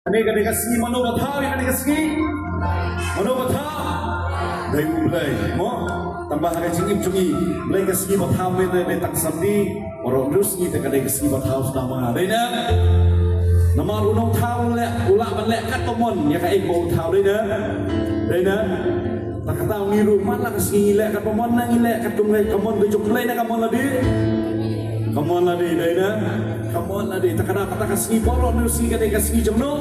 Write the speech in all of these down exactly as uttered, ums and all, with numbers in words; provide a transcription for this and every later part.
Kane ka dei ka sngi mano ba thaw ïa kane ka sngi? Mano ba thaw? Dei U Blei mo. Tangba ha ka jingim jong ngi, Blei ka sngi ba thaw mynta dei tang Sunday. Baroh hynriew sngi te ka dei ka sngi ba thaw sdang ma nga, dei ne? Namar u nongthaw u leh, u lah ban leh katba mon ïa kaei ba u thaw, dei ne? Dei ne? Ta kata ngi ruh man la ka sngi ngi leh katba mon, nang ngi leh katkum ka mon ka jong U Blei ne ka mon lade? Ka mon lade, dei ne? Ka mon lade. Ta kata, kata ka sngi baroh hynriew sngi ka dei ka sngi jong no.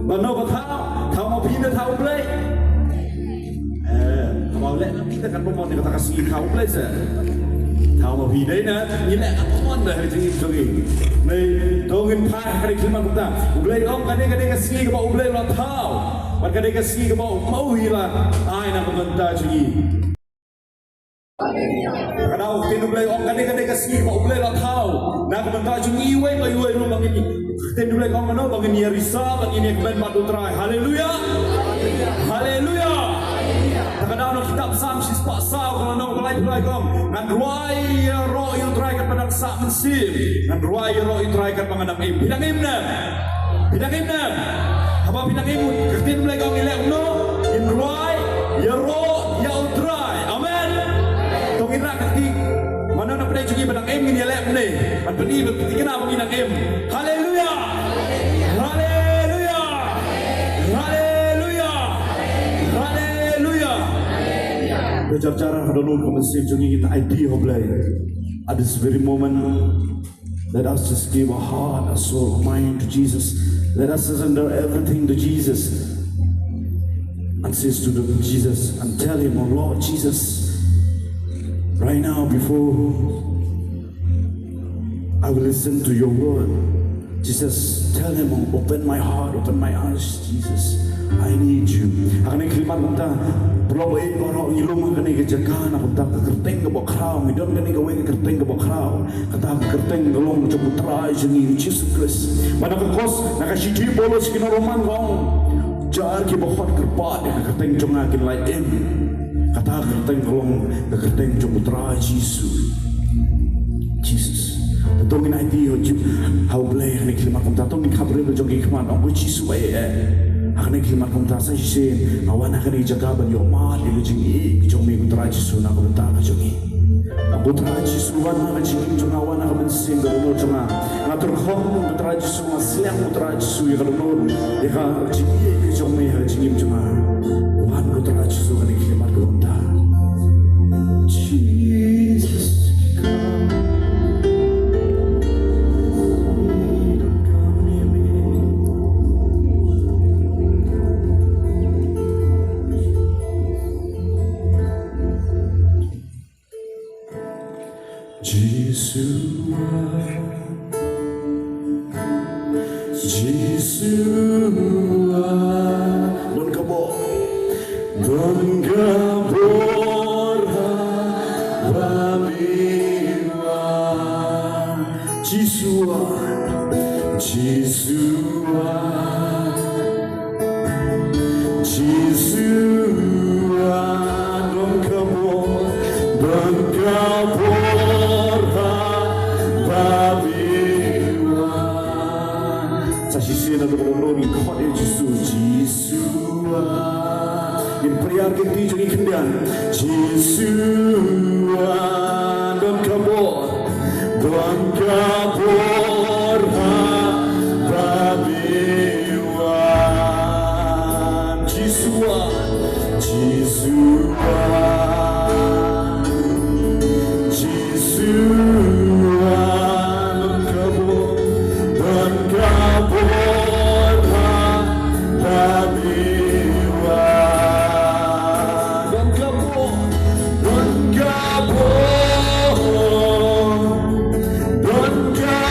Ba no ba thaw? Thaw ma phi ne thaw U Blei? Eh, thaw ma leh na phi ta katba mon ne kata ka sngi, thaw U Blei se. Thaw ma phi, dei ne? Ngi leh katba mon da ha ka jingim jong ngi. Nei, to ngin phai ha ka dei khlieh mat kumta. U Blei ong kane ka dei ka sngi kaba U Blei u la thaw. Bad ka dei ka sngi kaba u, ma u hi la ai na ka bynta jong ngi. Ka dei ka ktien U Blei ong kane ka dei ka sngi kaba U Blei la thaw na ka bynta jong ngi iwei pa iwei ruh ba ngin, ka ktien U Blei ong kano ba ngin ïa risa, ba ngin ïa kmen bad U Trai. Haleluya. Haleluya. Ta ka dei na kitab Salm shispah saw, ka lynnong ba laiphew lai ka ong, ngan rwai ïaroh ïa U Trai katba dang sah mynsiem. Ngan rwai ïaroh ïa U Trai katba nga dang im. Phi dang im ne? Phi dang im ne? Haba phi dang im, ka ktien U Blei ka ong ngi leh kumno? Ngin rwai ïaroh ïa U Trai. Amen. To ngin rah ka kti. Mano na pdeng jong ngi ba dang im, ngin ïaleh kumne. Ban pyni ba phi, kane ba ngi dang im. Haleluya. Haleluya. Haleluya. Haleluya. Ba jar jar ha dohnud ka mynsiem jong ngi, ngin ïa ïeit ïa U Blei. At this very moment, let us just give our heart, our soul, our mind to Jesus. Let us surrender everything to Jesus. And says to the Jesus and tell him, "Oh Lord Jesus, right now before I will listen to your word, Jesus, tell him, open my heart, open my eyes, Jesus. I need you." Ha kane ka khlieh mat kumta, paralok baroh ngi lum ha kane ka jaka na kumta ka kyrteng kaba khraw, ngi don kane kawei ka kyrteng kaba khraw. Kata ka kyrteng ka long jong U Trai jong ngi U Jisu Khrist. Ba na ka kos, na ka shithi Paulus sha ki nong Roman ka ong, jar kiba khot kyrpad ïa ka kyrteng jong nga kin lait im. Kata ka kyrteng ka long ka kyrteng jong U Trai Jisu. Jesus. To ngin ïa ïeit ïa U Blei ha kane ka khlieh mat kumta, to ngin khapbriew jong ki khmat, ong ko Jisu ba ïeit. Ha kane ka khlieh mat kumta sa shisien nga wan ha kane ka jaka ban ïoh mad ïa ka jingïeit jong me ko Trai Jisu na ka bynta ka jong ngi. Ko Trai Jisu, wan ha ka jingim jong nga, wan ha ka mynsiem ka dohnud jong nga. Nga tyrkhong ko Trai Jisu, nga slem ko Trai Jisu ïa ka dohnud, ïa ka jingïeit ka jong me ha ka jingim jong nga. Wan ko Trai Jisu ha kane ka khlieh mat kumta. Jesus, come. Come near me. Jisua, Jisua, don ka bor, don ka bor ha babiwa. Jisua, Jisua, Jisua, don ka bor, don ka bor ha babiwa. Sa shisien na ka bor don ka bor Jisu, Jisua. Ngin pynïar ki kti jong ngi khyndiat. Jisua, don ka bor, don ka bor ha babiwa. Jisua, Jisua, Jisua, don ka bor, don ka bor ha babiwa. Don ka bor, don ka bor, don ka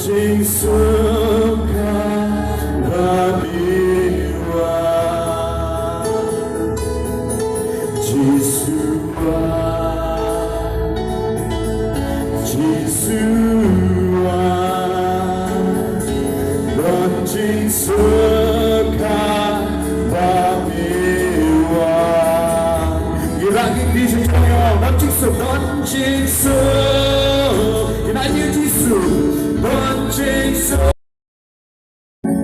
Jingsuk ha ba biwa. Jisu ah, Jisu ah, don jingsuk ha ba biwa. Ïa la ki kti sha jong ïa, don jingsuk, don jingsuk. Ïa la ïa Jisu, don jingsuk.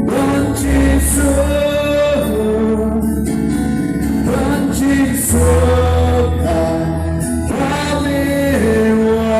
Don jingsuk, don jingsuk ha ba biwa.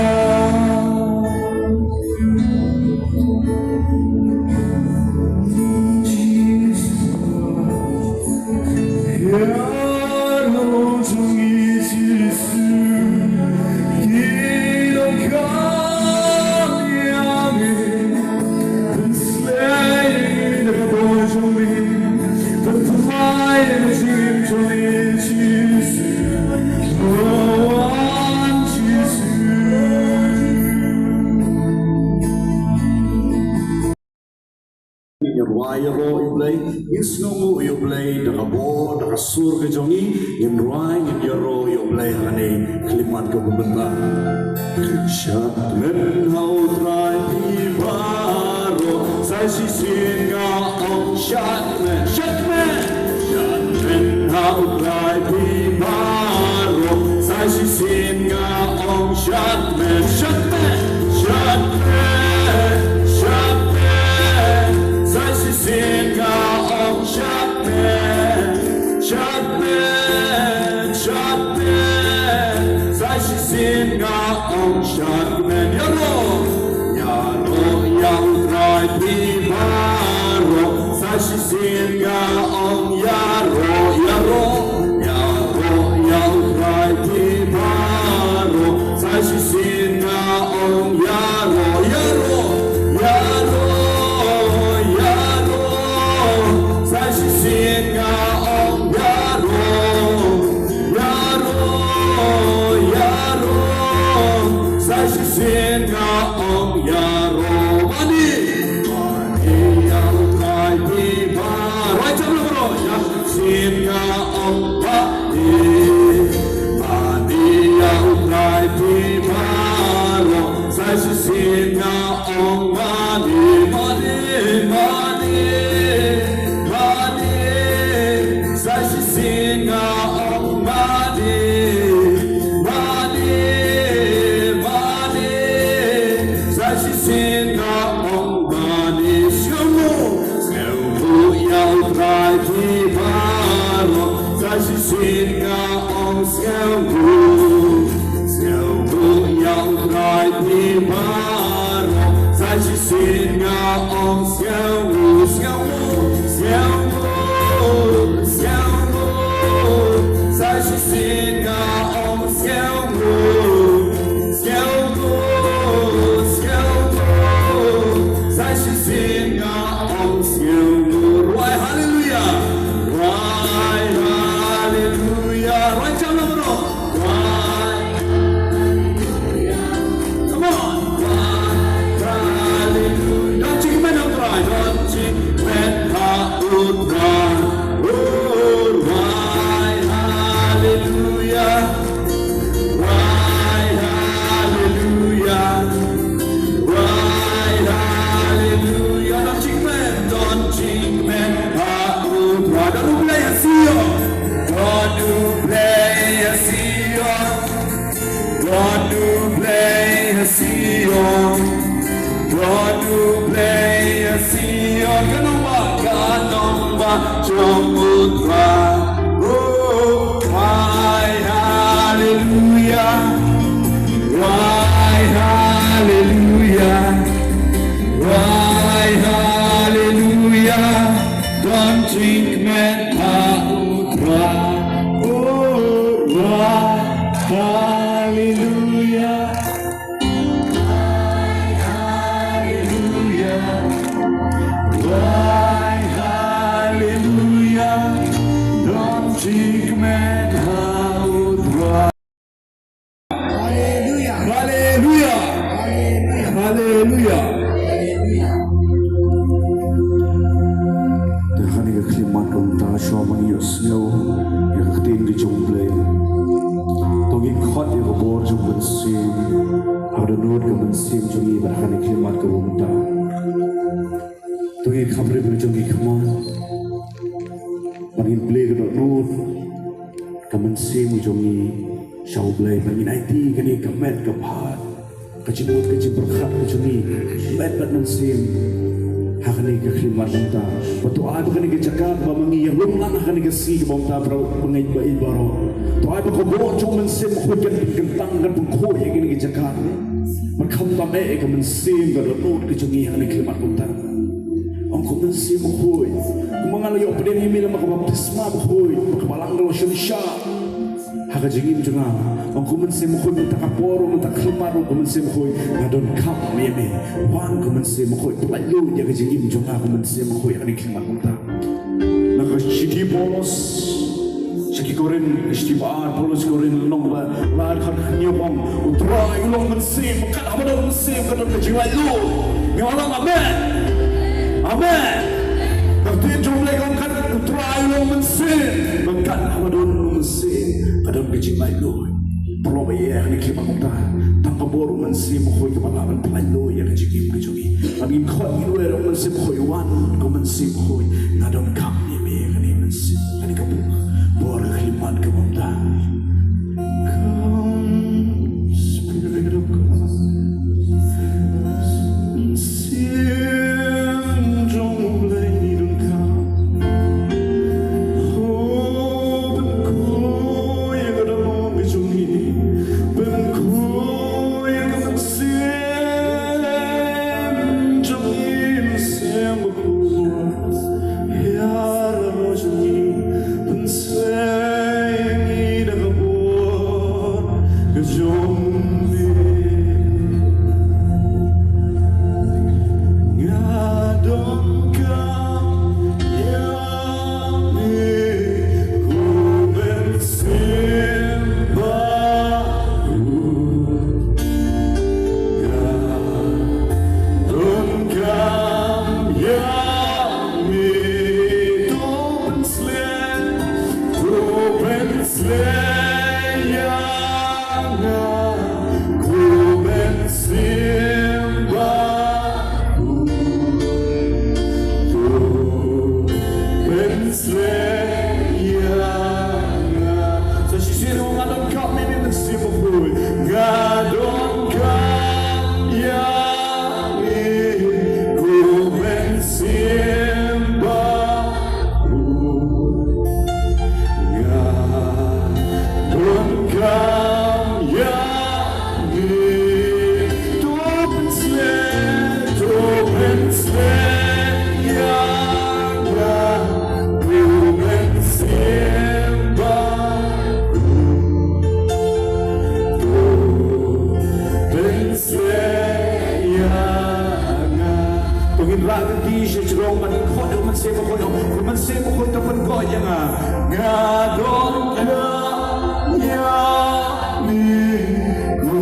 Ngin rwai ïaroh ïa U Blei, ngin sngewnguh ïa U Blei da ka bor, da ka sur ka jong ngi, ngin rwai, ngin ïaroh ïa U Blei ha kane ka khyllipmat kaba mynta. Shad kmen ha U Trai phi baroh, sa shisien nga ong shad kmen, shad kmen. Shad kmen ha U Trai phi baroh, sa shisien nga ong shad kmen, shad kmen, shad kmen, shad kmen. Sa shisien nga ong shad kmen, shad kmen, shad kmen. Sa shisien nga ong shad kmen. Ïaroh, ïaroh ïa U Trai phi baroh. Sa shisien nga ong ïaroh, ïaroh, ïaroh ïa U Trai phi baroh. Sa shisien nga ong ïaroh, ïaroh, ïaroh, ïaroh. Sa shisien nga ong ïaroh, ïaroh, ïaroh. Sa shisien nga ong ïaroh. Mane, mane ïa U Trai phi baroh. Rwai jam lem baroh. Sa shisien nga ong mane, mane ïa U Trai phi baroh. Sa shisien nga ong mane, mane, mane, mane. Sa shisien nga ong mane, mane, mane. Sa shisien nga ong mane. Sngewnguh, sngewnguh ïa U Trai phi baroh. Sa shisien nga ong sngewnguh, sngewnguh ïa U Trai phi baroh. Sa shisien nga ong sngewnguh, sngewnguh, sngewnguh, sngewnguh. Sa shisien nga ong sngewnguh, sngewnguh, sngewnguh. Sa shisien nga ong sngewnguh. Rwai haleluia. Rwai haleluia. Rwai jam lem baroh. Rwai. Come on. Rwai haleluia. Don jingkmen ha U Trai. Don jingkmen ha U Trai. Oh, rwai haleluia. Rwai haleluia. Rwai haleluia. Don jingkmen, don jingkmen ha U Trai. Don U Blei ha Sion. Don U Blei ha Sion. Don U Blei ha Sion. Don U Blei ha Sion. Ka nongbah, ka nongbah jong U Trai. Oh, rwai haleluia. Rwai haleluia. Rwai haleluia. Don jingkmen ha U Trai. Oh, rwai haleluia. Rwai haleluia. Rwai haleluia. Ha ka dohnud ka mynsiem jong ngi bad ha kane ka khyllipmat kaba mynta. To ngin kham rit ka jong ngi, come on. Bad ngin plie ka dohnud ka mynsiem jong ngi sha U Blei, bad ngin aiti kane ka met ka phad, ka jingmut ka jingpyrkhat ka jong ngi, met bad mynsiem, ha kane ka khyllipmat mynta. Bad to ai ba kane ka jaka kaba ma ngi ïalum lang ha kane ka sngi kaba mynta, baroh ba ngeit ba ïeit baroh, to ai ba ka bor jong U Mynsiem Bakhuid kan pynkyntang, kan pynkhuid ïa kane ka jaka. Bad khamtam eh ka mynsiem, ka dohnud ka jong ngi ha kane ka khyllipmat mynta. Ong ko Mynsiem Bakhuid, kumba nga la ïoh pdiang ïa me lyngba ka baptisma Bakhuid, ba ka balang ka la shon shah ha ka jingim jong nga. Ong ko Mynsiem Bakhuid, mynta ka por, mynta ka khyllipmat, ong ko Mynsiem Bakhuid, nga donkam ïa me. Wan ko Mynsiem Bakhuid, pyllait lut ïa ka jingim jong nga ko Mynsiem Bakhuid ha kane ka khyllipmat mynta. Na ka shithi Paulus sha ki Korinth, ka shithi ba ar Paulus Korinth, lynnong ba lai, dkhot hynñiew, ong, U Trai u long Mynsiem, bad kat haba don Mynsiem ka don ka jinglaitluid. Ngi ong lang amen. Amen. Ka ktien jong U Blei ka ong, kat, U Trai u long Mynsiem, bad kat haba don Mynsiem ka don ka jinglaitluid. Paralok ba ïeit, ha kane ka khyllipmat mynta, tang ka bor U Mynsiem Bakhuid kaba lah ban pyllait lut ïa ka jingim ka jong ngi. Bad ngin khot, ngin wer, ong Mynsiem Bakhuid, wan ko Mynsiem Bakhuid, nga donkam ïa me ha kane ka mynsiem, ha kane ka bor, bor ka khyllipmat kaba mynta. Come, Spirit of God. Mynsiem jong U Blei, ngi donkam. Oh, pynkhuid ïa ka dohnud ka jong ngi. Pynkhuid ïa ka mynsiem jong ngi, Mynsiem Bakhuid. Ïa ka dohnud jong ngi. Pynsleh ïa ngi da ka bor ka jong me. Nga donkam ïa me, ko Mynsiem Bakhuid. Nga donkam ïa me, to pynsleh, to pynsleh ïa nga, ko Mynsiem Bakhuid. To pynsleh ïa nga. Sa shisien, nga donkam ïa me Mynsiem Bakhuid. Nga donkam ïa me, ko Mynsiem Bakhuid. Nga donkam ïa me, to pynsleh, to pynsleh ïa nga, ko Mynsiem Bakhuid. To pynsleh ïa nga. To ngin rah lynti sha jrong bad ngin khot ïa u Mynsiem Bakhuid, ko Mynsiem Bakhuid to pynkoit ïa nga. Nga donkam ïa me, ko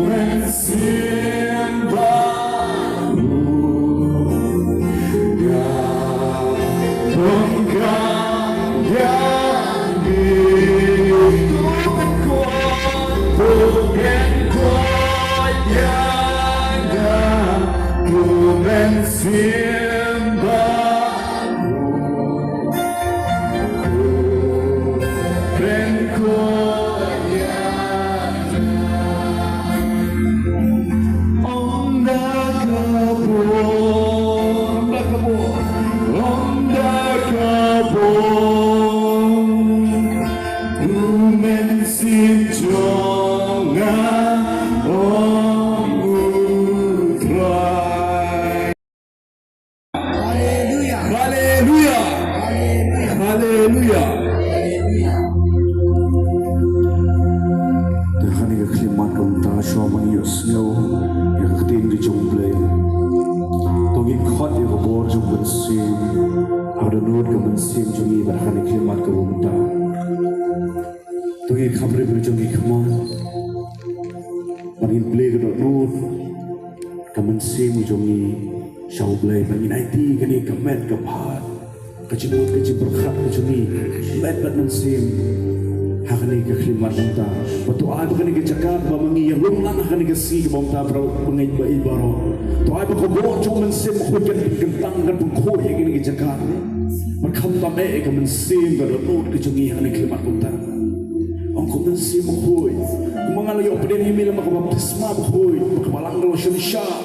Mynsiem Bakhuid. Nga donkam ïa me, to pynkoit, to pynkoit ïa nga, ko Mynsiem Bakhuid. Pynkoit ïa nga. Ong da ka bor, ong da ka bor, ong da ka bor U Mynsiem jong nga, ong U Trai. Haleluia. Haleluia. Haleluia. Haleluia. Te ha kane ka khyllipmat mynta, shuwa ban ïohsngew ïa ka ktien ka jong U Blei, to ngin khot ïa ka bor jong U Mynsiem ha ka dohnud ka mynsiem jong ngi bad ha kane ka khyllipmat kaba mynta. To ngin kham rit ka jong ngi, come on. Bad ngin plie ka dohnud ka mynsiem jong ngi sha U Blei, bad ngin aiti kane ka met ka phad, ka jingmut ka jingpyrkhat ka jong ngi, met bad mynsiem, ha kane ka khyllipmat mynta. To ai ba kane ka jaka kaba ma ngi ïa long lang ha kane ka sngi kaba mynta para bangeit ba ïeit baroh. To ai ba ka bor jong u Mynsiem Bakhuid kan pynkyntang, kan pynkhuid ïa kane ka jaka. Bad khamtam eh ka mynsiem ka dohnud ka jong ngi ha kane ka khlieh mat kumta. Ong ko Mynsiem Bakhuid, kumba nga la ïoh pdiang ïa me lyngba ka baptisma Bakhuid, ba kaba lang ka la synshar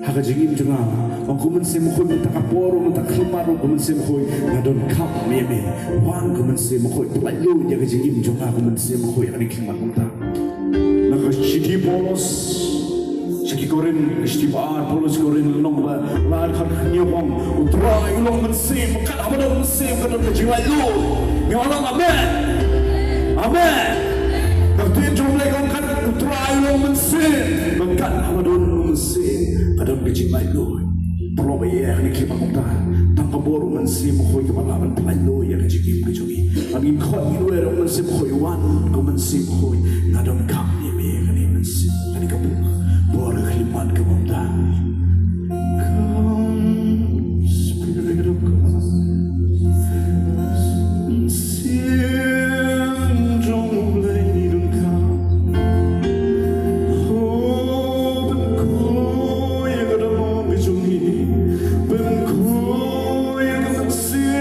ha ka jingim jong nga. Ong ko Mynsiem Bakhuid, mynta ka por, mynta ka khlieh mat, ong ko Mynsiem Bakhuid, nga donkam ïa me. Wan ko Mynsiem Bakhuid, pyllait lut ïa ka jingim jong nga ko Mynsiem Bakhuid, ha kane ka khlieh mat kumta. Na ka shithi Paulus sha ki Korinth, ka shithi ba ar, Paulus Korinth lynnong ba lai, dkhot hynñiew, ong, U Trai u long Mynsiem, kat haba don Mynsiem ka don ka jinglaitluid. Ngi ong amen. Amen. Ka ktien jong U Blei ka ong, kat, U Trai u long Mynsiem, kat haba don Mynsiem ka don ka jinglaitluid. Paralok ba ïeit, ha kane ka khlieh mat kumta, tang ka bor u Mynsiem Bakhuid kaba lah ban pyllait lut ïa ka jingim ka jong ngi. Bad ngin khot, ngin wer, u Mynsiem Bakhuid, wan ko Mynsiem Bakhuid, nga donkam ïa me ha kane ka mynsiem, ha kane ka bor, bor ka khlieh mat kaba mynta. Come, Spirit of God. Mynsiem jong U Blei, ngi donkam. Oh, pynkhuid ïa ka dohnud ka jong ngi. Pynkhuid ïa ka mynsiem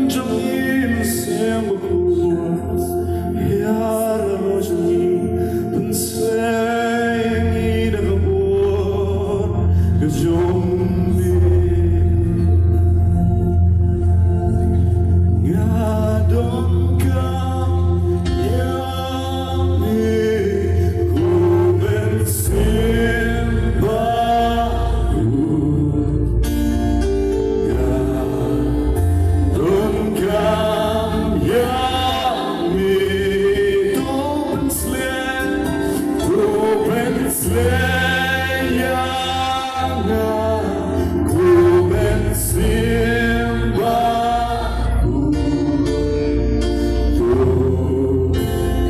jong ngi, Mynsiem Bakhuid. Ïa la ka jong ngi, pynsleh ïa ngi da ka bor ka jong me. Nga donkam ïa me, ko Mynsiem Bakhuid. Nga donkam ïa me, to pynsleh, to pynsleh ïa nga, ko Mynsiem Bakhuid. To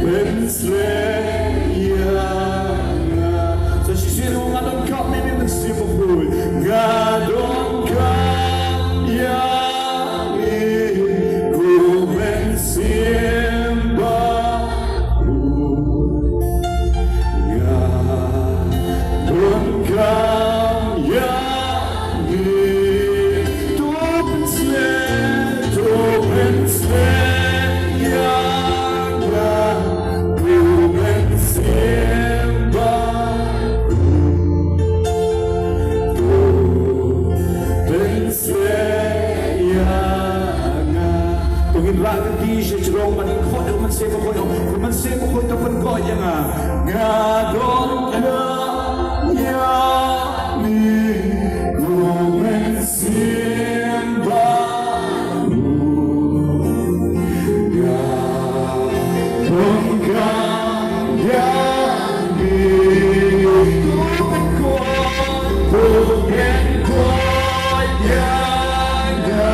pynsleh ïa nga. Sa shisien, nga donkam ïa me Mynsiem Bakhuid. Nga donkam ïa me, ko Mynsiem Bakhuid. Nga donkam ïa me, to pynsleh, to pynsleh ïa nga, ko Mynsiem Bakhuid. To pynsleh ïa nga. To ngin rah lynti sha jrong bad ngin khot ïa u Mynsiem Bakhuid, ong, ko Mynsiem Bakhuid, to pynkoit ïa nga. Nga donkam ïa me, ko Mynsiem Bakhuid. Nga donkam ïa me, to pynkoit, to pynkoit ïa nga,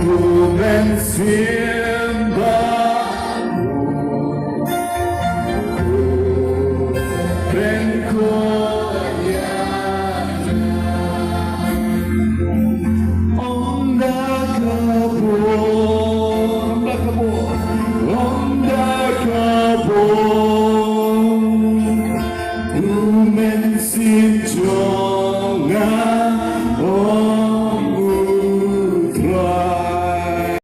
ko Mynsiem Bakhuid. To pynkoit ïa nga. Ong da ka bor, ong da ka bor, ong da ka bor u Mynsiem jong nga, ong U Trai.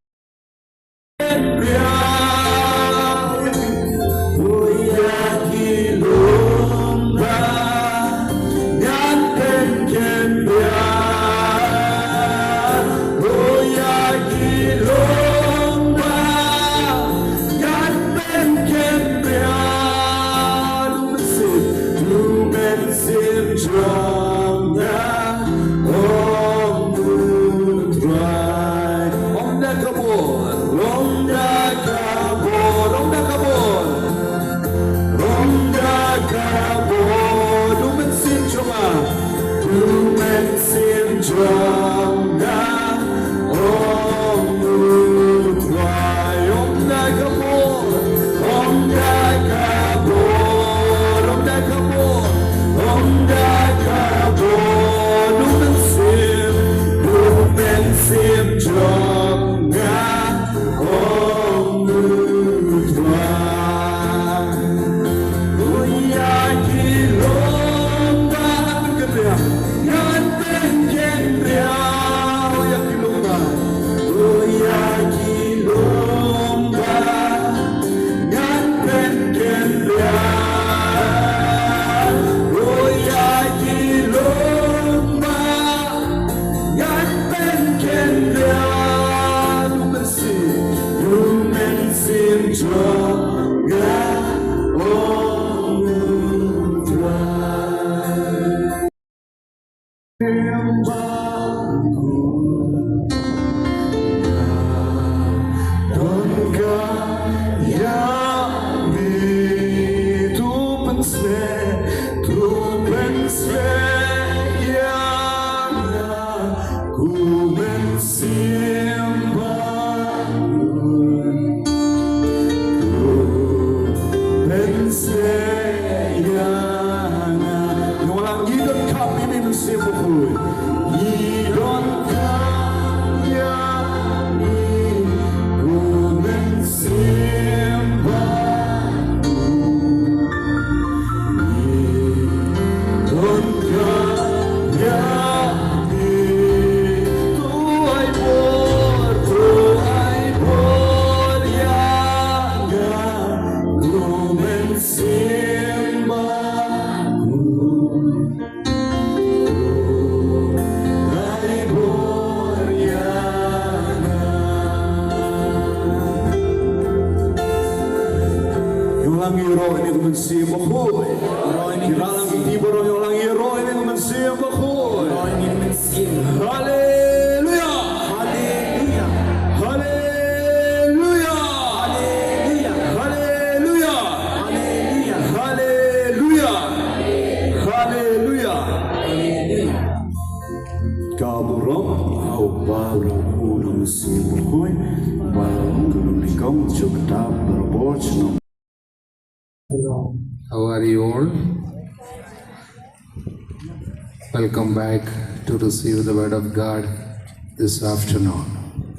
Ïa u lang ïaroh ïa kane ka mynsiem bakhuid. Ïa u lang ïaroh ïa kane ka mynsiem bakhuid. Haleluya. Haleluya. Haleluya. Haleluya. Haleluya. Haleluya. Ka burom ha u Kpa, u Khun, u Mynsiem Bakhuid, ba u dang nyngkong jong ka bynta barabor. How are you all? Welcome back to receive the word of God this afternoon.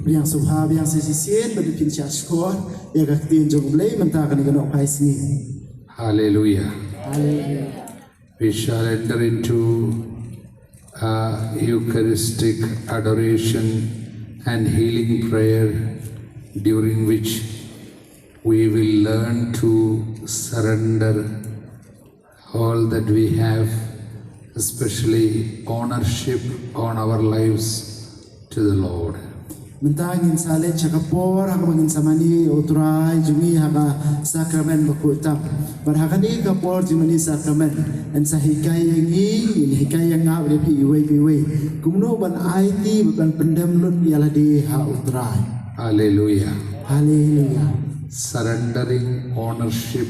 Biang sngewbha, biang shisien, ba phin shah shkor ïa ka ktien jong U Blei mynta kane ka nohphai sngi. Hallelujah. Hallelujah. We shall enter into a Eucharistic adoration and healing prayer, during which we will learn to surrender all that we have, especially ownership on our lives, to the Lord. Mynta ngin sa leit sha ka por ha kaba ngin sa mane ïa U Trai jong ngi ha ka sakramen bakhuid tam. Bad ha kane ka por jingmane sakramen, yn sa hikai ïa ngi, yn hikai ïa nga bad ïa phi iwei pa iwei kumno ban aiti bad ban pyndem lut ïa lade ha U Trai. Hallelujah. Hallelujah. Surrendering ownership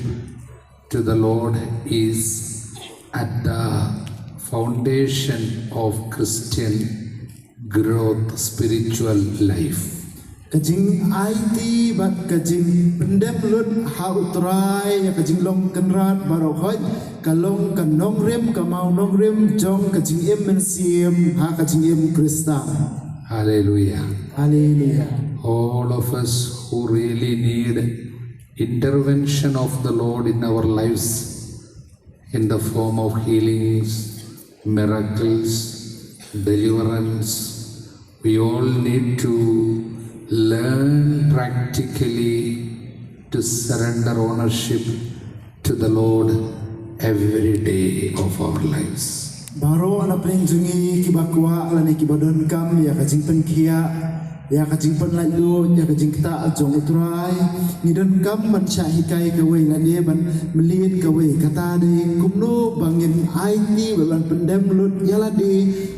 to the Lord is at the foundation of Christian growth, spiritual life. Ka jingaiti bad ka jingpyndem lut ha U Trai ïa ka jinglong kynrad baroh khoit, ka long ka nongrim, ka mawnongrim jong ka jingim mynsiem ha ka jingim Khristan. Hallelujah. Hallelujah. All of us who really need intervention of the Lord in our lives in the form of healings, miracles, deliverance. We all need to learn practically to surrender ownership to the Lord every day of our lives. Baroh na pdeng jong ngi kiba kwah lane kiba donkam ïa ka jingpynkhiah, ïa ka jingpynlait lut, ïa ka jingktah jong U Trai, ngi donkam ban shah hikai kawei lane ban mlien kawei, kata dei kumno ba ngin aiti bad ban pyndem lut ïa lade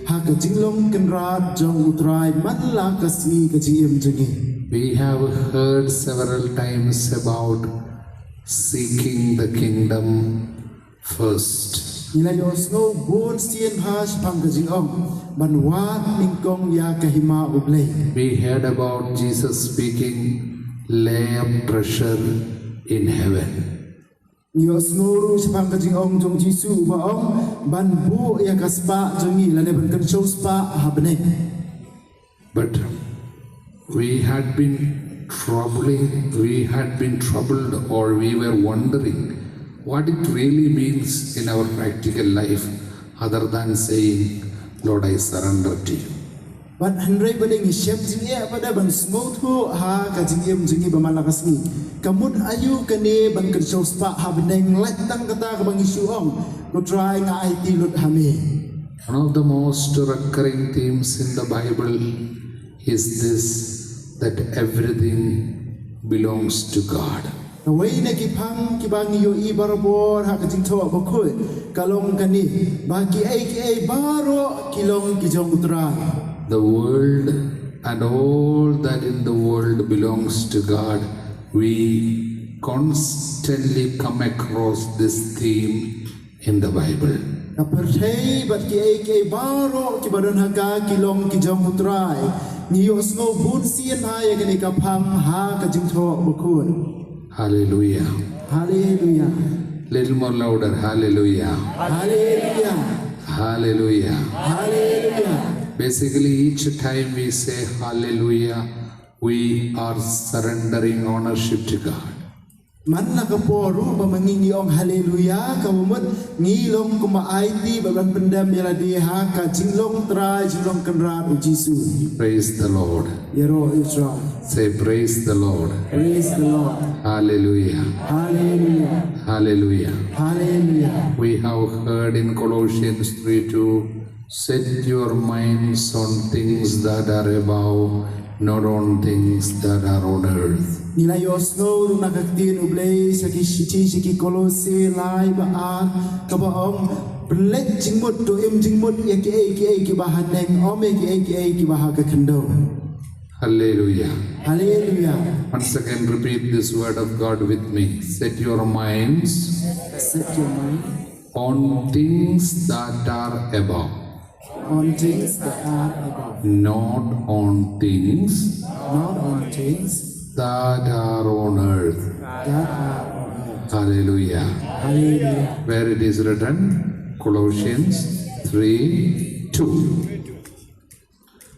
ha ka jinglong kynrad jong U Trai man la ka sngi ka jingim jong ngi. We have heard several times about seeking the kingdom first. Ngi la ïohsngew bun sien bha shaphang ka jingong ban wad nyngkong ïa ka hima U Blei. We heard about Jesus speaking, "Lay up treasure in heaven." Ngi ïohsngew ruh shaphang ka jingong jong Jisu uba ong ban buh ïa ka spah jong ngi lane ban kynshew spah ha bneng. But we had been troubling, we had been troubled, or we were wondering what it really means in our practical life, other than saying, "Lord, I surrender to you." Bad hynrei ba dei ngi shem jingeh ba dei ban sngewthuh ha ka jingim jong ngi ba man la ka sngi. Ka mut aïu kane ban kynshew spah ha bneng, lait tang kata kaba ngi shu ong, "Ko Trai, nga aiti lut ha me." One of the most recurring themes in the Bible is this, that everything belongs to God. Kawei na ki phang kiba ngi ïohi barabor ha ka Jingthoh Bakhuid ka long kane, ba kiei kiei baroh ki long ki jong U Trai. The world and all that in the world belongs to God. We constantly come across this theme in the Bible. Ka pyrthei bad kiei kiei baroh kiba don ha ka ki long ki jong U Trai. Ngi ïohsngew bun sien ha ïa kane ka phang ha ka Jingthoh Bakhuid. Hallelujah. Hallelujah. Little more louder. Hallelujah. Hallelujah. Hallelujah. Hallelujah. Basically, each time we say hallelujah, we are surrendering ownership to God. Man la ka por ruh ba ma ngi ngi ong haleluya, ka mut ngi long kumba aiti ba ban pyndem ïa lade ha ka jinglong Trai, jinglong Kynrad U Jisu. Praise the Lord. Ïaroh ïa U Trai. Say, "Praise the Lord." Praise the Lord. Hallelujah. Hallelujah. Hallelujah. Hallelujah. We have heard in Colossians three two, "Set your minds on things that are above, not on things that are on earth." Ngi la ïohsngew ruh na ka ktien U Blei sha ki shithi sha ki Kolose lai ba ar, kaba ong, pynleit jingmut, to im jingmut ïa kiei kiei kiba ha neng, ym ïa kiei kiei kiba ha ka khyndew. Hallelujah. Hallelujah. Once again, repeat this word of God with me. Set your minds Set your mind on things that are above, on things that are above, not on things not on things that are on earth. That are on earth. Hallelujah. Hallelujah. Where it is written, Colossians three two.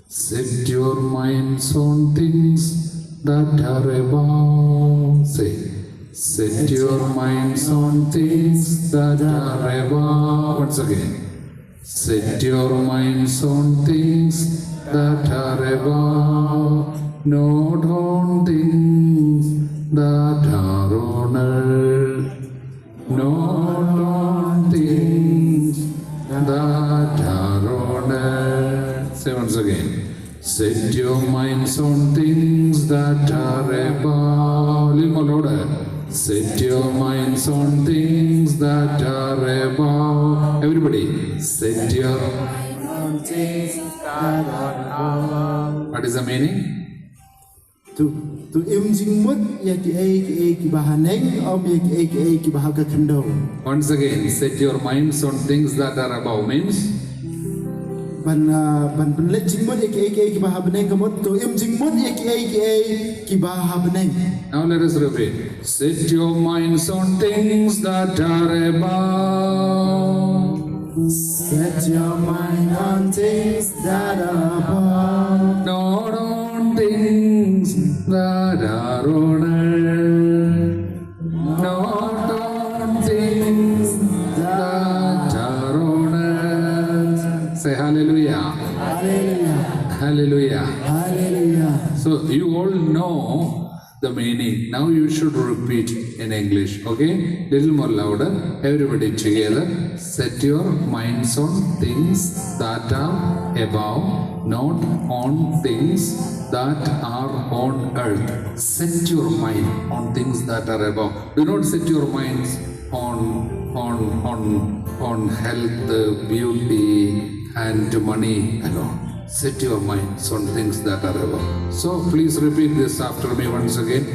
Set your minds on things that are above. Say, "Set your minds on things that are above." Once again. "Set your minds on things that are above, not on things that are on earth." Not on things that are on earth. Say once again. "Set your minds on things that are above." Little more louder. "Set your minds on things that are above." Everybody, set your mind on things that are above. What is the meaning? To, to im jingmut ïa kiei kiei kiba ha neng, ym ïa kiei kiei kiba ha ka khyndew. Once again, "Set your minds on things that are above" means, ban, ah, ban pynleit jingmut ïa kiei kiei kiba ha bneng, ka mut to im jingmut ïa kiei kiei kiba ha bneng. Now let us repeat. "Set your minds on things that are above." Set your mind on things that are above. Not on things that are on earth. Not on things that are on earth. Say hallelujah. Hallelujah. Hallelujah. Hallelujah. So you all know the meaning. Now you should repeat in English, okay? Little more louder. Everybody together. "Set your minds on things that are above, not on things that are on earth." Set your mind on things that are above. Do not set your minds on, on, on, on health, beauty, and money alone. Set your minds on things that are above. So please repeat this after me once again.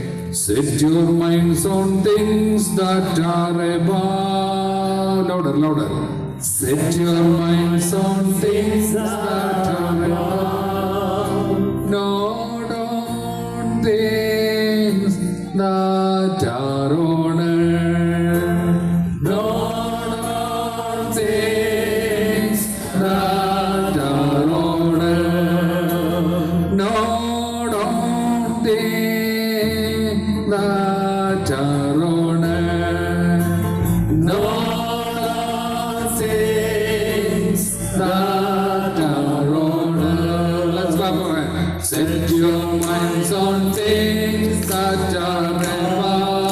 "Set your minds on things that are above." Louder, louder. "Set your minds on things that are above, not on things that are on earth, not on things that are on earth, not on things that are on earth, not on things that are on earth." Let's clap for her. "Set your minds on things that are above."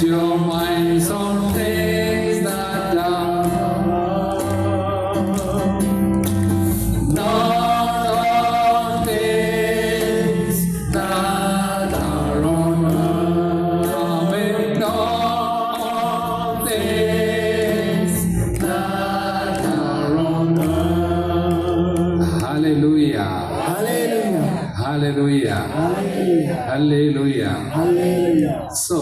Your minds on things that are not on things that are on earth. Amen. Not on things that are on earth. Hallelujah. Hallelujah. Hallelujah. Hallelujah. Hallelujah. Hallelujah. So,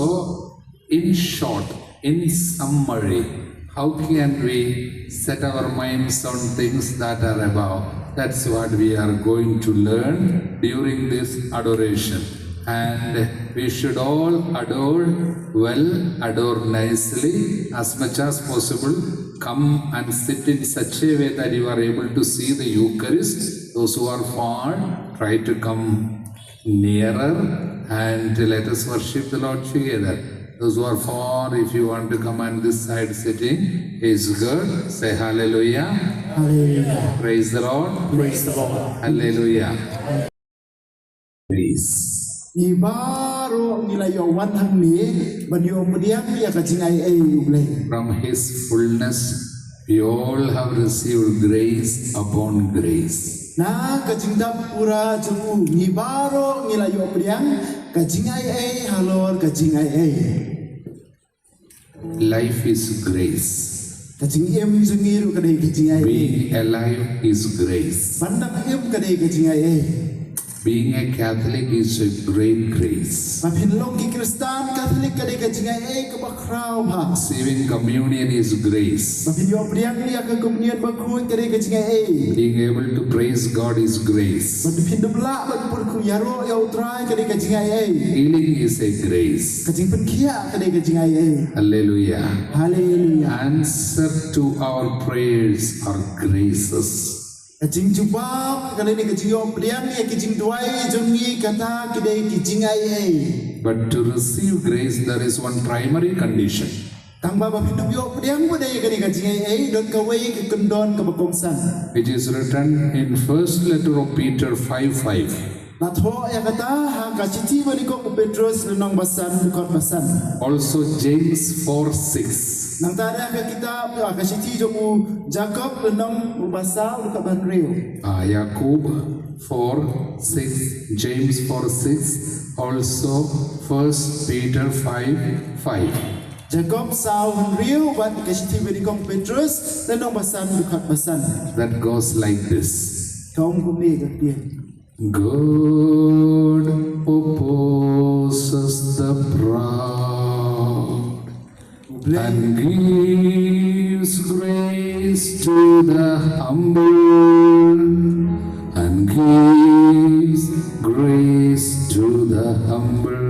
in short, in summary, how can we set our minds on things that are above? That's what we are going to learn during this adoration. And we should all adore well, adore nicely, as much as possible. Come and sit in such a way that you are able to see the Eucharist. Those who are far, try to come nearer and let us worship the Lord together. Those who are far, if you want to come on this side sitting, is good. Say hallelujah. Hallelujah. Praise the Lord. Praise the Lord. Hallelujah. Please. Ngi baroh ngi la ïoh wan hangne ban ïoh pdiang ïa ka jingaiei U Blei. From His fullness, we all have received grace upon grace. Na ka jingdap pura jong u ngi baroh ngi la ïoh pdiang ka jingaiei halor ka jingaiei. Life is grace. Ka jingim jong ngi ruh ka dei ka jingaiei. Being alive is grace. Ban dang im ka dei ka jingaiei. Being a Catholic is a great grace. Ba phin long ki Khristan Catholic ka dei ka jingaiei kaba khraw bha. Receiving communion is grace. Ba phin ïoh pdiang ïa ka communion bakhuid ka dei ka jingaiei. Being able to praise God is grace. Ba phin da lah ban pyrkhat ïaroh ïa U Trai ka dei ka jingaiei. Healing is a grace. Ka jingpynkhiah ka dei ka jingaiei. Hallelujah. Hallelujah. Answer to our prayers are graces. Ka jingjubab ka dei ka jingïoh pdiang ïa ki jingduwai jong ngi kata ki dei ki jingaiei. But to receive grace, there is one primary condition. Tang ba ba phin ïoh pdiang ba dei ka dei ka jingaiei don kawei ka kyndon kaba kongsan. It is written in first letter of Peter five five. La thoh ïa kata ha ka shithi banyngkong u Petros lynnong ba san dkhot ba san. Also James four six. Nangta ha ka kitab, ha ka shithi jong u Jakob lynnong ba saw dkhot ba hynriew. Ah, Jakob four six, James four six, also First Peter five five. Jakob saw hynriew bad ka shithi banyngkong Petros lynnong ba san dkhot ba san. That goes like this. Ka ong kumne ka ktien. God opposes the proud and gives grace to the humble, and gives grace to the humble.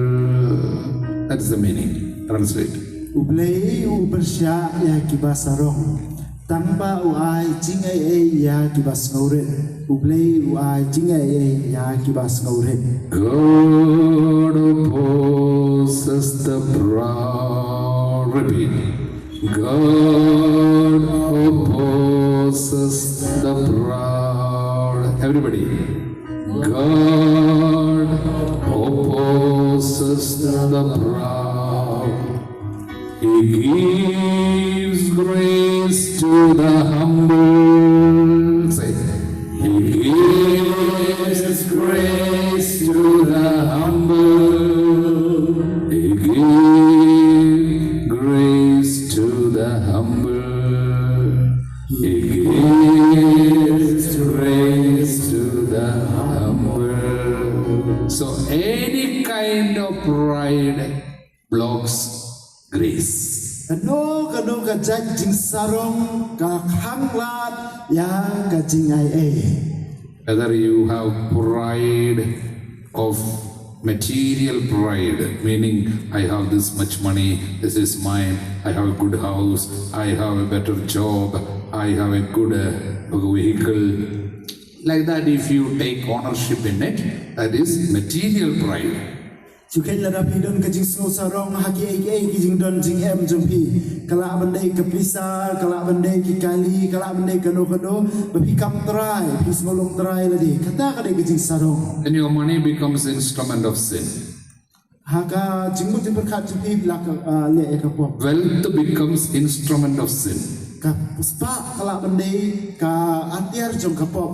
That's the meaning. Translate. U Blei u pyrshah ïa kiba sarong. Tang ba u ai jingaiei ïa kiba sngewrit. U Blei u ai jingaiei ïa kiba sngewrit. God opposes the proud. Repeat. God opposes the proud. Everybody. God opposes the proud. He gives grace to the humble. Say, He gives grace to the humble. He gives grace to the humble. He gives grace to the humble. So any kind of pride blocks grace. Kano kano ka jait jingsarong ka khang lad ïa ka jingaiei. Whether you have pride of material pride, meaning I have this much money, this is mine, I have a good house, I have a better job, I have a good uh, vehicle. Like that, if you take ownership in it, that is material pride. Shu khein lada phi don ka jingsngew sarong ha kiei kiei ki jingdon jingem jong phi. Ka lah ban dei ka pisa, ka lah ban dei ki kali, ka lah ban dei kano kano. Ba phi kam trai, phi sngew long trai lade. Kata ka dei ka jingsarong. Then your money becomes instrument of sin. Ha ka jingmut jingpyrkhat jong phi la ka, ah, leh ïa ka pop. Wealth becomes instrument of sin. Ka spah ka lah ban dei ka atiar jong ka pop.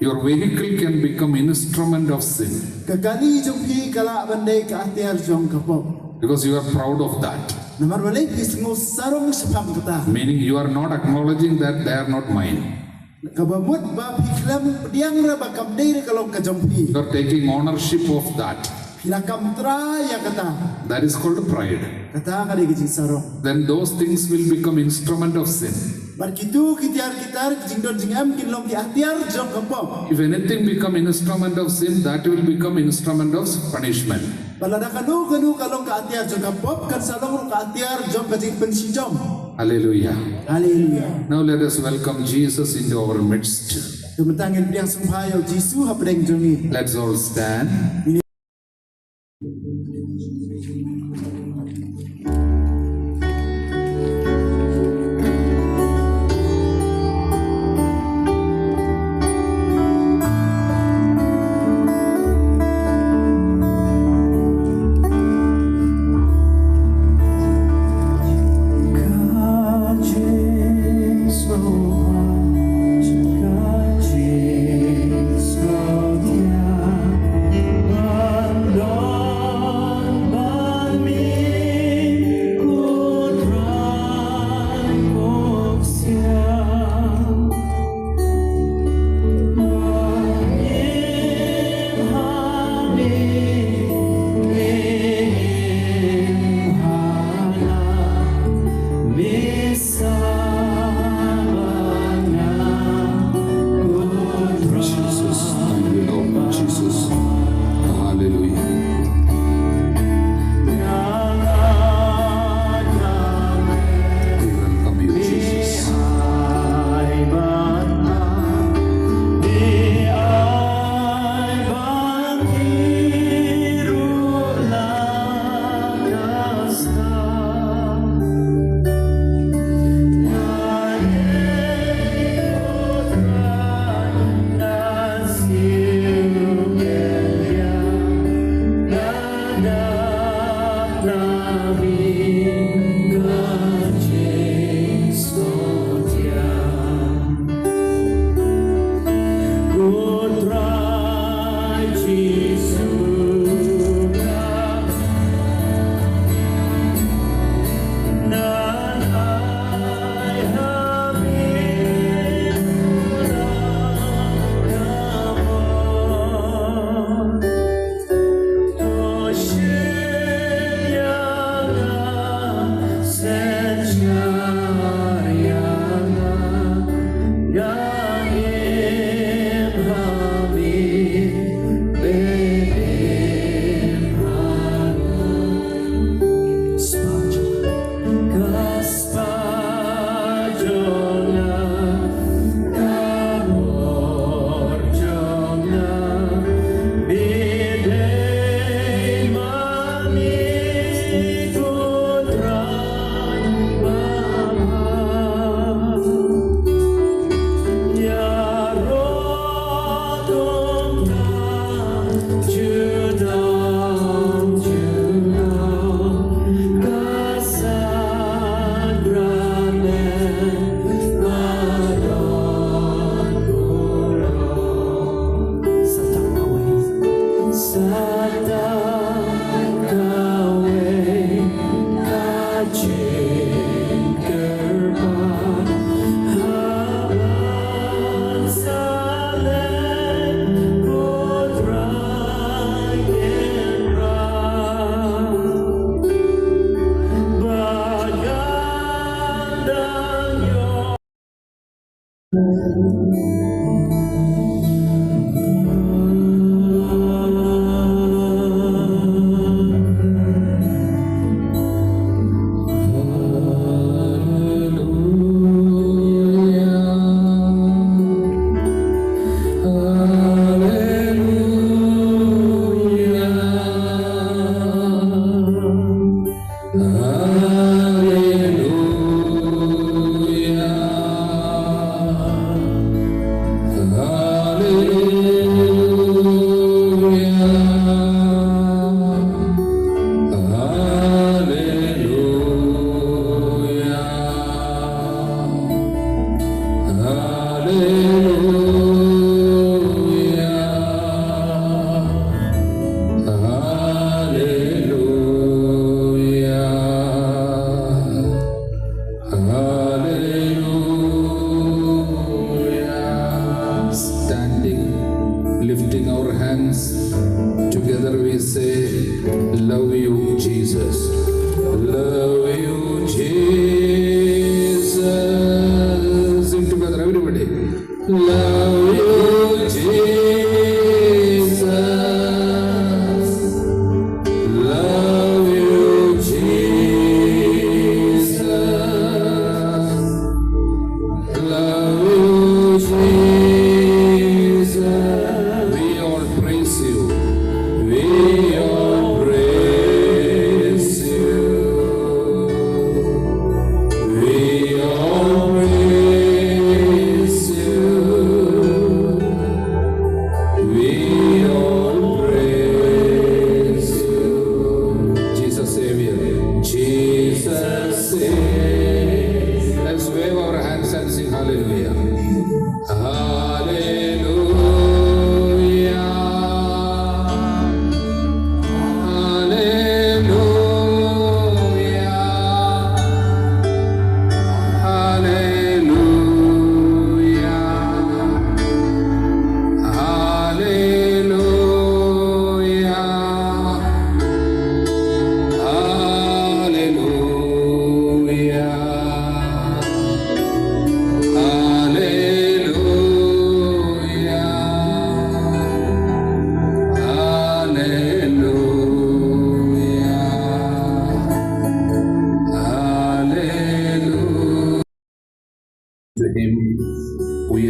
Your vehicle can become instrument of sin. Ka kali jong phi ka lah ban dei ka atiar jong ka pop. Because you are proud of that. Namar balei phi sngew sarong shaphang kata. Meaning you are not acknowledging that they are not mine. Kaba mut ba phi khlem pdiang ruh ba kam dei ruh ka long ka jong phi. You are taking ownership of that. Phi la kam trai ïa kata. That is called pride. Kata ka dei ka jingsarong. Then those things will become instrument of sin. Bad kitu ki tiar ki tar ki jingdon jingem kin long ki atiar jong ka pop. If anything become instrument of sin, that will become instrument of punishment. Bad lada kano kano ka long ka atiar jong ka pop, kan sa long ka atiar jong ka jingpynshitom. Hallelujah. Hallelujah. Now let us welcome Jesus into our midst. To mynta ngin pdiang sngewbha ïa u Jisu hapdeng jong ngi. Let's all stand. Jesus, thank you, Lord. Jesus. Hallelujah. We welcome you, Jesus.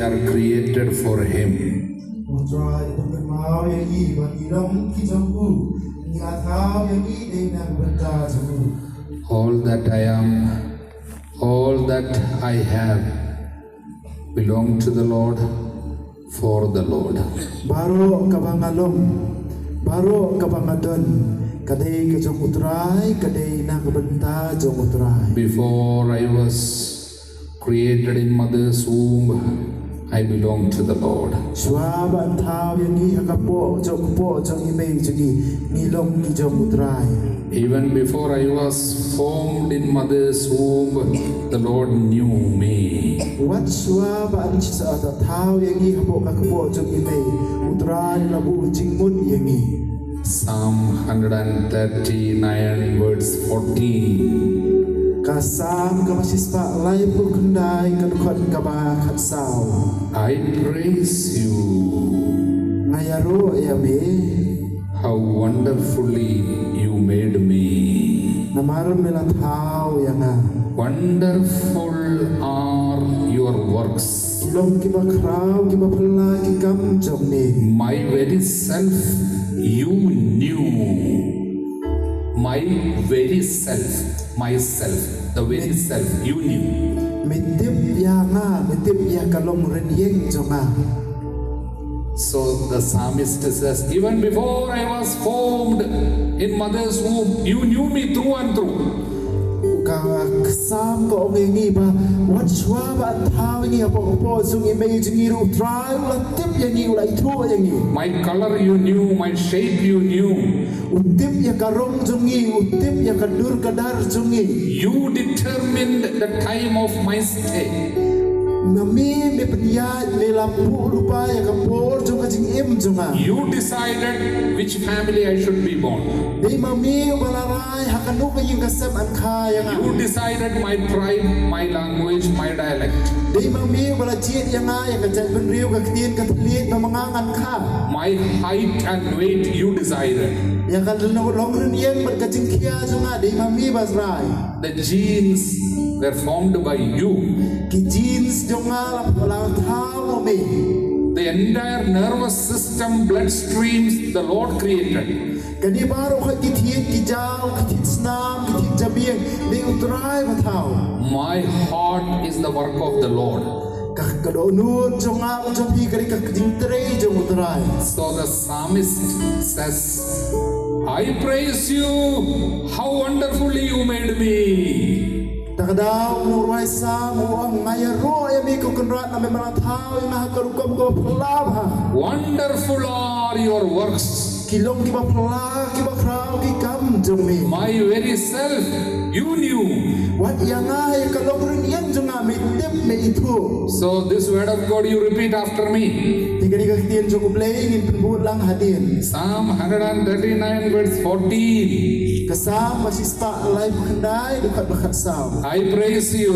are created for Him. U Trai u pynpaw ïa ngi ba ngi long ki jong u, ngi la thaw ïa ngi dei na ka bynta jong u. All that I am, all that I have belong to the Lord, for the Lord. Baroh kaba nga long, baroh kaba nga don, ka dei ka jong u Trai, ka dei na ka bynta jong u Trai. Before I was created in mother's womb, I belong to the Lord. Shuwa ba an thaw ïa ngi ha ka kpoh jong, kpoh jong i mei jong ngi, ngi long ki jong u Trai. Even before I was formed in mother's womb, the Lord knew me. Wat shuwa ba an sa thaw ïa ngi hapoh ka kpoh jong i mei, u Trai u la buh jingmut ïa ngi. Psalm one hundred thirty-nine, verse fourteen. Ka Salm kaba shispah laiphew khyndai, ka dkhot kaba khatsaw. I praise you. Nga ïaroh ïa me. How wonderfully you made me. Namar me la thaw ïa nga. Wonderful are your works. Ki long kiba khraw, kiba phylla ki kam jong me. My very self, you knew. My very self, myself, the very self, you knew. Me tip ïa nga, me tip ïa ka long rynïeng jong nga. So the psalmist says, even before I was formed in mother's womb, you knew me through and through. Ka Salm ka ong ïa ngi ba, wat shuwa ba an thaw ïa ngi hapoh ka kpoh jong i mei jong ngi ruh, u Trai u la tip ïa ngi, u la ithuh ïa ngi. My color you knew, my shape you knew. U tip ïa ka rong jong ngi, u tip ïa ka dur ka dar jong ngi. You determined the time of my stay. Ma me, me pynïaid, me la buh lypa ïa ka por jong ka jingim jong nga. You decided which family I should be born. Dei ma me uba la rai ha kano ka ïing ka sem an kha ïa nga. You decided my tribe, my language, my dialect. Dei ma me uba la jied ïa nga ïa ka jaitbynriew, ka ktien ka thylliej ba ma nga ngan kha. My height and weight you decided. Ïa ka long, long rynïeng bad ka jingkhia jong nga dei ma me ba rai. The genes were formed by you. Ki genes jong nga la, la thaw ma me. The entire nervous system, blood streams, the Lord created. Kane baroh ka, ki thied ki jaw, ki thied snam, ki thied jabieng, dei u Trai ba thaw. My heart is the work of the Lord. Ka, ka dohnud jong nga, jong phi ka dei ka jingtrei jong u Trai. So the psalmist says, I praise you, how wonderfully you made me. Ta ka daw u nongrwai Salm u ong, nga ïaroh ïa me ko Kynrad namar me la thaw ïa nga ha ka rukom kaba phylla bha. Wonderful are your works. Ki long kiba phylla, kiba khraw ki kam jong me. My very self you knew. Wat ïa nga ïa ka long rynïeng jong nga me tip, me ithuh. So this word of God you repeat after me. Te kane ka ktien jong U Blei ngin pynbud lang hadien. Psalm one hundred thirty-nine verse fourteen. Ka Salm ba shispah laiphew khyndai, dkhot ba khatsaw. I praise you.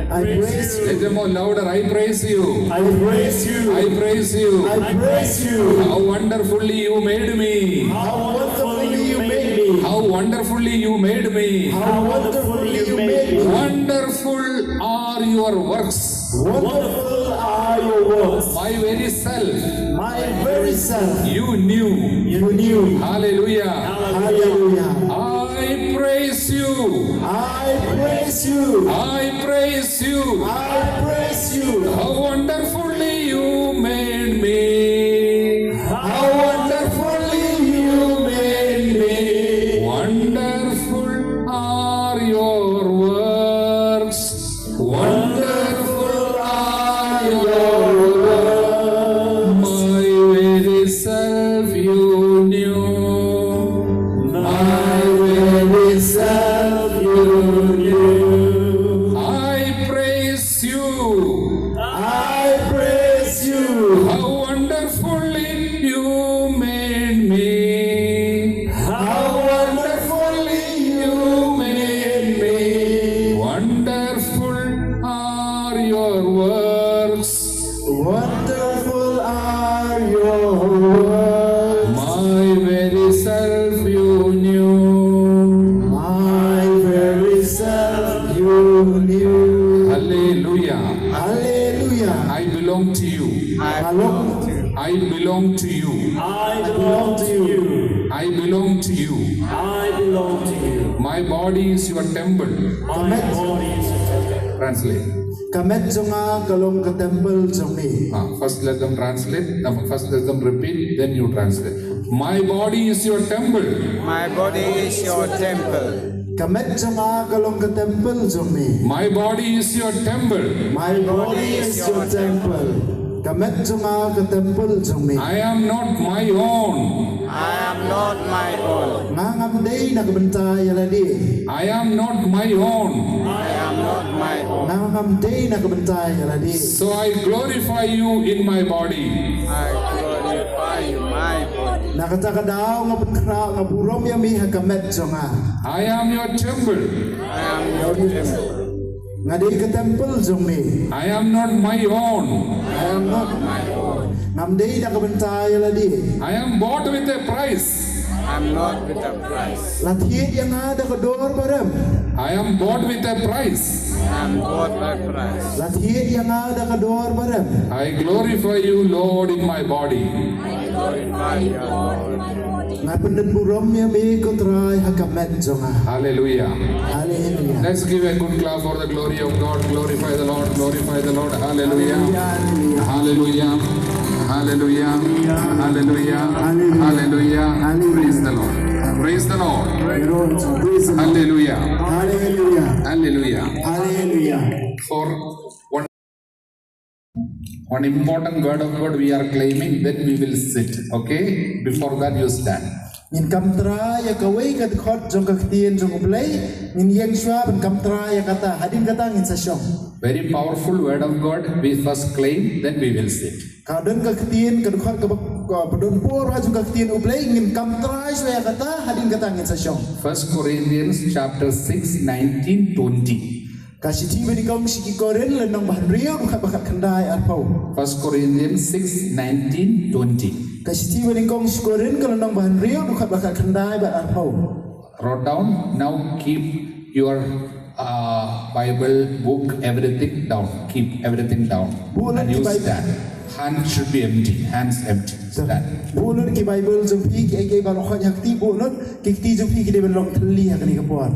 I praise you. Little more louder. I praise you. I praise you. I praise you. I praise you. How wonderfully you made me. How wonderfully you made me. How wonderfully you made me. How wonderfully you made me. Wonderful are your works. Wonderful are your works. My very self. My very self. You knew. You knew. Hallelujah. Hallelujah. I praise you. I praise you. I praise you. I praise you. How wonderfully you made me. How wonderfully you made me. Wonderful are your works. Wonderful are your works. My very self you knew. My very self you knew. I praise you. I praise you. How wonderfully you made me. How wonderfully you made me. Wonderful are your works. Wonderful are your works. My very self you knew. My very self you knew. Hallelujah. Hallelujah. I belong to you. I belong to you. I belong to you. I belong to you. I belong to you. I belong to you. My body is your temple. My body is your temple. Translate. Ka met jong nga ka long ka temple jong me. Ah, first let them translate. No, first let them repeat, then you translate. My body is your temple. My body is your temple. Ka met jong nga ka long ka temple jong me. My body is your temple. My body is your temple. Ka met jong nga ka temple jong me. I am not my own. I am not my own. Nga ngam dei na ka bynta ïa lade. I am not my own. I am not my own. Nga ngam dei na ka bynta ïa lade. So I glorify you in my body. I glorify you my body. Na kata ka daw nga pynkhraw, nga burom ïa me ha ka met jong nga. I am your temple. I am your temple. Nga dei ka temple jong me. I am not my own. I am not my own. Ngam dei da ka bynta ïa lade. I am bought with a price. I am not with a price. La thied ïa nga da ka dor barem. I am bought with a price. I am bought by price. La thied ïa nga da ka dor barem. I glorify you, Lord, in my body. I glorify you, Lord. Nga pyndon burom ïa me ko Trai ha ka met jong nga. Hallelujah. Hallelujah. Let's give a good clap for the glory of God. Glorify the Lord. Glorify the Lord. Hallelujah. Hallelujah. Hallelujah. Hallelujah. Hallelujah. Hallelujah. Hallelujah. Hallelujah. Praise the Lord. Praise the Lord. Praise the Lord. Hallelujah. Hallelujah. Hallelujah. Hallelujah. For one, one important word of God we are claiming, then we will sit. Okay? Before that, you stand. Ngin kam trai ïa kawei ka dkhot jong ka ktien jong U Blei, ngin ïeng shuwa ban kam trai ïa kata, hadien kata ngin sa shong. Very powerful word of God, we first claim, then we will sit. Ka don ka ktien, ka dkhot kaba, kaba don por ha jong ka ktien U Blei, ngin kam trai shuwa ïa kata, hadien kata ngin sa shong. First Corinthians chapter six, nineteen, twenty. Ka shithi ba nyngkong sha ki Korinth, lynnong ba hynriew, dkhot ba khatkhyndai arphew. First Corinthians six, nineteen, twenty. Ka shithi ba nyngkong sha ki Korinth, ka lynnong ba hynriew, dkhot ba khatkhyndai bad arphew. Wrote down. Now keep your, uh, Bible, book, everything down. Keep everything down. Buh lut ki Bible. And you stand. Hand should be empty. Hands empty. Stand. Buh lut ki Bible jong phi, kiei kiei ba la khot ha kti, buh lut, ki kti jong phi ki dei ban long thylli ha kane ka por.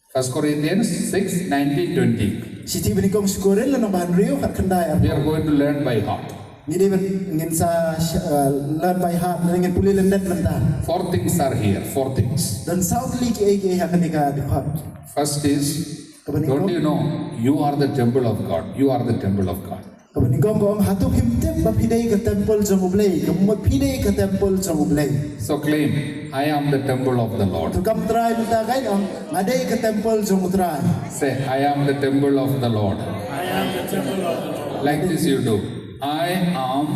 First Corinthians six, nineteen, twenty. Shithi ba nyngkong sha ki Korinth, lynnong ba hynriew, khatkhyndai arphew. We are going to learn by heart. Ngi dei ban, ngin sa, uh, learn by heart, ngin pule lyndet mynta. Four things are here, four things. Don saw tylli kiei kiei ha kane ka dkhot. First is, don't you know you are the temple of God? You are the temple of God. Kaba nyngkong ka ong, hato phim tip ba phi dei ka temple jong U Blei, ka mut phi dei ka temple jong U Blei. So claim, "I am the temple of the Lord." To kam trai mynta, ka ong, nga dei ka temple jong U Trai. Say, "I am the temple of the Lord." I am the temple of the Lord. Like this you do. I am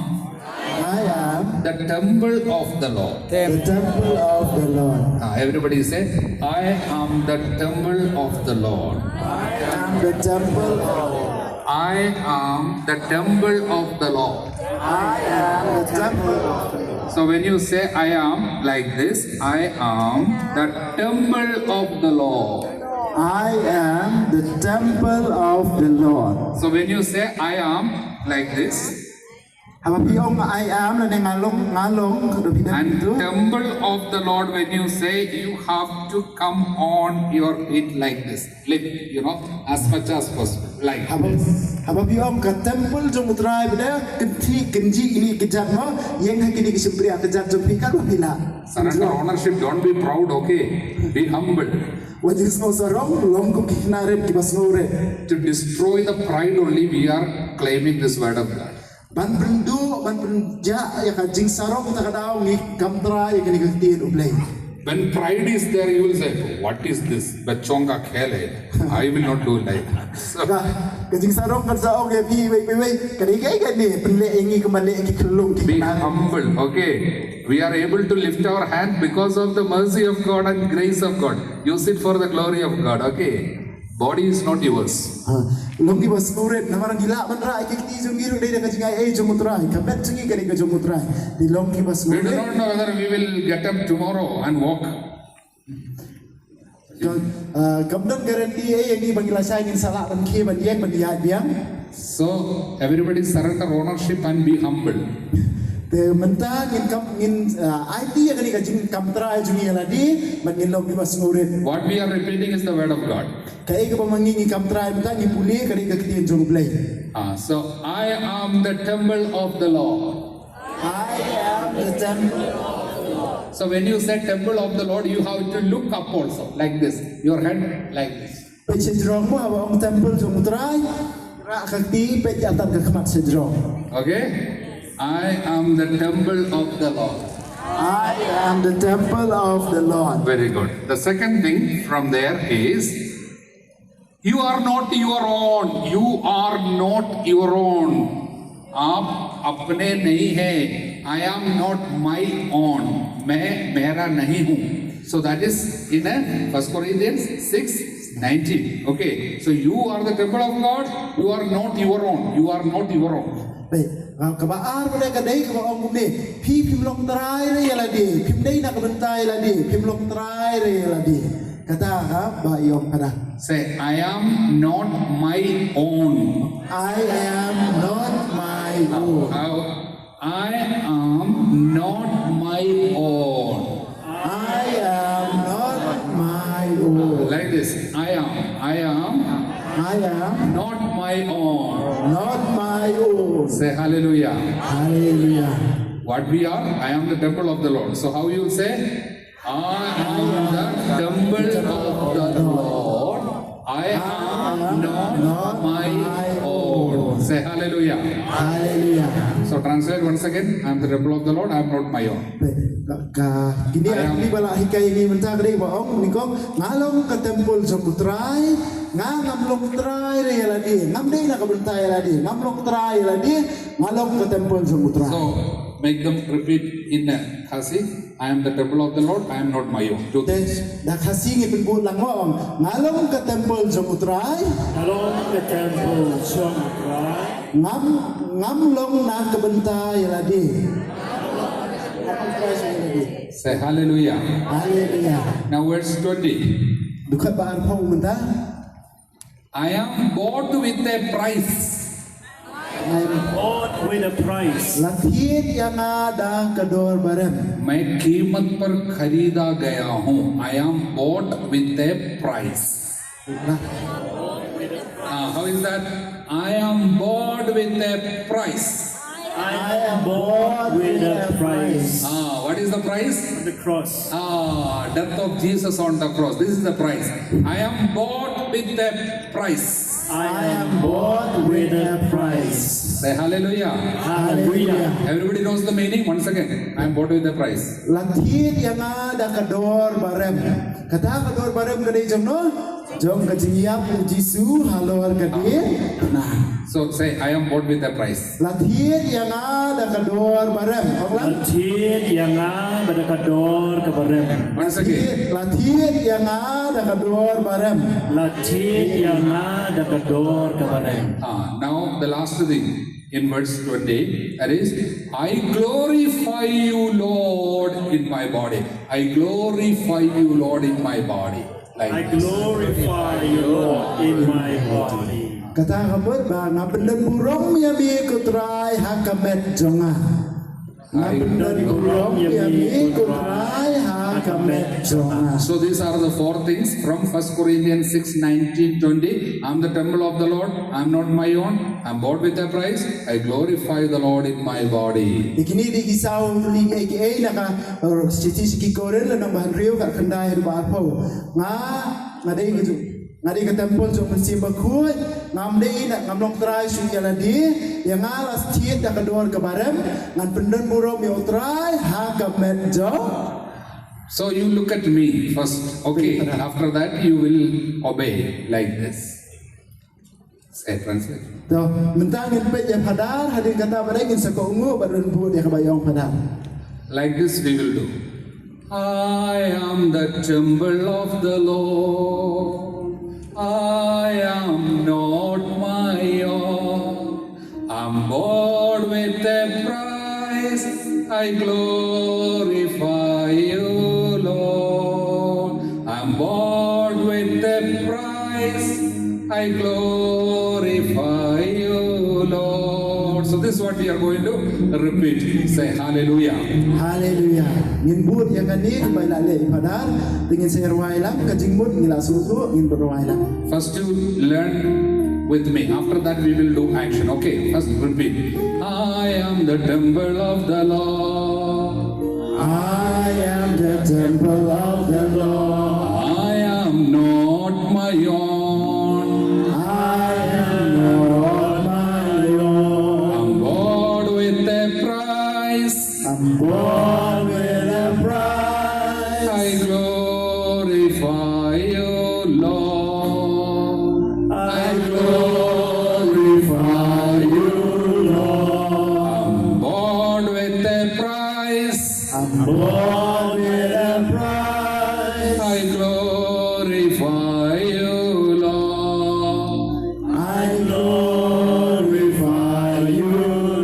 I am the temple of the Lord. The temple of the Lord. Ah, everybody say, "I am the temple of the Lord." I am the temple of I am the temple of the Lord. I am the temple of the Lord. So when you say, "I am," like this, "I am the temple of the Lord." I am the temple of the Lord. So when you say, "I am," like this, haba phi ong, "I am," lane, "Nga long, nga long," ka dei phi dang, and tu, "temple of the Lord," when you say, you have to come on your feet like this. Lift, you know, as much as possible. Like, haba, haba phi ong ka temple jong U Trai, ba dei kynthih kynjih ine i kjat mo, ïeng ha kine ki shympriah kjat jong phi katba phi lah. Surrender ownership, don't be proud, okay? Be humble. Wat jingsngew sarong, long kum ki khynnah rit kiba sngewrit. To destroy the pride only, we are claiming this word of God. Ban pynduh, ban pynjah ïa ka jingsarong, kata ka daw ngi kam trai ïa kane ka ktien U Blei. When pride is there, you will say, "What is this? Bachong ka khel hai. I will not do like that." So, ka, ka jingsarong kan sa ong ïa phi, wei, wei, wei, ka dei kaei kane, pynleh ïa ngi kumba leh ki khyllung ki khynnah. Be humble, okay? We are able to lift our hand because of the mercy of God and grace of God. Use it for the glory of God, okay? Body is not yours. Ha, long kiba sngewrit, namar ngi lah ban rah ïa ki kti jong ngi ruh dei da ka jingai ei jong U Trai, ka met jong ngi ka dei ka jong U Trai. Ngi long kiba sngewrit. We do not know whether we will get up tomorrow and walk. Ka, ah, kam don guarantee ei ïa ngi ba ngi la shai ngin sa lah ban khie ban ïeng ban ïaid biang. So, everybody surrender ownership and be humble. Te mynta ngin kam ngin uh, aiti ïa kane ka jingkam trai jong ngi ïa lade, bad ngin long kiba sngewrit. What we are repeating is the word of God. Kaei kaba ma ngi ngin kam trai mynta ngi pule ka dei ka ktien jong U Blei. Ah, so I am the temple of the Lord. I am the temple. So when you say temple of the Lord, you have to look up also, like this. Your head like this. Peit sha jrong mo, haba ong temple jong U Trai, rah ka kti, peit ïa tad ka khmat sha jrong. Okay? I am the temple of the Lord. I am the temple of the Lord. Very good. The second thing from there is, you are not your own. You are not your own. आप अपने नहीं है. I am not my own. मैं मेरा नहीं हूँ. So that is in a First Corinthians six nineteen. Okay. So you are the temple of God. You are not your own. You are not your own. Peit, ah, kaba ar ba dei ka dei kaba ong kumne. Phi phim long trai re ïa lade. Phim dei na ka bynta ïa lade. Phim long trai re ïa lade. Kata ka ba ïong pada. Say, I am not my own. I am not my own. How? I am not my own. I am not my own. Like this. I am. I am. I am. Not my own. Not my own. Say hallelujah. Hallelujah. What we are? I am the temple of the Lord. So how you will say? I am the temple of the Lord. I am not my own. Say hallelujah. Hallelujah. So translate once again. I am the temple of the Lord. I am not my own. Ka, ka, kine, I am, kine ba la hikai ngi mynta ka dei ba ong nyngkong, nga long ka temple jong U Trai, nga ngam long trai re ïa lade, ngam dei na ka bynta ïa lade, ngam long trai ïa lade, nga long ka temple jong U Trai. So make them repeat in, uh, Khasi. I am the temple of the Lord, I am not my own. Two things. Da Khasi ngi pynbud lang mo ong. Nga long ka temple jong U Trai. Nga long ka temple jong U Trai. Ngam, ngam long na ka bynta ïa lade. Say hallelujah. Hallelujah. Now verse twenty. Dkhot ba arphew mynta. I am bought with a price. I am bought with a price. La thied ïa nga da ka dor barem. मैं कीमत पर खरीदा गया हूँ. I am bought with a price. Ah, how is that? I am bought with a price. I am bought with a price. Ah, what is the price? The cross. Ah, death of Jesus on the cross. This is the price. I am bought with a price. I am bought with a price. Say hallelujah. Hallelujah. Everybody knows the meaning. Once again, I am bought with a price. La thied ïa nga da ka dor barem. Kata ka dor barem ka dei jong no? Jong ka jingïap u Jisu halor ka diengphna. So say, I am bought with a price. La thied ïa nga da ka dor barem. Ong lang. La thied ïa nga da ka dor ka barem. Once again. La thied ïa nga da ka dor barem. La thied ïa nga da ka dor ka barem. Ah, now the last thing in verse twenty, that is, I glorify you, Lord, in my body. I glorify you, Lord, in my body. Like I this. Glorify you, Lord, in my body. Kata ka mut ba nga pyndon burom ïa me ko Trai ha ka met jong nga. Nga pyndon burom ïa me ko Trai ha ka met jong nga. So these are the four things from First Corinthians six nineteen twenty. I'm the temple of the Lord. I'm not my own. I'm bought with a price. I glorify the Lord in my body. Te kine dei ki saw tylli kiei kiei na ka, uh, shithi sha ki Korinth lynnong ba hynriew ka khyndai haduh ba arphew. Nga, nga dei ka ju-, nga dei ka temple jong u Mynsiem Bakhuid, ngam dei na, ngam long trai shuh ïa lade, ïa nga la thied da ka dor kaba rem, ngan pyndon burom ïa u Trai ha ka met jong. So you look at me first, okay? After that you will obey like this. Say, translate. To, mynta ngin peit ïa Phadar, hadien kata ba dei ngin sa kohnguh bad ngin bud ïa kaba ïong Phadar. Like this we will do. I am the temple of the Lord. I am not my own. I'm bought with a price. I glorify you, Lord. I'm bought with a price. I glorify you. This is what we are going to repeat. Say hallelujah. Hallelujah. Ngin bud ïa kane ba la leh i Phadar. Te ngin sa rwai lang ka jingmut ngi la sngewthuh, ngin bud rwai lang. First you learn with me. After that we will do action. Okay, first repeat. I am the temple of the Lord. I am the temple of the Lord. I am not my own. I am not my own. I'm bought with a price. I'm bought with a price. I glorify you, Lord. I glorify you, Lord. I'm bought with a price. I'm bought with a price. I glorify you, Lord. I glorify you,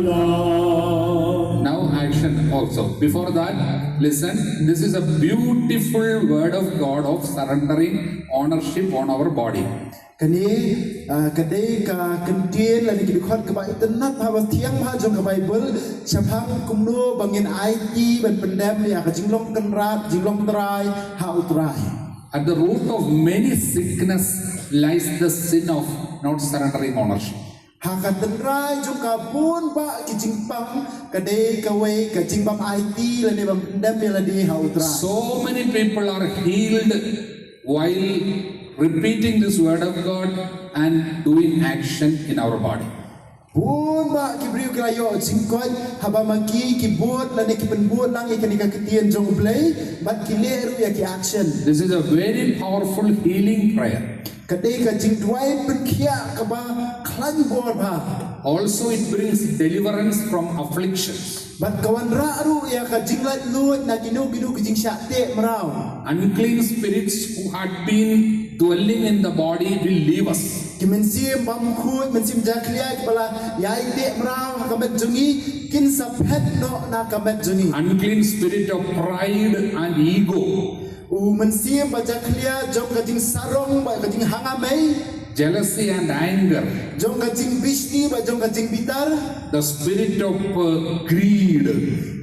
Lord. Now action also. Before that, listen. This is a beautiful word of God of surrendering ownership on our body. Kane, ah, ka dei ka kyntien lane ka dkhot kaba itynnad bha, ba thiang bha jong ka Baibl shaphang kumno ba ngin aiti ban pyndem ïa ka jinglong kynrad, jinglong trai ha U Trai. At the root of many sickness lies the sin of not surrendering ownership. Ha ka tynrai jong ka bun bah ki jingpang ka dei kawei ka jingbym aiti lane bym pyndem ïa lade ha U Trai. So many people are healed while repeating this word of God and doing action in our body. Bun bah ki briew ki la ïoh jingkoit haba ma ki ki bud lane ki pynbud lang ïa kane ka ktien jong U Blei bad ki leh ruh ïa ki action. This is a very powerful healing prayer. Ka dei ka jingduwai pynkhiah kaba khlaiñ bor bha. Also, it brings deliverance from afflictions. Bad ka wanrah ruh ïa ka jinglaitluid na kino kino ki jingshah teh mraw. Unclean spirits who had been dwelling in the body will leave us. Ki mynsiem bymkhuid, mynsiem jakhlia kiba la ïai teh mraw ha ka met jong ngi kin sa phet noh na ka met jong ngi. Unclean spirit of pride and ego. U mynsiem ba jakhlia jong ka jingsarong bad ka jinghangamei. Jealousy and anger. Jong ka jingbishni bad jong ka jingbitar. The spirit of, uh, greed.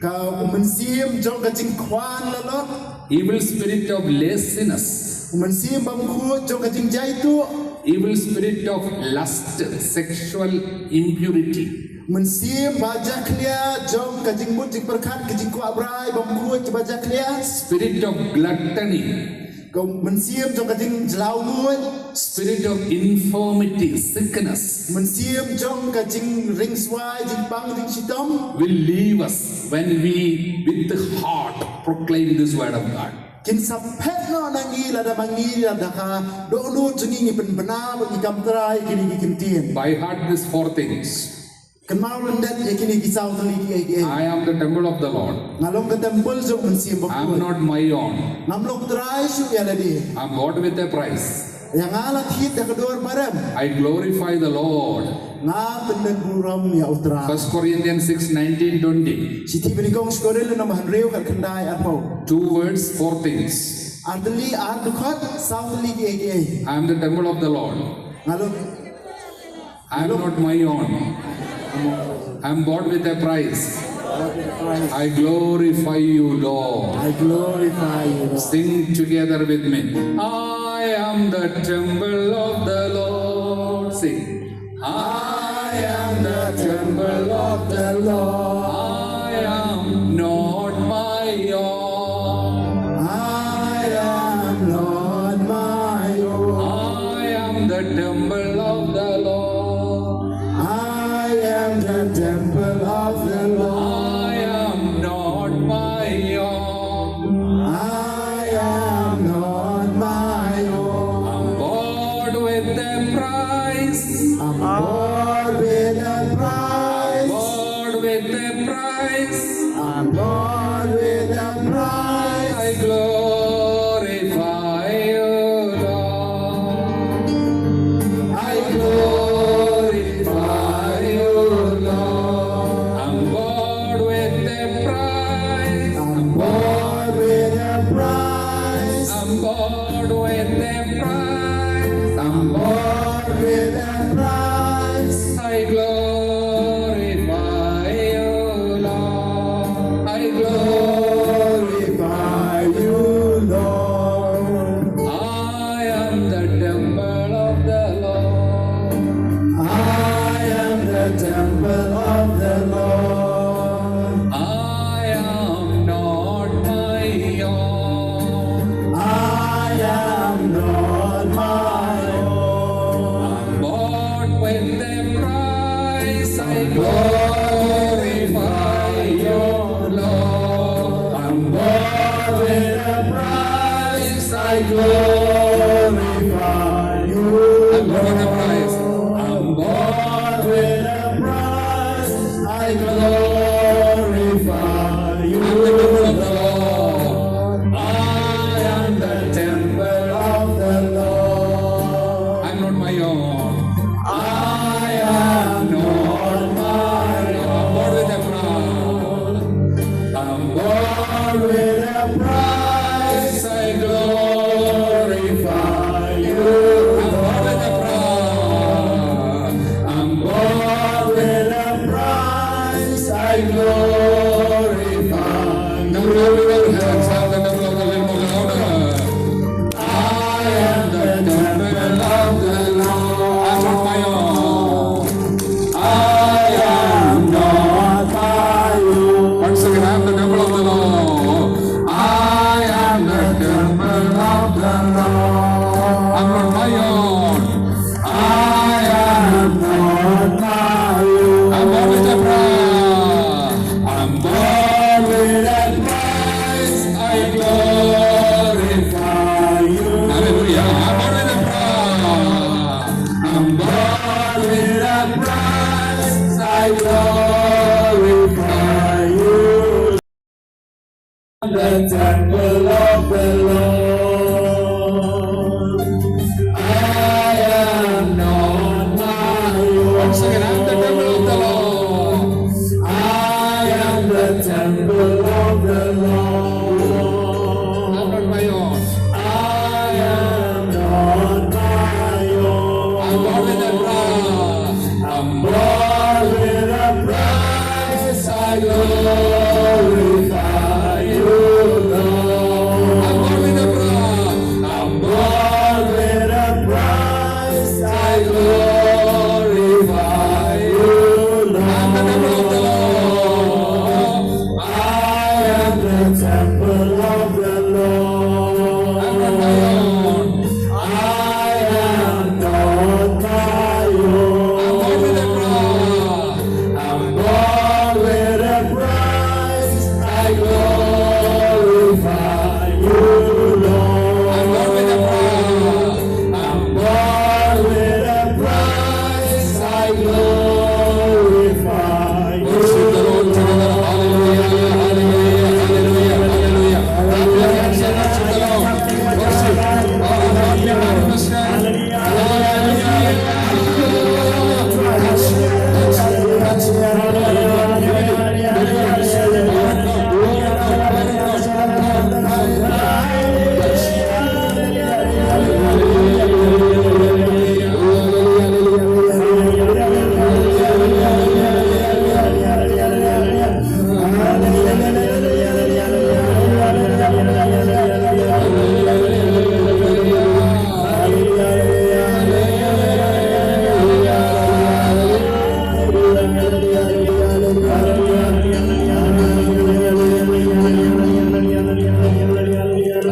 Ka u mynsiem jong ka jingkhwan lalot. Evil spirit of laziness. U mynsiem bymkhuid jong ka jingjaituh. Evil spirit of lust, sexual impurity. Mynsiem ba jakhlia jong ka jingmut jingpyrkhat, ka jingkwah brai bymkhuid kiba jakhlia. Spirit of gluttony. Ka mynsiem jong ka jingjlaw nguid. Spirit of infirmity, sickness. Mynsiem jong ka jingringswai, jingpang jingshitom. Will leave us when we, with the heart, proclaim this word of God. Kin sa phet noh na ngi lada ma ngi, lada ka dohnud jong ngi ngi pynbna bad ngi kam trai kine ki kyntien. By heart these four things. Kynmaw lyndet ïa kine ki saw tylli ki ei ki ei. I am the temple of the Lord. Nga long ka templ jong u Mynsiem Bakhuid. I am not my own. Ngam long trai shuh ïa lade. I am bought with a price. Ïa nga la thied da ka dor ba rem. I glorify the Lord. Nga pyndonburom ïa U Trai. First Corinthians six nineteen twenty. Shithi ba nyngkong sha Korinth lynnong ba hynriew khatkhyndai arphew. Two words, four things. Ar tylli ar dkhot, saw tylli ki ei ki ei. I am the temple of the Lord. Nga long I am not my own. I am bought with a price. I glorify you, Lord. I glorify you, Lord. Sing together with me. I am the temple of the Lord. Sing. I am the temple of the Lord. I am not my own. I am not my own. I am the temple of the Lord. I am the temple of the Lord. I am not my own. I am not my own. I'm bought with a price. I'm bought with a price. Bought with a price. I'm bought with a price. I glorify you, Lord. I glorify you, Lord. I'm bought with a price. I'm bought with a price. I'm bought with a price. I'm bought with a price. I glorify Glorify you, I'm bought with a price. I'm bought with a price. I glorify you, Lord. I am the temple of the Lord. I'm not my own. I am not my own. I'm bought with a price. I'm bought with a price. I glorify you. I'm bought with a price. I'm bought with a price. I glorify you. Now, everyone, hands up, the number of the Lord. I am the temple of the Lord. I'm not my own. I am not my own. Once again, I am the temple of the Lord. I am the temple of the Lord. I'm not my own. I am not my own. I'm bought with a price. I'm bought with a price. I glorify you. Hallelujah. I'm bought with a price. I'm bought with a price. I glorify you. The temple of the Lord. I am not my own. Once again, I am the temple of the Lord. I am the temple of the Lord. I'm not my own. I am not my own. I'm bought with a price. I'm bought with a price. I glorify you, Lord. I'm bought with a price. I'm bought with a price. I glorify you, Lord. I'm the temple of the Lord. I am the temple of the Lord. I'm not my own. I am not my own. I'm bought with a price. I'm bought with a price. I glorify you, Lord. I'm bought with a price. I'm bought with a price. I glorify you. Worship the Lord together. Hallelujah, hallelujah, hallelujah, hallelujah. Clap your hands and worship the Lord. Worship. Our God be manifested. Hallelujah. Hallelujah. Hallelujah.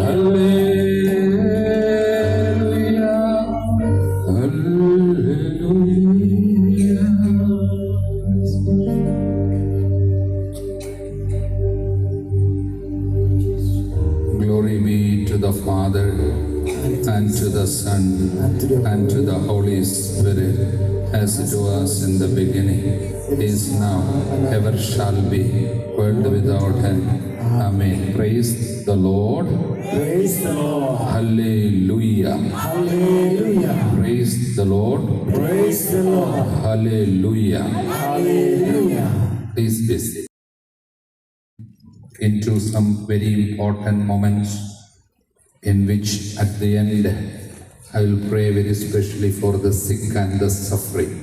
Glory be to the Father, and to the Son, and to the Holy Spirit, as it was in the beginning, is now, ever shall be, world without end. Amen. Praise the Lord. Praise the Lord. Hallelujah. Hallelujah. Praise the Lord. Praise the Lord. Hallelujah. Hallelujah. Please be seated. Into some very important moments in which at the end I will pray very specially for the sick and the suffering.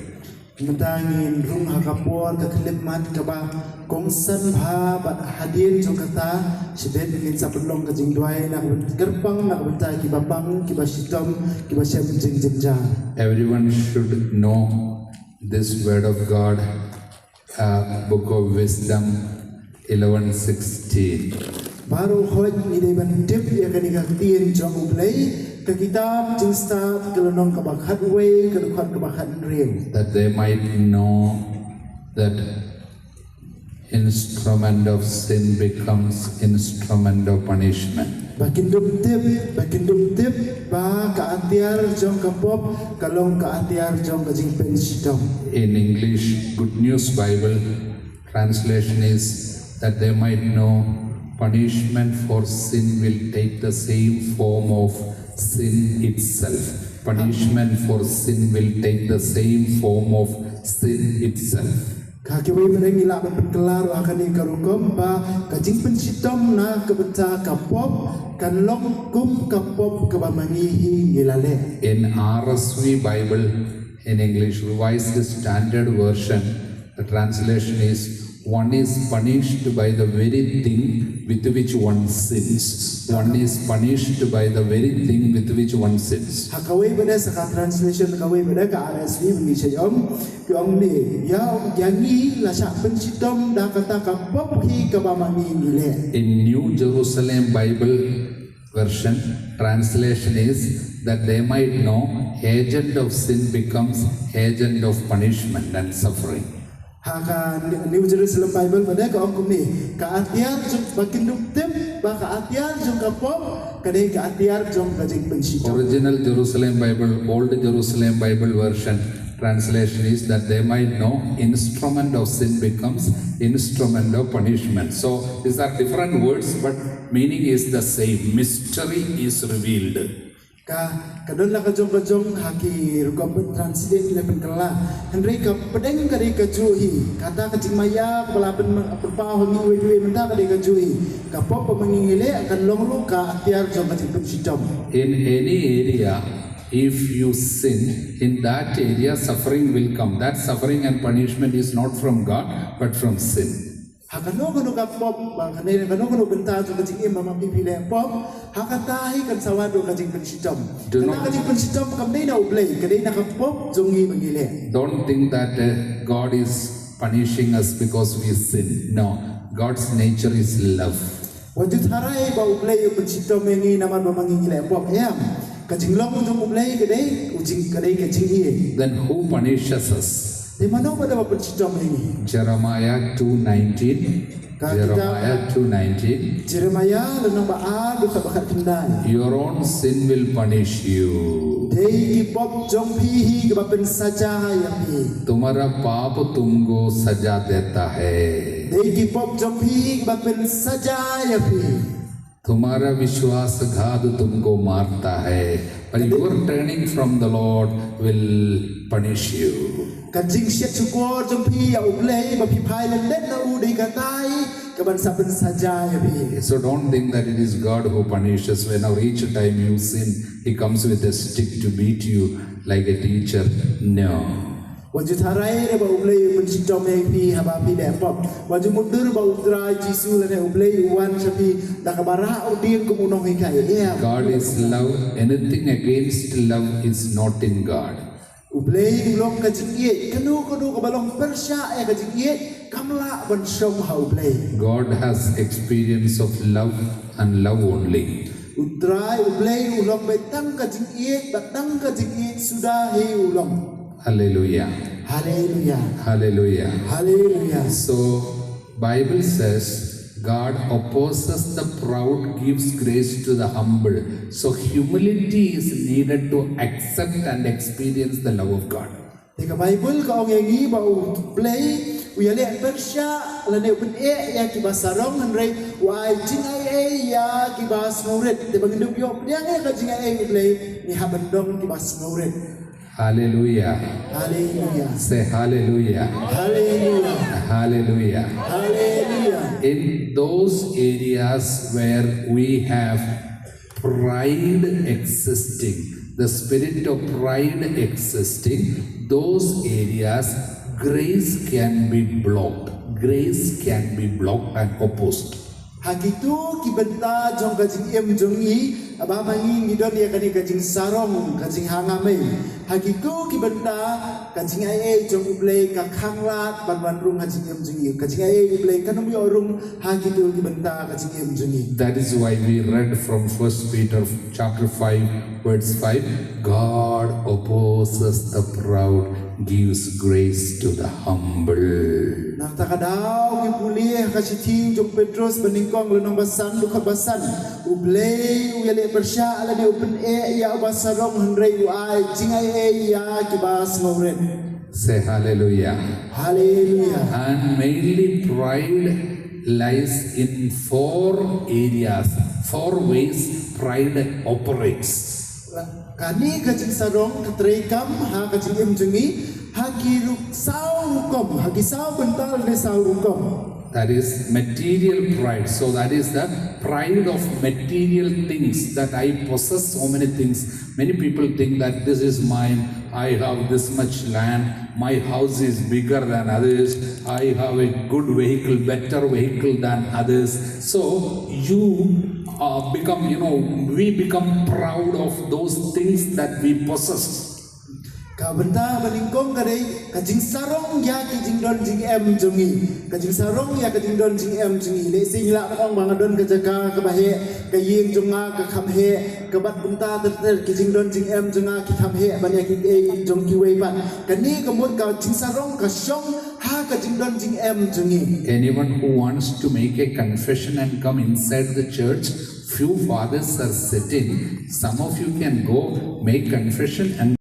Mynta ngin rung ha ka por ka khyllipmat kaba kongsan bha bad hadien jong kata, shibit ngin sa pynlong ka jingduwai na ka byn-, kyrpang na ka bynta kiba pang, kiba shitom, kiba shem jingjynjar. Everyone should know this word of God, uh, Book of Wisdom eleven sixteen. Baroh hoi ngi dei ban tip ïa kane ka ktien jong U Blei, ka kitab Jingstad ka lynnong kaba khatwei, ka dkhot kaba khathynriew. That they might know that instrument of sin becomes instrument of punishment. Ba kin dup tip, ba kin dup tip ba ka atiar jong ka pop ka long ka atiar jong ka jingpynshitom. In English, Good News Bible translation is that they might know punishment for sin will take the same form of sin itself. Punishment for sin will take the same form of sin itself. Ka kiwei pat ngi lah ban pynkylla ruh ha kane ka rukom ba ka jingpynshitom na ka bynta ka pop kan long kum ka pop kaba ma ngi hi ngi la leh. In R S V Bible, in English, Revised Standard Version, the translation is, "One is punished by the very thing with which one sins. One is punished by the very thing with which one sins." Ha kawei pat de sa ka translation kawei pat de ka R S V ba ngi shait ong, ki ong ne, ïa, ïa ngi la shah pynshitom da kata ka pop hi kaba ma ngi ngi leh. In New Jerusalem Bible Version, translation is that they might know agent of sin becomes agent of punishment and suffering. Ha ka New Jerusalem Bible pat de ka ong kumne, ka atiar jong, ba kin dup tip ba ka atiar jong ka pop ka dei ka atiar jong ka jingpynshitom. Original Jerusalem Bible, Old Jerusalem Bible Version, translation is that they might know instrument of sin becomes instrument of punishment. So these are different words, but meaning is the same. Mystery is revealed. Ka, ka don la ka jong ka jong ha ki rukom ban translate leh pynkylla. Hynrei ka pdeng ka dei kajuh hi. Kata ka jingmaïa kaba la pyn, pynpaw ha ngi iwei pa iwei mynta ka dei kajuh hi. Ka pop ba ma ngi ngi leh kan long ruh ka atiar jong ka jingpynshitom. In any area, if you sin, in that area suffering will come. That suffering and punishment is not from God, but from sin. Ha kano kano ka pop, ba kane kano kano bynta jong ka jingim ba ma phi phi leh pop, ha kata hi kan sa wan ruh ka jingpynshitom. Do not, kata ka jingpynshitom kam dei na U Blei, ka dei na ka pop jong ngi ba ngi leh. Don't think that, uh, God is punishing us because we sin. No, God's nature is love. Wat ju tharai ba U Blei u pynshitom ïa ngi namar ba ma ngi ngi leh pop, em. Ka jinglong jong U Blei ka dei, u jing, ka dei ka jingïeit. Then who punishes us? Te mano ba da ba pynshitom ïa ngi? Jeremiah two nineteen. Ka kitab Jeremiah two nineteen. Jeremiah lynnong ba ar dkhot ba khatkhyndai. Your own sin will punish you. Dei ki pop jong phi hi kiba pynsaja ïa phi. तुम्हारा पाप तुमको सजा देता है. Dei ki pop jong phi hi kiba pynsaja ïa phi. तुम्हारा विश्वासघात तुमको मारता है, but your turning from the Lord will punish you. Ka jingshit shukor jong phi ïa U Blei ba phi phai lyndet na u dei katai kaban sa pynsaja ïa phi. So don't think that it is God who punishes. Whenever each time you sin, he comes with a stick to beat you like a teacher. No. Wat ju tharai re ba U Blei u pynshitom ïa phi haba phi leh pop. Wat ju mutdur ba U Trai Jisu lane U Blei u wan sha phi da kaba rah u dieng kum u nonghikai. Em. God is love. Anything against love is not in God. U Blei u long ka jingïeit. Kano kano kaba long pyrshah ïa ka jingïeit kam lah ban shong ha U Blei. God has experience of love and love only. U Trai U Blei u long beit tang ka jingïeit, bad tang ka jingïeit suda hi u long. Hallelujah. Hallelujah. Hallelujah. Hallelujah. So, Bible says, "God opposes the proud, gives grace to the humble." So, humility is needed to accept and experience the love of God. Te ka Bible ka ong ïa ngi ba U Blei u ïaleh pyrshah lane u pyneh ïa kiba sarong, hynrei u ai jingaiei ïa kiba sngewrit. Te ba ngin dup ïoh pdiang ïa ka jingaiei U Blei, ngi hap ban long kiba sngewrit. Hallelujah. Hallelujah. Say hallelujah. Hallelujah. Hallelujah. Hallelujah. In those areas where we have pride existing, the spirit of pride existing, those areas grace can be blocked. Grace can be blocked and opposed. Ha kito ki bynta jong ka jingim jong ngi, ba ma ngi ngi don ïa kane ka jingsarong, ka jinghangamei. Ha kito ki bynta ka jingaiei jong U Blei ka khanglad ban wan rung ha jingim jong ngi. Ka jingaiei U Blei kan ym ïoh rung ha kito ki bynta ka jingim jong ngi. That is why we read from First Peter chapter five, verse five, "God opposes the proud gives grace to the humble. Nangta ka daw ngi pule ha ka shithi jong Petros banyngkong lynnong ba san dkhot ba san. U Blei u ïaleh pyrshah lane u pyneh ïa uba sarong hynrei u ai jingaiei ïa kiba sngewrit. Say hallelujah. Hallelujah. And mainly pride lies in four areas, four ways pride operates. Kane ka jingsarong ka treikam ha ka jingim jong ngi ha ki ruk saw rukom, ha ki saw bynta ne saw rukom. That is material pride. So that is the pride of material things, that I possess so many things. Many people think that this is mine, I have this much land, my house is bigger than others, I have a good vehicle, better vehicle than others. So you uh, become, you know, we become proud of those things that we possess. Ka bynta banyngkong ka dei ka jingsarong ïa ki jingdon jingem jong ngi. Ka jingsarong ïa ka jingdon jingem jong ngi. Lehse ngi lah ban ong ba nga don ka jaka kaba heh, ka ïing jong nga ka kham heh, ka bad kumta ter ter ki jingdon jingem jong nga ki kham heh ban ïa kiei jong kiwei pat. Kane ka mut ka jingsarong ka shong ha ka jingdon jingem jong ngi. Anyone who wants to make a confession and come inside the church, few fathers are sitting. Some of you can go make confession and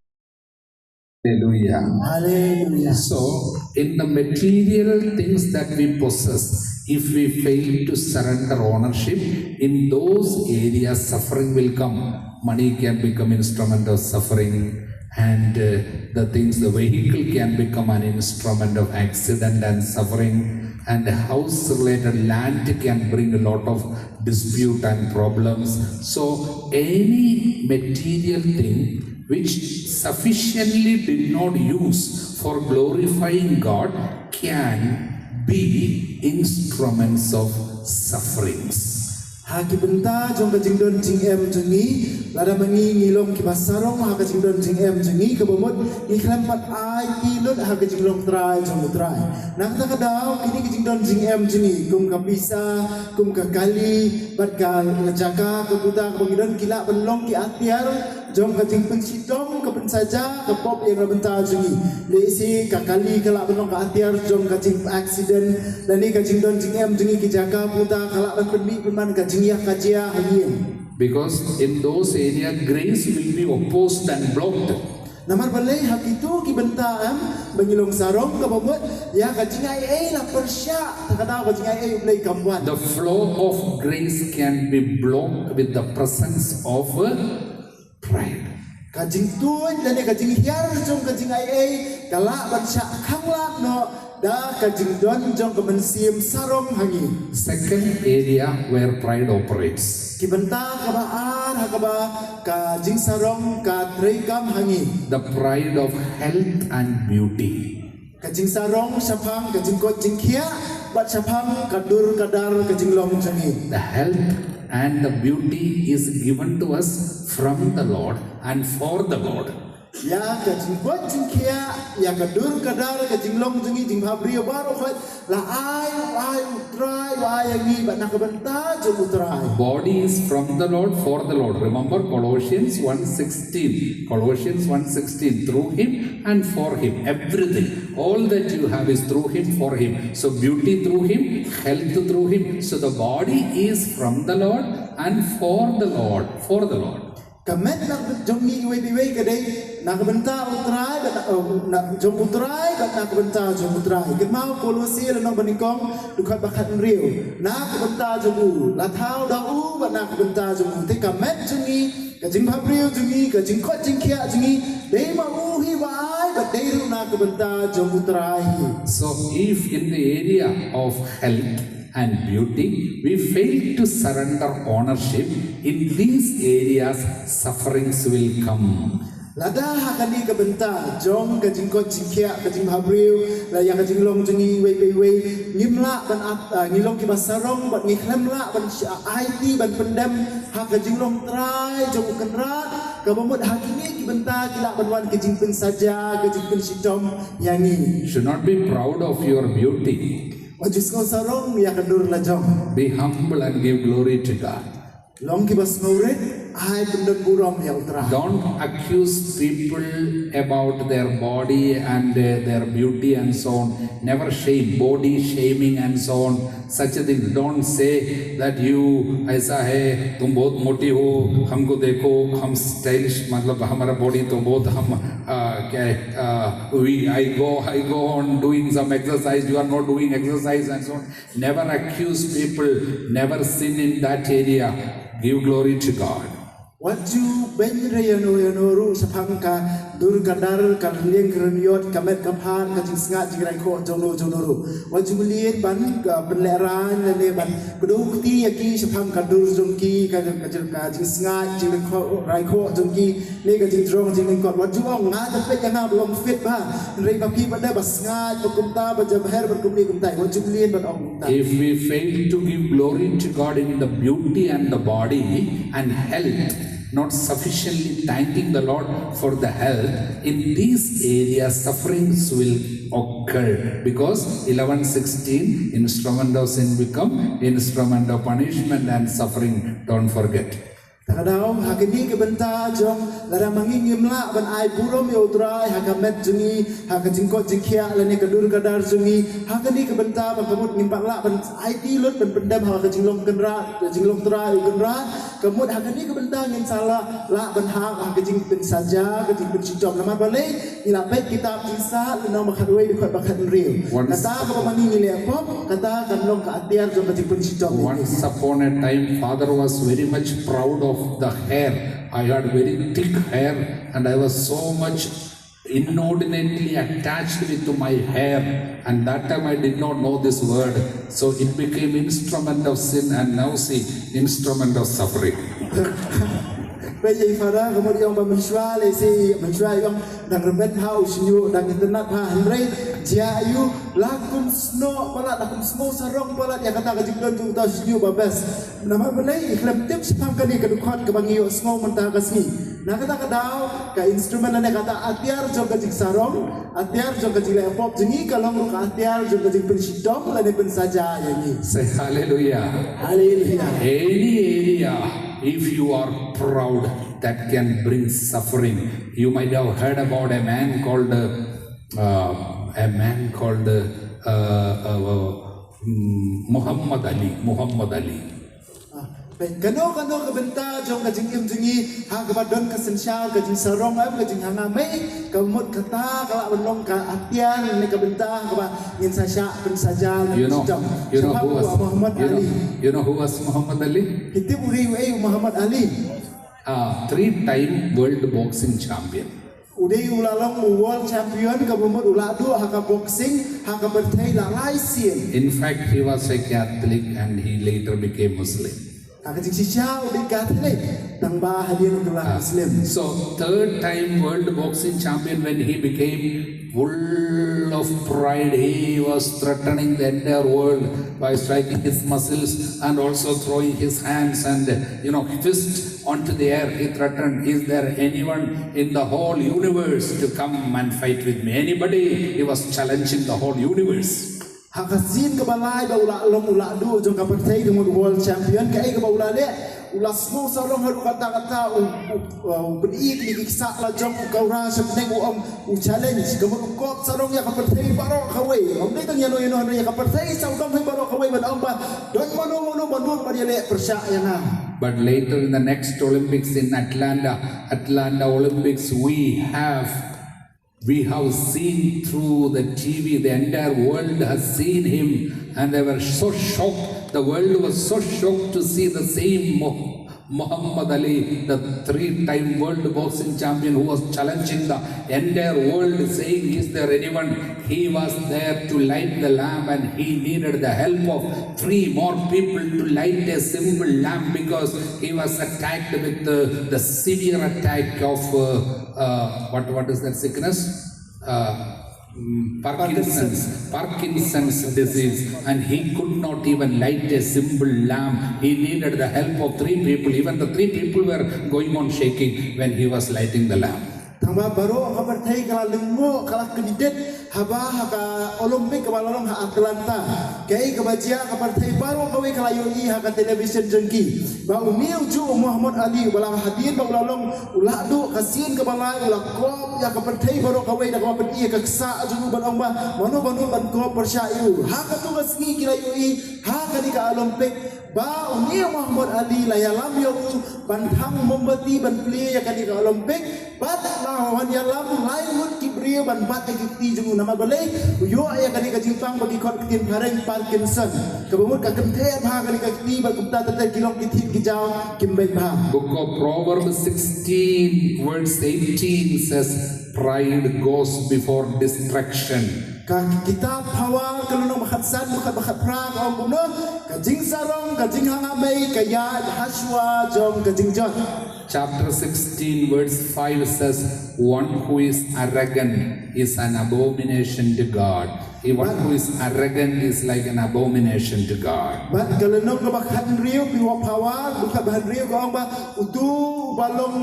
Hallelujah. Hallelujah. So, in the material things that we possess, if we fail to surrender ownership, in those areas suffering will come. Money can become instrument of suffering, and uh, the things, the vehicle can become an instrument of accident and suffering, and house related land can bring a lot of dispute and problems. So, any material thing which sufficiently did not use for glorifying God can be instruments of sufferings. Ha ki bynta jong ka jingdon jingem jong ngi, lada ma ngi ngi long kiba sarong ha ka jingdon jingem jong ngi, kaba mut ngi khlem pat aiti lut ha ka jinglong trai jong u Trai. Na kata ka daw kine ki jingdon jingem jong ngi kum ka pisa, kum ka kali, bad ka jaka ka puta kaba ngi don ki lah ban long ki atiar jong ka jingpynshitom, ka pynsaja ka pop ïa ka bynta jong ngi. Lehse ka kali ka lah ban long ka atiar jong ka jing accident, lane ka jingdon jingem jong ngi, ki jaka puta ka lah ban pynmih pynman ka jingïakajia ha ïing. Because in those areas grace will be opposed and blocked. Namar balei ha kito ki bynta em ba ngi long sarong kaba mut ïa ka jingaiei la pyrshah, ta ka daw ka jingaiei U Blei kam wan. The flow of grace can be blocked with the presence of uh, pride. Ka jingtuid lane ka jinghiar jong ka jingaiei ka lah ban shah khanglad noh da ka jingdon jong ka mynsiem sarong ha ngi. Second area where pride operates. Ki bynta kaba ar ha kaba ka jingsarong ka treikam ha ngi. The pride of health and beauty. Ka jingsarong shaphang ka jingkoit jingkhiah bad shaphang ka dur ka dar ka jinglong jong ngi. The health and the beauty is given to us from the Lord and for the Lord. Ïa ka jingkoit jingkhiah, ïa ka dur ka dar ka jinglong jong ngi, jingbhabriew baroh khoit la ai, ai u Trai, la ai ïa ngi bad na ka bynta jong u Trai. Body is from the Lord, for the Lord. Remember Colossians one sixteen. Colossians one sixteen. Through him and for him. Everything. All that you have is through him, for him. So beauty through him, health through him. So the body is from the Lord and for the Lord. For the Lord. Ka met na jong ngi iwei pa iwei ka dei na ka bynta u Trai bad na, na jong u Trai bad na ka bynta jong u Trai. Kynmaw Kolose lynnong banyngkong dkhot ba khathynriew. Na ka bynta jong u, la thaw da u bad na ka bynta jong u. Te ka met jong ngi, ka jingbhabriew jong ngi, ka jingkoit jingkhiah jong ngi, dei ma u hi ba ai bad dei ruh na ka bynta jong u Trai hi. So if in the area of health and beauty, we fail to surrender ownership in these areas, sufferings will come. Lada ha kane ka bynta jong ka jingkoit jingkhiah, ka jingbhabriew, la ïa ka jinglong jong ngi iwei pa iwei, ngim lah ban at, ah, ngi long kiba sarong bad ngi khlem lah ban sh-, ah, aiti ban pyndem ha ka jinglong trai jong u Kynrad, kaba mut ha kine ki bynta ki lah ban wan ka jingpynsaja, ka jingpynshitom ïa ngi. Should not be proud of your beauty. Wat ju sngew sarong ïa ka dur la jong. Be humble and give glory to God. Long kiba sngewrit, ai pyndon burom ïa U Trai. Don't accuse people about their body and uh, their beauty and so on. Never shame, body shaming and so on. Such a thing. Don't say that you ऐसा है, तुम बहुत मोटी हो, हमको देखो, हम स्टाइलिश, मतलब हमारा बॉडी तो बहुत हम आ, क्या है, आ, we I go I go on doing some exercise, you are not doing exercise and so on. Never accuse people, never sin in that area. Give glory to God. Wat ju beiñ re ïano ïano ruh shaphang ka dur ka dar, ka rynïeng ka rynïot, ka met ka phad, ka jingsngaid jingrai khoh jong no jong no ruh. Wat ju mlien ban ka pynlehrain lane ban kdew kti ïa ki shaphang ka dur jong ki, ka ka ka jingsngaid jingrai khoh jong ki, ne ka jingjrong jinglyngkot. Wat ju ong nga te peit ïa nga ba long fit bha. Hynrei ba phi ba da ba sngaid ba kumta ba jabher ba kumne kumta. Wat ju mlien ban ong kumta. If we fail to give glory to God in the beauty and the body and health, not sufficiently thanking the Lord for the health, in these areas sufferings will occur, because eleven sixteen, instrument of sin become instrument of punishment and suffering. Don't forget. Ta ka daw, ha kane ka bynta jong lada ma ngi ngim lah ban ai burom ïa U Trai ha ka met jong ngi, ha ka jingkoit jingkhiah lane ka dur ka dar jong ngi, ha kane ka bynta ba ka mut ngim pat lah ban aiti lut ban pyndem ha ka jinglong Kynrad, jinglong Trai U Kynrad, ka mut ha kane ka bynta ngin sa lah, lah ban hap ha ka jingpynsaja, ka jingpynshitom. Namar balei? Ngi la peit kitab Jingsngewsih lynnong ba khatwei dkhot ba khathynriew. Once Kata kaba ma ngi ngi leh pop, kata kan long ka atiar jong ka jingpynshitom ïa ngi. Once upon a time, father was very much proud of the hair. I had very thick hair and I was so much inordinately attached with my hair, and that time I did not know this word, so it became instrument of sin, and now see, instrument of suffering. Peit ïa i Father, ka mut ïong ba mynshuwa lehse, mynshuwa ïong dang rebet bha u shñiuh, dang itynnad bha, hynrei jia ïa u la kum snoh palat, la kum sngew sarong palat ïa kata ka jingdon jong uta u shñiuh ba best. Namar balei? I khlem tip shaphang kane ka dkhot kaba ngi ïohsngew mynta ka sngi. Na kata ka daw, ka instrument lane kata atiar jong ka jingsarong, atiar jong ka jingleh pop jong ngi ka long ruh ka atiar jong ka jingpynshitom lane pynsaja ïa ngi. Say hallelujah. Hallelujah. Any area, if you are proud, that can bring suffering. You might have heard about a man called, uh, uh, a man called, uh, uh, uh, mm, Muhammad Ali. Muhammad Ali. Ah, peit, kano kano ka bynta jong ka jingim jong ngi, ha kaba don ka synshar, ka jingsarong, em, ka jinghanga mei, ka mut kata ka lah ban long ka atiar ne ka bynta kaba ngin sa shah pynsaja ne You know, pynshah. You know Shaphang who was, u Muhammad you know, Ali. You know who was Muhammad Ali? Phi tip u dei uei u Muhammad Ali? Ah, three-time world boxing champion. U dei u la long u world champion, kaba mut u la duh ha ka boxing ha ka pyrthei la lai sien. In fact, he was a Catholic and he later became Muslim. Ha ka jingshisha u dei Catholic, tang ba hadien u la Ah. Muslim. So, third time world boxing champion, when he became full of pride, he was threatening the entire world by striking his muscles and also throwing his hands and, you know, fist onto the air. He threatened, "Is there anyone in the whole universe to come and fight with me? Anybody?" He was challenging the whole universe. Ha ka sien kaba lai ba u la long u la duh jong ka pyrthei ka mut world champion, kaei kaba u la leh? U la sngew sarong haduh katta katta, u, u, u pyni kine ki ksah la jong u, ka u rah sha bneng, u ong, u challenge, ka mut u kot sarong ïa ka pyrthei baroh kawei. Ym dei tang ïano ïano, ïa ka pyrthei sawdong hi baroh kawei, ban ong ba don mano mano ba nud ban ïaleh pyrshah ïa nga. But later in the next Olympics in Atlanta, Atlanta Olympics, we have We have seen through the T V, the entire world has seen him, and they were so shocked. The world was so shocked to see the same Mo- Muhammad Ali, the three time world boxing champion who was challenging the entire world, saying, "Is there anyone?" He was there to light the lamp, and he needed the help of three more people to light a simple lamp because he was attacked with the, the severe attack of uh, uh, what, what is that sickness? Uh, mm, Parkinson's, Parkinson's disease, and he could not even light a simple lamp. He needed the help of three people. Even the three people were going on shaking when he was lighting the lamp. Tangba baroh ka pyrthei ka la lyngngoh, ka la kyndit haba ha ka Olympic kaba la long ha Atlanta. Kaei kaba jia, ka pyrthei baroh kawei ka la ïohi ha ka television jong ki ba une u juh u Muhammad Ali, ba la hadien ba u la long, u la duh ka sien kaba lai, u la kop ïa ka pyrthei baroh kawei da kaba pyni ïa ka ksah jong u ban ong ba mano mano ban kop pyrshah ïa u. Ha katu ka sngi ki la ïohi ha kane ka Olympic ba une u Muhammad Ali la ïalam ïa u ban thang mombati ban plie ïa kane ka Olympic. Bad la wan ïalam lai ngut ki briew ban bat ïa ki kti jong u. Namar balei? U ïoh ïa kane ka jingpang ba ki khot ktien phareng Parkinson. Kaba mut ka kynthei bha kane ka kti bad kumta ter ter ki long ki thied ki jaw kim beit bha. Book of Proverbs sixteen, verse eighteen says, "Pride goes before destruction." Ka kitab Pawar ka lynnong ba khatsan, ba khat, ba khatphra ka ong kumno: ka jingsarong, ka jinghangamei ka ïaid ha shuwa jong ka jingjot. Chapter sixteen, verse five says, "One who is arrogant is an abomination to God." He, one who is arrogant is like an abomination to God. Bad ka lynnong kaba khathynriew, Pawar, ba khatba hynriew ka ong ba utu uba long,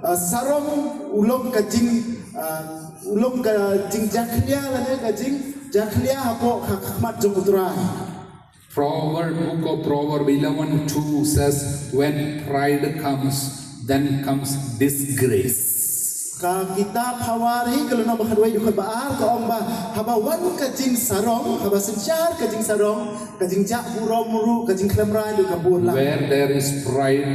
uh, sarong u long ka jing, uh, u long ka jingjakhlia lane ka jingjakhlia hapoh ka khmat jong U Trai. Proverb, book of Proverb eleven two says, "When pride comes, then comes disgrace." Ka kitab Pawar hi ka lynnong ba khatwei dkhot ba ar ka ong ba haba wan ka jingsarong, haba synshar ka jingsarong, ka jingjah burom ruh, ka jingkhlem rai ruh ka bun lang. Where there is pride,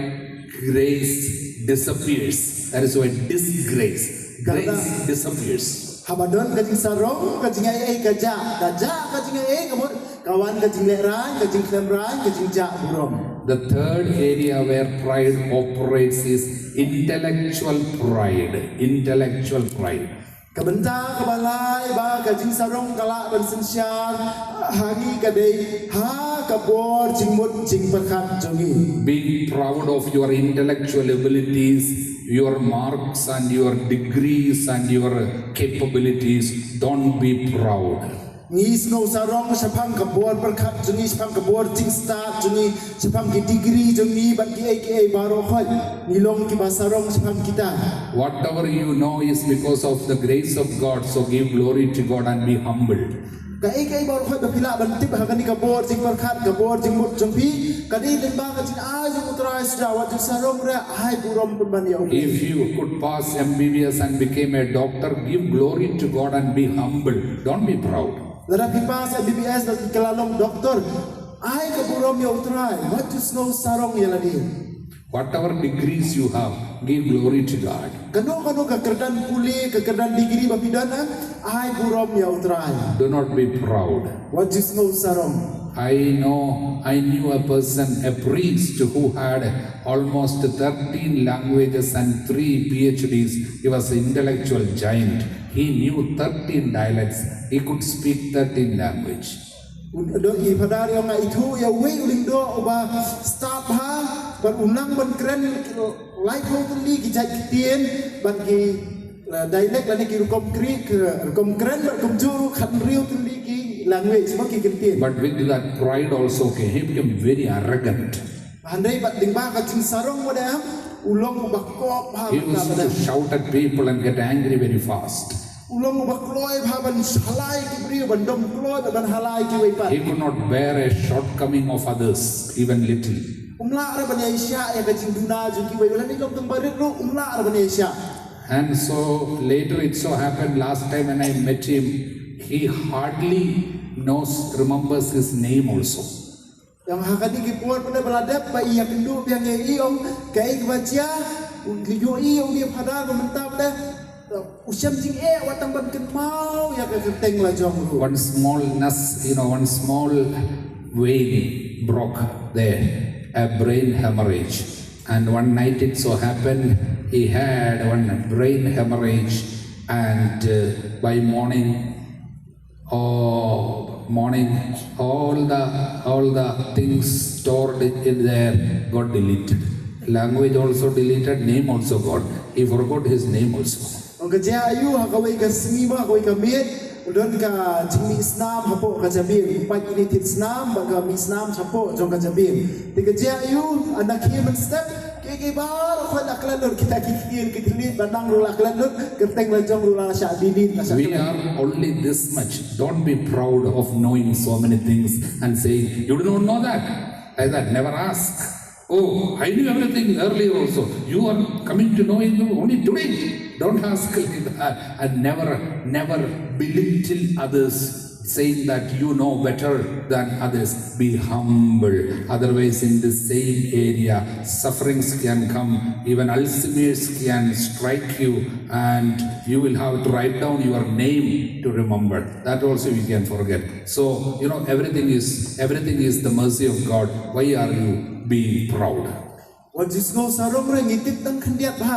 grace disappears. That is why disgrace. Grace disappears. Haba don ka jingsarong, ka jingaiei ka jah, ka jah ka jingaiei ka mut ka wan ka jinglehrain, ka jingkhlem rain, ka jingjah burom. The third area where pride operates is intellectual pride. Intellectual pride. Ka bynta kaba lai ba ka jingsarong ka lah ban synshar ha ngi ka dei ha ka bor jingmut jingpyrkhat jong ngi. Being proud of your intellectual abilities, your marks and your degrees and your capabilities, don't be proud. Ngi sngewsarong shaphang ka bor pyrkhat jong ngi, shaphang ka bor jingstad jong ngi, shaphang ki degree jong ngi bad kiei kiei baroh khoit. Ngi long kiba sarong shaphang kita. Whatever you know is because of the grace of God, so give glory to God and be humble. Kaei kaei baroh khoit ba phi lah ban tip ha kane ka bor jingpyrkhat, ka bor jingmut jong phi, ka dei lyngba ka jingai jong U Trai. Sdang wat ju sarong re, ai burom pynban ïa U Blei. If you could pass M B B S and became a doctor, give glory to God and be humble. Don't be proud. Lada phi pass M B B S bad phi kylla long doktor, ai ka burom ïa U Trai, wat ju sngewsarong ïa lade. Whatever degrees you have, give glory to God. Kano kano ka kyrdan pule, ka kyrdan degree ba phi don, ai burom ïa U Trai. Do not be proud. Wat ju sngewsarong. I know, I knew a person, a priest, who had almost thirteen languages and three P H Ds. He was an intellectual giant. He knew thirteen dialects. He could speak thirteen language. Don i Phadar ïong nga ithuh ïa uwei u lyngdoh uba stad bha, bad u nang ban kren laiphew tylli ki jait ktien, bad ki, uh, dialect lane ki rukom kri, ki rukom kren, bad kumjuh ruh khathynriew tylli ki language, mo, ki kyntien. But with that pride also came, he became very arrogant. Hynrei bad lyngba ka jingsarong ba u don, u long uba kop bha. He used to shout at people and get angry very fast. U long uba kloi bha ban halai ki briew, ban dom kloi bad ban halai kiwei pat. He could not bear a shortcoming of others, even little. Um lah re ban ïaishah ïa ka jingduna jong kiwei, lane ka jingbarit ruh um lah re ban ïaishah. And so later it so happened, last time when I met him, he hardly knows, remembers his name also. Ïa nga ha kane ka por pat ba la dep ba i ïakynduh biang ïa i, ong kaei kaba jia, u ïohi ïa u Phadar ba mynta pat u shem jingeh wat tang ban kynmaw ïa ka kyrteng la jong ruh. One small nus, you know, one small vein broke there, a brain hemorrhage. And one night it so happened he had one brain hemorrhage, and, uh, by morning, oh, morning, all the, all the things stored in there got deleted. Language also deleted, name also gone. He forgot his name also. Ong ka jia aïu, ha kawei ka sngi mo, ha kawei ka miet, u don ka jingmih snam hapoh ka jabieng. U pait ïa kine ki thied snam bad ka mih snam hapoh jong ka jabieng. Te ka jia aïu, ha khie mynstep, Ki baroh khoit la klet lut, kita ki ktien ki thylliej ba nang ruh la klet lut, kyrteng la jong ruh la shah dih dih, la shah We klet. Are only this much. Don't be proud of knowing so many things and saying, "You do not know that." Like that, never ask. "Oh, I knew everything earlier also." You are coming to know it only today. Don't ask like that. And never, never belittle others, saying that you know better than others. Be humble. Otherwise, in this same area, sufferings can come. Even Alzheimer's can strike you, and you will have to write down your name to remember. That also you can forget. So, you know, everything is, everything is the mercy of God. Why are you being proud? Wat ju sngew sarong re, ngi tip tang khyndiat bha.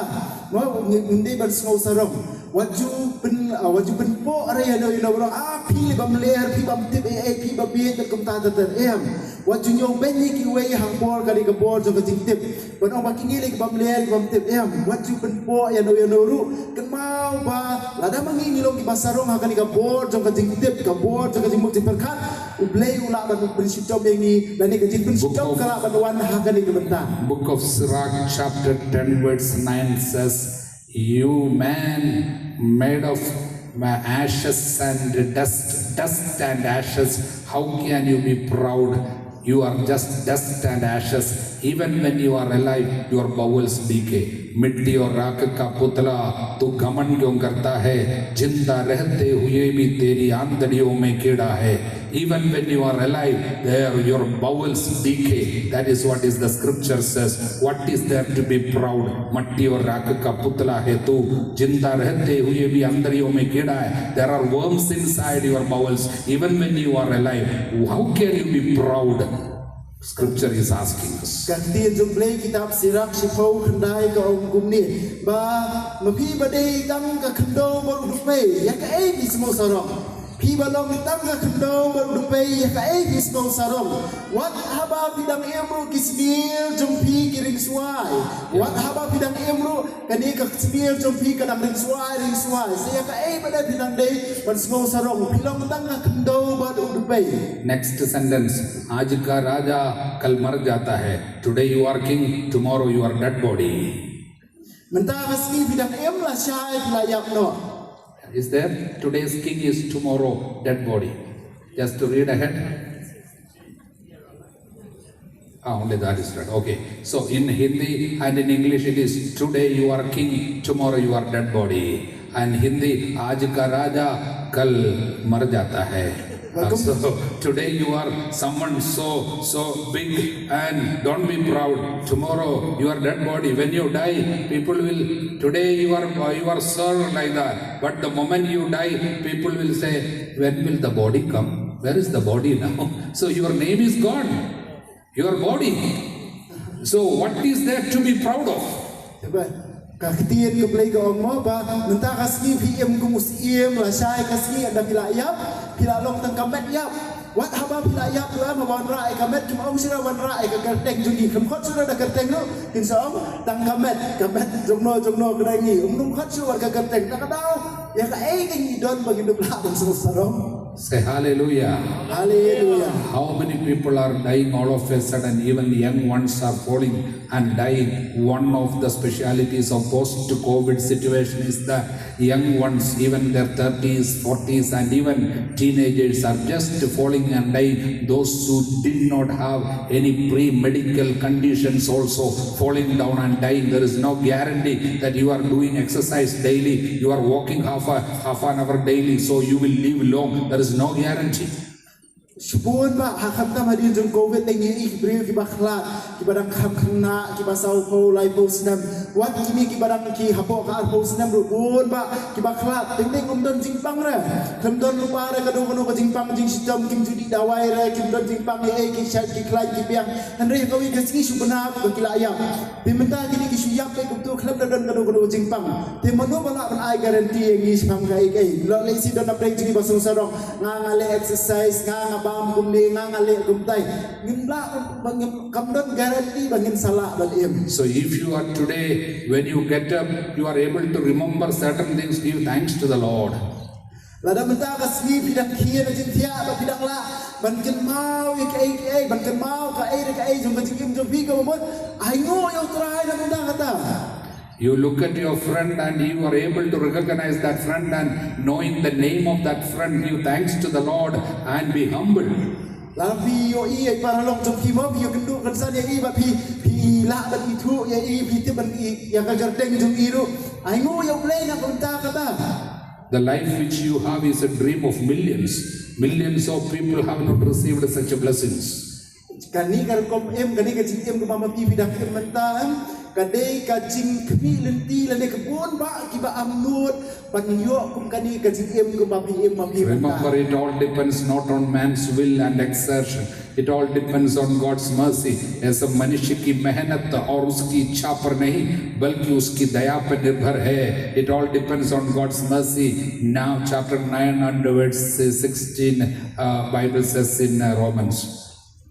Mo, ngi, ngim dei ban sngew sarong. Wat ju pyn, ah, wat ju pynpoh re ïa no ïa no ba long, ah, phi bym ler, phi bym tip ei ei, phi ba bieit bad kumta ter ter, em. Wat ju ñiewbeiñ ïa kiwei ha ka por, ka dei ka por jong ka jingtip. Ban ong ba kine le ki bym ler, ki bym tip, em. Wat ju pynpoh ïa no ïa no ruh. Kynmaw ba lada ma ngi ngi long kiba sarong ha kane ka bor jong ka jingtip, ka bor jong ka jingmut jingpyrkhat, U Blei u lah ban pynshitom ïa ngi, lane ka jingpynshitom Book of ka lah ban wan ha kane ka bynta. Book of Sirach, chapter ten, verse nine says, "You man made of ma-, ashes and dust, dust and ashes, how can you be proud? You are just dust and ashes. Even when you are alive, your bowels decay." मिट्टी और राख का पुतला तू घमंड क्यों करता है? जिंदा रहते हुए भी तेरी आंतड़ियों में कीड़ा है। Even when you are alive, there your bowels decay. That is what is the scripture says. What is there to be proud? मट्टी और राख का पुतला है तू, जिंदा रहते हुए भी आंतड़ियों में कीड़ा है। There are worms inside your bowels. Even when you are alive, how can you be proud? Scripture is asking us. Ka ktien jong U Blei, kitab Sirach shiphew khyndai ka ong kumne, ba ma phi ba dei tang ka khyndew bad u dupei, ïa kaei phi sngew sarong? Phi ba long tang ka khyndew bad u dupei, ïa kaei phi sngew sarong? Wat haba phi dang im ruh ki snier jong phi ki ring swai. Wat haba phi dang im ruh kane ka snier jong phi ka dang ring swai, ring swai. Sa ïa kaei pat de phi dang dei ban sngew sarong? Phi long tang ka khyndew bad u dupei. Next sentence. आज का राजा कल मर जाता है. Today you are king, tomorrow you are dead body. Mynta ka sngi phi dang im, lashai phi la ïap noh. Is there? Today's king is tomorrow dead body. Just to read ahead. Ah, only that is right. Okay. So in Hindi and in English it is, "Today you are king, tomorrow you are dead body." And Hindi, "आज का राजा कल मर जाता है." Uh, so today you are someone so, so big and don't be proud. Tomorrow you are dead body. When you die, people will, today you are, uh, you are sir like that. But the moment you die, people will say, "When will the body come? Where is the body now?" So your name is gone. Your body. So what is there to be proud of? Te ba, ka ktien ka Blei ka ong mo ba mynta ka sngi phi im kum u syiem, lashai ka sngi ynda phi la ïap, phi la long tang ka met ïap. Wat haba phi la ïap ruh, haba wanrah ïa ka met, kim ong shuh wanrah ïa ka kyrteng jong ngi. Kim khot shuh da kyrteng ruh, kin sa ong tang ka met, ka met jong no jong no kyrteng ngi. Um nym khot shuh wat ka kyrteng, ta ka daw ïa kaei ngi don ba ngin ym lah ban sngew sarong. Say hallelujah. Hallelujah. How many people are dying all of a sudden? Even young ones are falling and dying. One of the specialities of post-COVID situation is the young ones, even their thirties, forties, and even teenagers are just falling and dying. Those who did not have any pre-medical conditions also falling down and dying. There is no guarantee that you are doing exercise daily, you are walking half a, half an hour daily, so you will live long. There is no guarantee. Shu bun bah ha khamtam hadien jong Covid, te ngi ïohi ki briew kiba khlad, kiba dang kham khynnah, kiba saw phew lai phew snem. Wat kine kiba dang ki hapoh ka ar phew snem ruh bun bah kiba khlad. Teng teng ym don jingpang re. Khlem don lypa re kano kano ka jingpang jingshitom, kim ju dih dawai re, kim don jingpang ei ei, ki shait ki khlaiñ ki biang. Hynrei ha kawei ka sngi shu bnap ba ki la ïap. Te mynta kine ki shu ïap beit kumto, khlem da don kano kano ka jingpang. Te mano ba lah ban ai guarantee ïa ngi shaphang kaei kaei? Lok lei shi don napdeng jong ngi ba sngewsarong, nga nga leh exercise, nga nga bam kumne, nga nga leh kumtai. Ngim lah ban, ngim, kam don guarantee ba ngin sa lah ban im. So if you are today, when you get up, you are able to remember certain things, give thanks to the Lord. Lada mynta ka sngi phi dang khie na jingthiah ba phi dang lah ban kynmaw ïa kaei kaei, ban kynmaw kaei re kaei jong ka jingim jong phi kaba mut, ainguh ïa U Trai na mynta kata. You look at your friend and you are able to recognize that friend and knowing the name of that friend, give thanks to the Lord and be humble. Lada phi ïohi ïa i paralok jong phi mo, phi ïakynduh kynsan ïa i, bad phi, phi lah ban ithuh ïa i, phi tip ban i ïa ka kyrteng jong i ruh, ainguh ïa U Blei na mynta kata. The life which you have is a dream of millions. Millions of people have not received such a blessings. Kane ka rukom im, kane ka jingim kaba ma phi phi dang im mynta em, ka dei ka jingkhmih lynti lane ka bun bah kiba am nud ban ïoh kum kane ka jingim kaba phi im ma phi mynta. Remember, it all depends not on man's will and exertion. It all depends on God's mercy. ऐसा मनुष्य की मेहनत और उसकी इच्छा पर नहीं, बल्कि उसकी दया पर निर्भर है. It all depends on God's mercy. Now chapter nine and verse sixteen, uh, Bible says in, uh, Romans.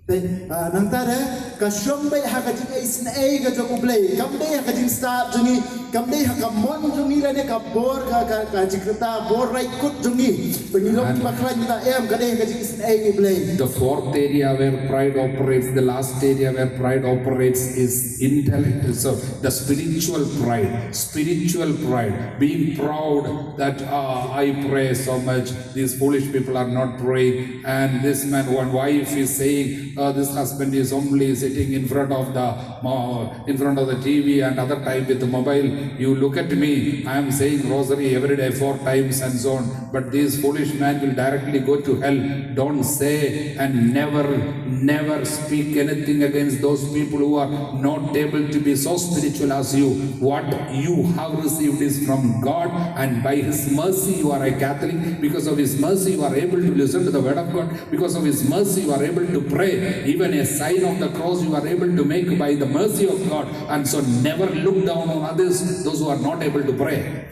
Te, ah, nangta re, ka shong beit ha ka jingisynei ka jong U Blei. Kam dei ha ka jingstad jong ngi, kam dei ha ka mon jong ngi lane ka bor ka, ka, ka jingkyrta bor raikut jong ngi. Ba ngi long kiba khlaiñ ta em, ka dei ha ka jingisynei U Blei. The fourth area where pride operates, the last area where pride operates is intellect. So the spiritual pride, spiritual pride, being proud that, uh, I pray so much, these foolish people are not praying. And this man, one wife is saying, uh, this husband is only sitting in front of the, uh, in front of the T V and other time with the mobile. You look at me, I am saying rosary every day four times and so on. But this foolish man will directly go to hell. Don't say and never, never speak anything against those people who are not able to be so spiritual as you. What you have received is from God, and by His mercy you are a Catholic. Because of His mercy you are able to listen to the word of God. Because of His mercy, you are able to pray. Even a sign of the cross, you are able to make by the mercy of God. And so never look down on others, those who are not able to pray.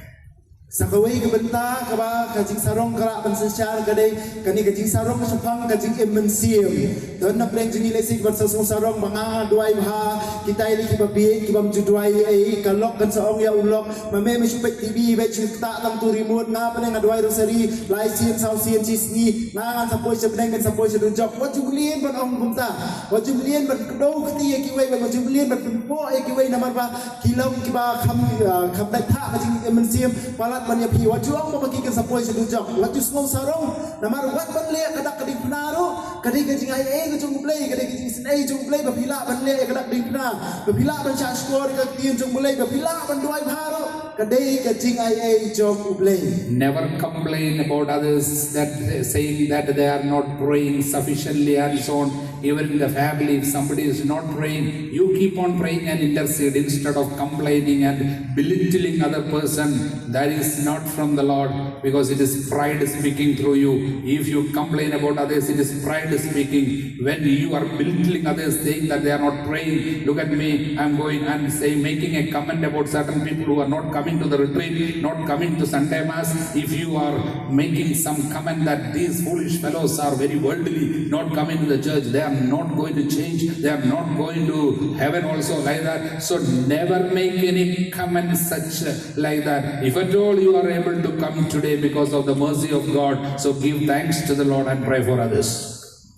Sa kawei ka bynta kaba ka jingsarong ka lah ban synshar ka dei kane ka jingsarong shaphang ka jingim mynsiem. Don na pdeng jong ngi lehse kiban sa sngewsarong ba nga duwai bha, kita ïa lei kiba bieit kibym ju duwai ei, ka lok kan sa ong ïa u lok, ma me me shu peit T V, beit shu ktah tang tu remote, nga pdeng nga duwai rosary lai sien saw sien shi sngi. Nga ngan sa poi sha bneng, ngan sa poi sha dujok. Wat ju mlien ban ong kumta. Wat ju mlien ban kdew kti ïa kiwei, wat ju mlien ban pynpoh ïa kiwei namar ba ki long kiba kham, ah, kham dei thah ka jingim mynsiem palat ban ïa phi. Wat ju ong ba ki kan sa poi sha dujok. Wat ju sngewsarong namar wat ban leh ka dak ka diengphna ruh ka dei ka jingai ei ka jong U Blei, ka dei ka jingisynei jong U Blei ba phi lah ban leh ïa ka dak diengphna, ba phi lah ban shah shkor ïa ka ktien jong U Blei, ba phi lah ban duwai bha ruh ka dei ka jingai ei jong U Blei. Never complain about others, that saying that they are not praying sufficiently and so on. Even in the family, if somebody is not praying, you keep on praying and intercede instead of complaining and belittling other person. That is not from the Lord, because it is pride speaking through you. If you complain about others, it is pride speaking. When you are belittling others, saying that they are not praying, look at me, I'm going and say, making a comment about certain people who are not coming to the retreat, not coming to Sunday Mass. If you are making some comment that these foolish fellows are very worldly, not coming to the church, they are not going to change, they are not going to heaven also, like that. So never make any comment such, uh, like that. If at all you are able to come today because of the mercy of God, so give thanks to the Lord and pray for others.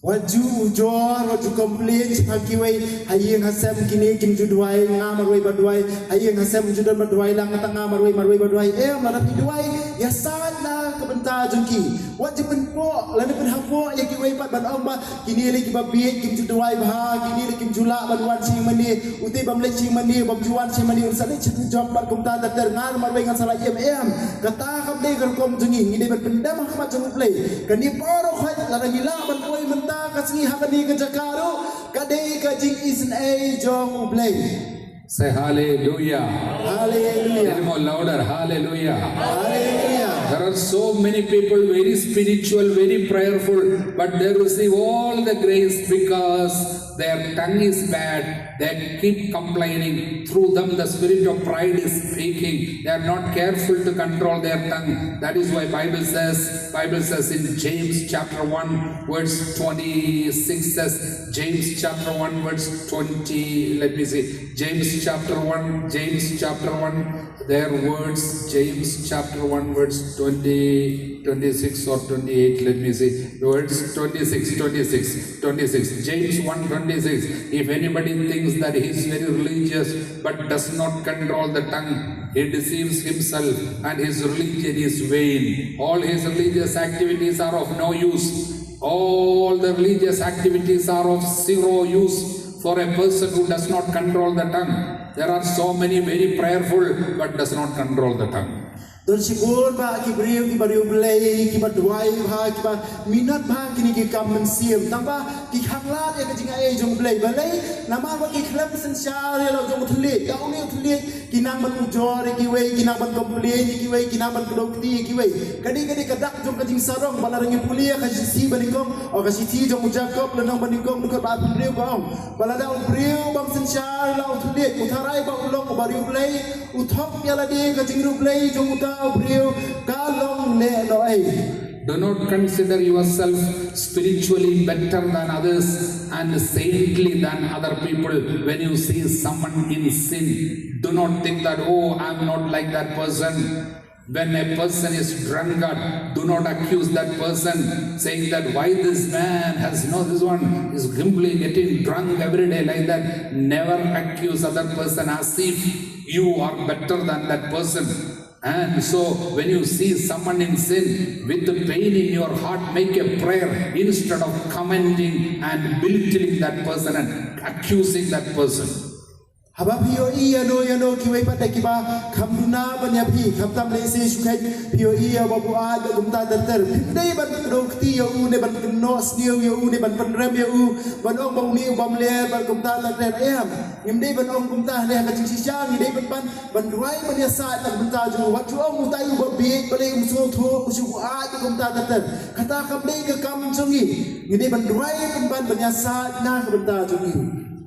Wat ju ujor, wat ju complain shaphang kiwei, ha ïing ha sem kine kim ju duwai, nga marwei ba duwai, ha ïing ha sem ju don ba duwai lang, nga tang nga marwei, marwei ba duwai. Em, lada phi duwai, ïasaid na ka bynta jong ki. Wat ju pynpoh lane pynhapoh ïa kiwei pat ban ong ba kine lei kiba bieit kim ju duwai bha, kine lei kim ju lah ban wan shim mane. Utai bym leit shim mane, bym ju wan shim mane, un sa leit sha dujok bad kumta ter ter, nga marwei ngan sa leit, em, em. Kata kam dei ka rukom jong ngi, ngi dei ban pyndem ha khmat jong U Blei. Kane baroh khoit lada ngi lah ban poi mynta ka sngi ha kane ka jaka ruh, ka dei ka jingisynei jong U Blei. Say hallelujah. Hallelujah. Little more louder. Hallelujah. Hallelujah. There are so many people very spiritual, very prayerful, but they receive all the grace because their tongue is bad. They keep complaining. Through them, the spirit of pride is speaking. They are not careful to control their tongue. That is why Bible says, Bible says in James chapter one, verse twenty-six says, James chapter one, verse twenty, let me see. James chapter one, James chapter one, Their words, James chapter one, verse twenty, twenty-six or twenty-eight, let me see. Verse twenty-six, twenty-six, twenty-six. James one twenty-six. If anybody thinks that he is very religious but does not control the tongue, he deceives himself and his religion is vain. All his religious activities are of no use. All the religious activities are of zero use for a person who does not control the tongue. There are so many very prayerful but does not control the tongue. Don shibun ba ki briew ki ba riewblei ki ba duwai bha ki ba minot bha kine ki kam mynsiem tang ba ki khanglad ïa ka jingai jong u Blei balei namar ba ki khlem synshar ïa la jong u thylliej ka une u thylliej ki nang ban ujor ïa kiwei ki nang ban complain ïa kiwei ki nang ban kdew kti ïa kiwei. Kane kane ka dak jong ka jingsarong ba la rangi pule ka shithi ba nyngkong o ka shithi jong u Jakob lynnong ba nyngkong dkhot ba arphew hynriew ka ong ba lada u briew bym synshar ïa la u thylliej u tharai ba u long u ba riewblei u thok ïa lade ka jingriewblei jong uta u briew ka long lehnohei. Do not consider yourself spiritually better than others and saintly than other people when you see someone in sin. Do not think that, oh, I'm not like that person. When a person is drunkard, do not accuse that person, saying that why this man has, you know, this one is simply getting drunk every day like that. Never accuse other person as if you are better than that person. And so, when you see someone in sin, with the pain in your heart, make a prayer instead of commending and belittling that person and accusing that person. Haba phi ïohi ïano ïano kiwei pat de kiba kham duna ban ïa phi, khamtam lehse shu kheit, phi ïohi ïa ba buaid ba kumta ter ter. Phim dei ban kdew kti ïa u ne ban kynnoh sniew ïa u ne ban pynrem ïa u ban ong ba une u bym leh ba kumta ter ter. Em, ngim dei ban ong kumta ne ha ka jingshisha ngi dei ban ban ban duwai ban ïasaid na ka bynta jong u. Wat ju ong utai uba bieit balei um sngewthuh u shu buaid ba kumta ter ter. Kata kam dei ka kam jong ngi. Ngi dei ban duwai ban ban ban ïasaid na ka bynta jong ngi.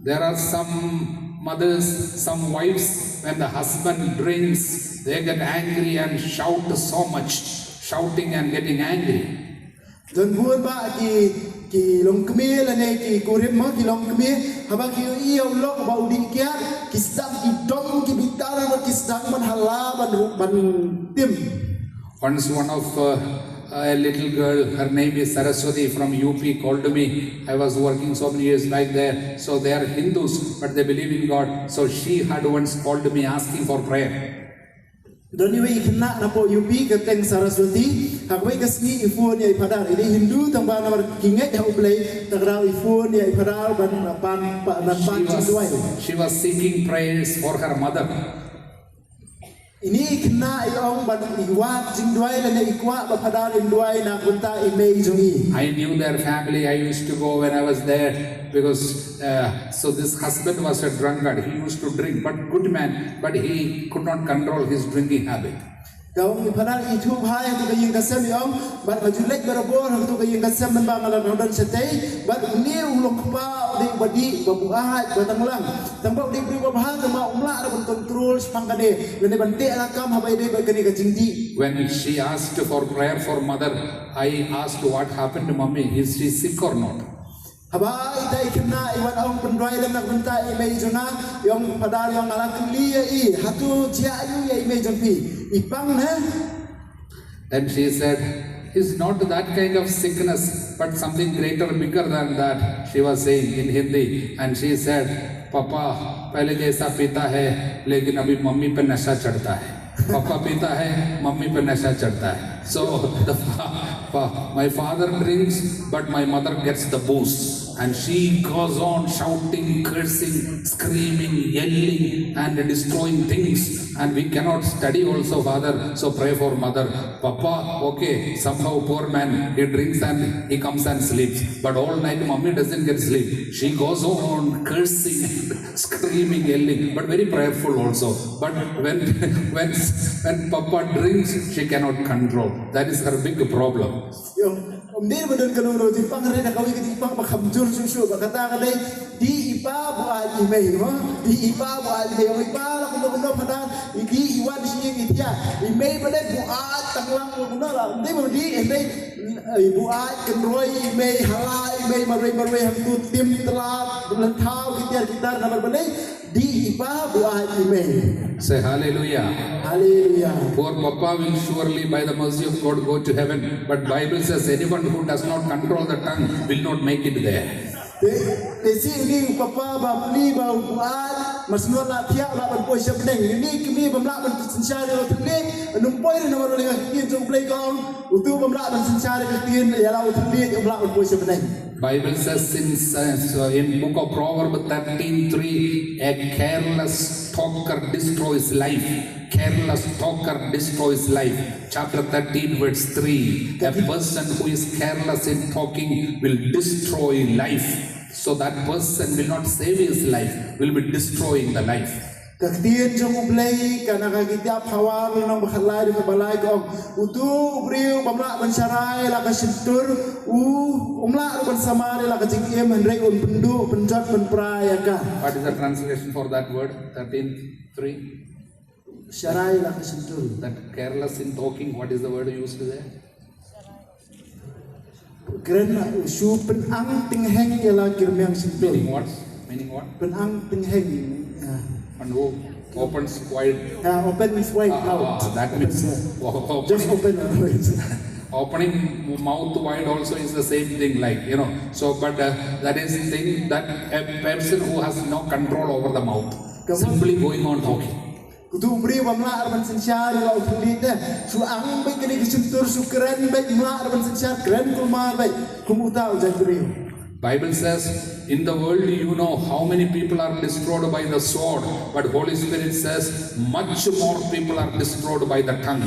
There are some mothers, some wives, when the husband drinks, they get angry and shout so much, shouting and getting angry. Don bun ba ki ki longkmie lane ki kurim ma ki longkmie haba ki ïohi ïa u lok ba u dih kiad ki sdang ki dom ki bitar ba ki sdang ban hala ban ru ban tim. Once one of uh, a little girl, her name is Saraswati from U P, called to me. I was working so many years back there. So they are Hindus, but they believe in God. So she had once called me asking for prayer. Don iwei i khynnah na po U P ka kyrteng Saraswati, ha kawei ka sngi i phone ïa i Phadar, i dei Hindu tang ba namar ki ngeit ha U Blei, ta ka daw i phone ïa i Phadar ban pan ban pan jingduwai. She was seeking prayers for her mother. Ine i khynnah i ong ban i wad jingduwai lane i kwah ba Phadar in duwai na ka bynta i mei jong i. I knew their family. I used to go when I was there because uh, so this husband was a drunkard. He used to drink, but good man, but he could not control his drinking habit. Ka ong i Phadar i thuh bha ïa ka ïing ka sem i ong bad ka ju leit barabor ha ka ïing ka sem ban ba nga la don shatei bad une u long kpa u dei ba dih ba buaid ba tang lang. Tang ba u dei briew ba bha tang ba um lah ban control shaphang kane lane ban teh lakam haba i dei ba kane ka jingdih. When she asked for prayer for mother, I asked what happened to mommy, is she sick or not? Haba ita i khynnah i wan ong pynduwai lem na ka bynta i mei jong nga, i ong Phadar i ong nga la kylli ïa i, hato jia aiu ïa i mei jong phi? I pang ne? Then she said, it's not that kind of sickness, but something greater, bigger than that, she was saying in Hindi. And she said, पापा पहले जैसा पीता है, लेकिन अभी मम्मी पे नशा चढ़ता है। पापा पीता है, मम्मी पे नशा चढ़ता है। So the fa- fa- my father drinks, but my mother gets the booze, and she goes on shouting, cursing, screaming, yelling, and destroying things. And we cannot study also, father. So pray for mother. Papa, okay, somehow poor man, he drinks and he comes and sleeps. But all night, mommy doesn't get sleep. She goes on cursing, screaming, yelling, but very prayerful also. But when when when Papa drinks, she cannot control. That is her big problem. Ïa, ym dei ba don ka long ruh jingpang, re da kawei ka jingpang ba kham jur shuh shuh ba kata ka dei dih i pa buaid i mei, mo? Dih i pa buaid i mei, i pa la kumno kumno Phadar, i dih i wan shi ïing i thiah, i mei ba dei buaid tang lang kumno la, ym dei ba dih, ym dei Ai buaid kynroi i mei, hala i mei marwei marwei hangtu, tim, tla, lynthaw ki tiar ki tar namar balei? Dih i pa buaid i mei. Say hallelujah. Hallelujah. Poor papa will surely by the mercy of God go to heaven. But Bible says anyone who does not control the tongue will not make it there. Te, te shisien u papa ba pli ba u buaid, mas nua la thiah la ban poi sha bneng. Uni ki mei bym lah ban synshar ïa la u thylliej, ym poi re namar lynga ki ktien jong u Blei ka ong, utu bym lah ban synshar ïa la u thylliej, ym lah ban poi sha bneng. Bible says in, uh, so in book of Proverbs thirteen three, a careless talker destroys life. Careless talker destroys life. Chapter thirteen, verse three. A person who is careless in talking will destroy life. So that person will not save his life, will be destroying the life. Ka ktien jong u Blei, ka na ka kitab Hawa, lynnong ba khatlai, dkhot ba lai ka ong, utu u briew bym lah ban sharai ïa la ka shyntur, u, um lah ruh ban samar ïa la ka jingim, hynrei un pynduh, pynjot, pynpra ïa ka. What is the translation for that word? Thirteen three. Sharai ïa la ka shyntur. That careless in talking, what is the word used there? Kren, u shu pynang tyngheng ïa la ki rmiang shyntur. Meaning what? Meaning what? Pynang tyngheng. Yeah. And who opens wide? Yeah, opens wide mouth. Ah, that means just open. Opening mouth wide also is the same thing, like, you know. So, but, uh, that is thing that a person who has no control over the mouth, simply going on talking. Utu u briew bym lah ruh ban synshar ïa la u thylliej te. Shu ang beit kane ka shyntur, shu kren beit, bym lah ruh ban synshar, kren kulmar beit kum uta u jait briew. Bible says, in the world you know how many people are destroyed by the sword, but Holy Spirit says much more people are destroyed by the tongue.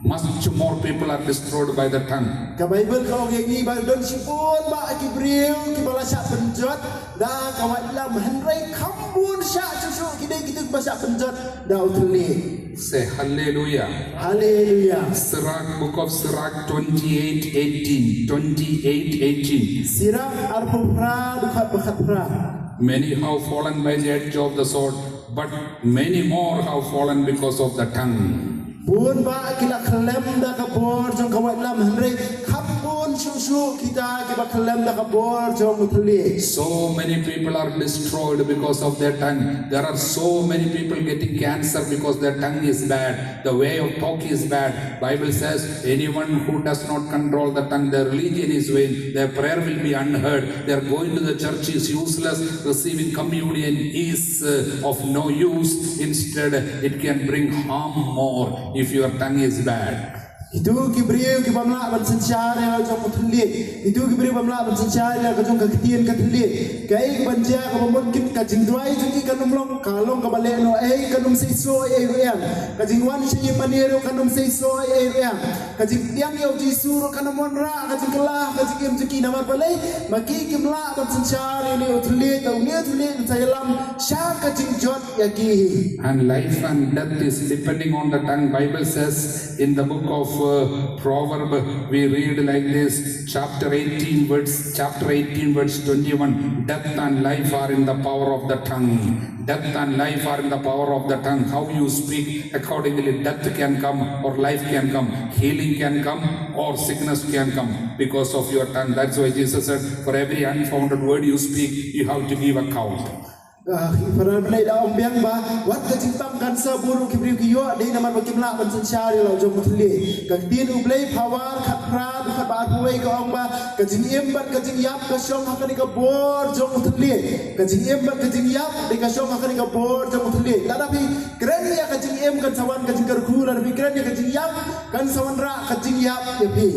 Much more people are destroyed by the tongue. Ka Bible ka ong ïa ngi ba don shibun bah ki briew kiba la shah pynjot da ka waitlam, hynrei kham bun shah shuh shuh ki dei kitu kiba shah pynjot da u thylliej. Say hallelujah. Hallelujah. Sirach, book of Sirach twenty-eight eighteen. Twenty-eight eighteen. Sirach arphew phra, dkhot ba khatphra. Many have fallen by the edge of the sword, but many more have fallen because of the tongue. Bun bah ki la khyllem da ka bor jong ka waitlam, hynrei kham bun shuh shuh kita kiba khyllem da ka bor jong u thylliej. So many people are destroyed because of their tongue. There are so many people getting cancer because their tongue is bad. The way of talk is bad. Bible says, anyone who does not control the tongue, their religion is vain, their prayer will be unheard, their going to the church is useless, receiving communion is, uh, of no use. Instead, it can bring harm more if your tongue is bad. Itu ki briew ki bym lah ban synshar ïa la jong u thylliej. Itu ki briew bym lah ban synshar ïa la ka jong ka ktien ka thylliej. Kaei kaban jia kaba mut kit, ka jingduwai jong ki kan ym long, ka long kaba leh noh ei, kan ym seisoh ei ei ruh ïa. Ka jingwan sha ïing mane ruh kan ym seisoh ei ei ruh ïa. Ka jingpdiang ïa u Jisu ruh kan ym wanrah, ka jingkylla, ka jingim jong ki namar balei? Ma ki kim lah ban synshar ïa une u thylliej, une u thylliej un sa ïalam sha ka jingjot ïa ki. And life and death is depending on the tongue. Bible says in the book of, uh, Proverb, we read like this, chapter eighteen, verse, chapter eighteen, verse twenty-one, death and life are in the power of the tongue. Death and life are in the power of the tongue. How you speak, accordingly, death can come or life can come, healing can come or sickness can come because of your tongue. That's why Jesus said, for every unfounded word you speak, you have to give account. Ah, i para bnai da ong biang ba wat ka jingpang kan sa buh ruh ki briew ki ïoh, dei namar ba kim lah ban synshar ïa la jong u thylliej. Ka ktien u Blei Pawar khatphra, dkhot ba arphew wei ka ong ba ka jingim bad ka jingïap ka shong ha kane ka bor jong u thylliej. Ka jingim bad ka jingïap dei ka shong ha kane ka bor jong u thylliej. Lada phi kren ïa ka jingim kan sa wan ka jingkyrkhu, lada phi kren ïa ka jingïap kan sa wanrah ka jingïap ïa phi.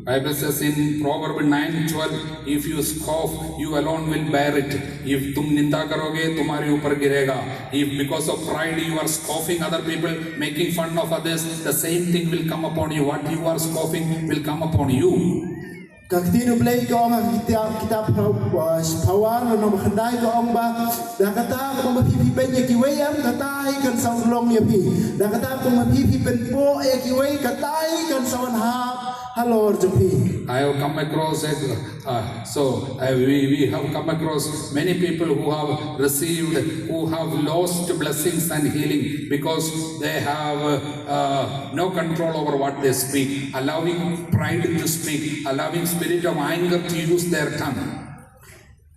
Bible says in Proverbs nine twelve, if you scoff, you alone will bear it. If तुम निंदा करोगे, तुम्हारे ऊपर गिरेगा. If because of pride you are scoffing other people, making fun of others, the same thing will come upon you. What you are scoffing will come upon you. Ka ktien u Blei ka ong ha kitab, kitab Pawar, lynnong ba khyndai ka ong ba da kata kaba ma phi phi beiñ ïa kiwei em, kata hi kan sa urlong ïa phi. Da kata kaba ma phi phi pynpoh ïa kiwei, kata hi kan sa wan hap halor jong phi. I have come across a, uh, so uh, we, we have come across many people who have received, who have lost blessings and healing because they have uh, uh, no control over what they speak, allowing pride to speak, allowing spirit of anger to use their tongue.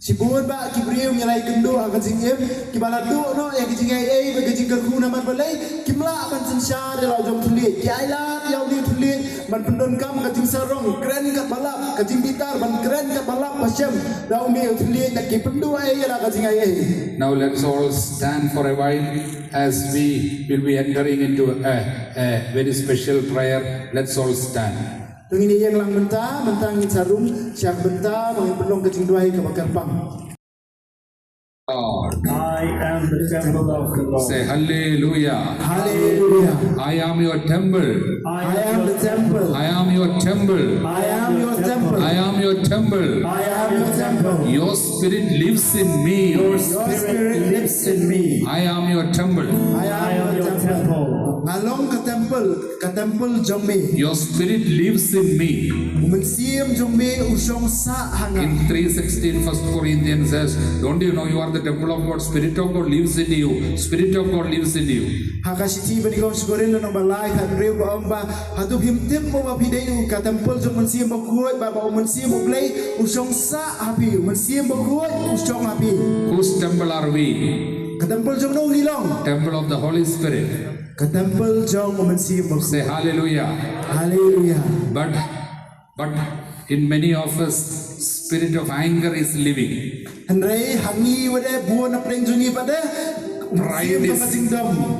Shibun bah ki briew ngi la ïakynduh ha ka jingim, kiba la duh noh ïa ka jingaiei bad ka jingkyrkhu namar balei kim lah ban synshar ïa la u jong u thylliej. Ki ailad ïa une u thylliej ban pyndonkam ka jingsarong kren katba lap, ka jingbitar ban kren katba lap ba shem da une u thylliej, bad ki pynduh ei ïa la ka jingaiei. Now let's all stand for a while as we will be entering into a, a very special prayer. Let's all stand. To ngin ïeng lang mynta, mynta ngin sa rung sha ka bynta ba ngin pynlong ka jingduwai kaba kyrpang. Lord. I am the temple of the Lord. Say hallelujah. Hallelujah. I am your temple. I am the temple. I am your temple. I am your temple. I am your temple. I am your temple. Your spirit lives in me. Your spirit lives in me. I am your temple. I am your temple. Nga long ka temple. Ka temple jong me. Your spirit lives in me. U mynsiem jong me u shong sah ha nga. In three sixteen, First Corinthians says, "Don't you know you are the temple of God? Spirit of God lives in you. Spirit of God lives in you." Ha ka shithi ba nyngkong sha Korinth lynnong ba lai khathynriew ka ong ba hato phim tip mo ba phi dei u ka temple jong u Mynsiem Bakhuid, ba ba u Mynsiem U Blei u shong sah ha phi, u Mynsiem Bakhuid u shong ha phi. Whose temple are we? Ka temple jong no ngi long? Temple of the Holy Spirit. Ka temple jong u Mynsiem Bakhuid. Say hallelujah. Hallelujah. But but in many of us, spirit of anger is living. Hynrei ha ngi wat de bun na pdeng jong ngi pat de. Pride is,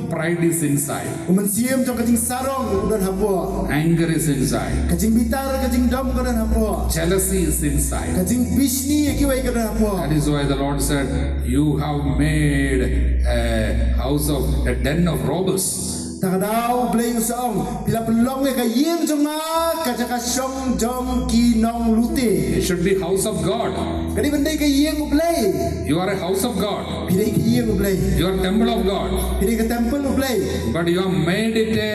pride is inside. U mynsiem jong ka jingsarong u don hapoh. Anger is inside. Ka jingbitar ka jingdom ka don hapoh. Jealousy is inside. Ka jingbishni ïa kiwei ka don hapoh. That is why the Lord said, "You have made a house of a den of robbers." Te ka daw U Blei u sa ong, phi la pynlong ïa ka ïing jong nga ka jaka shong jong ki nonglute. It should be house of God. Ka dei ban dei ka ïing U Blei. You are a house of God. Phi dei ka ïing U Blei. You are temple of God. Phi dei ka temple U Blei. But you have made it a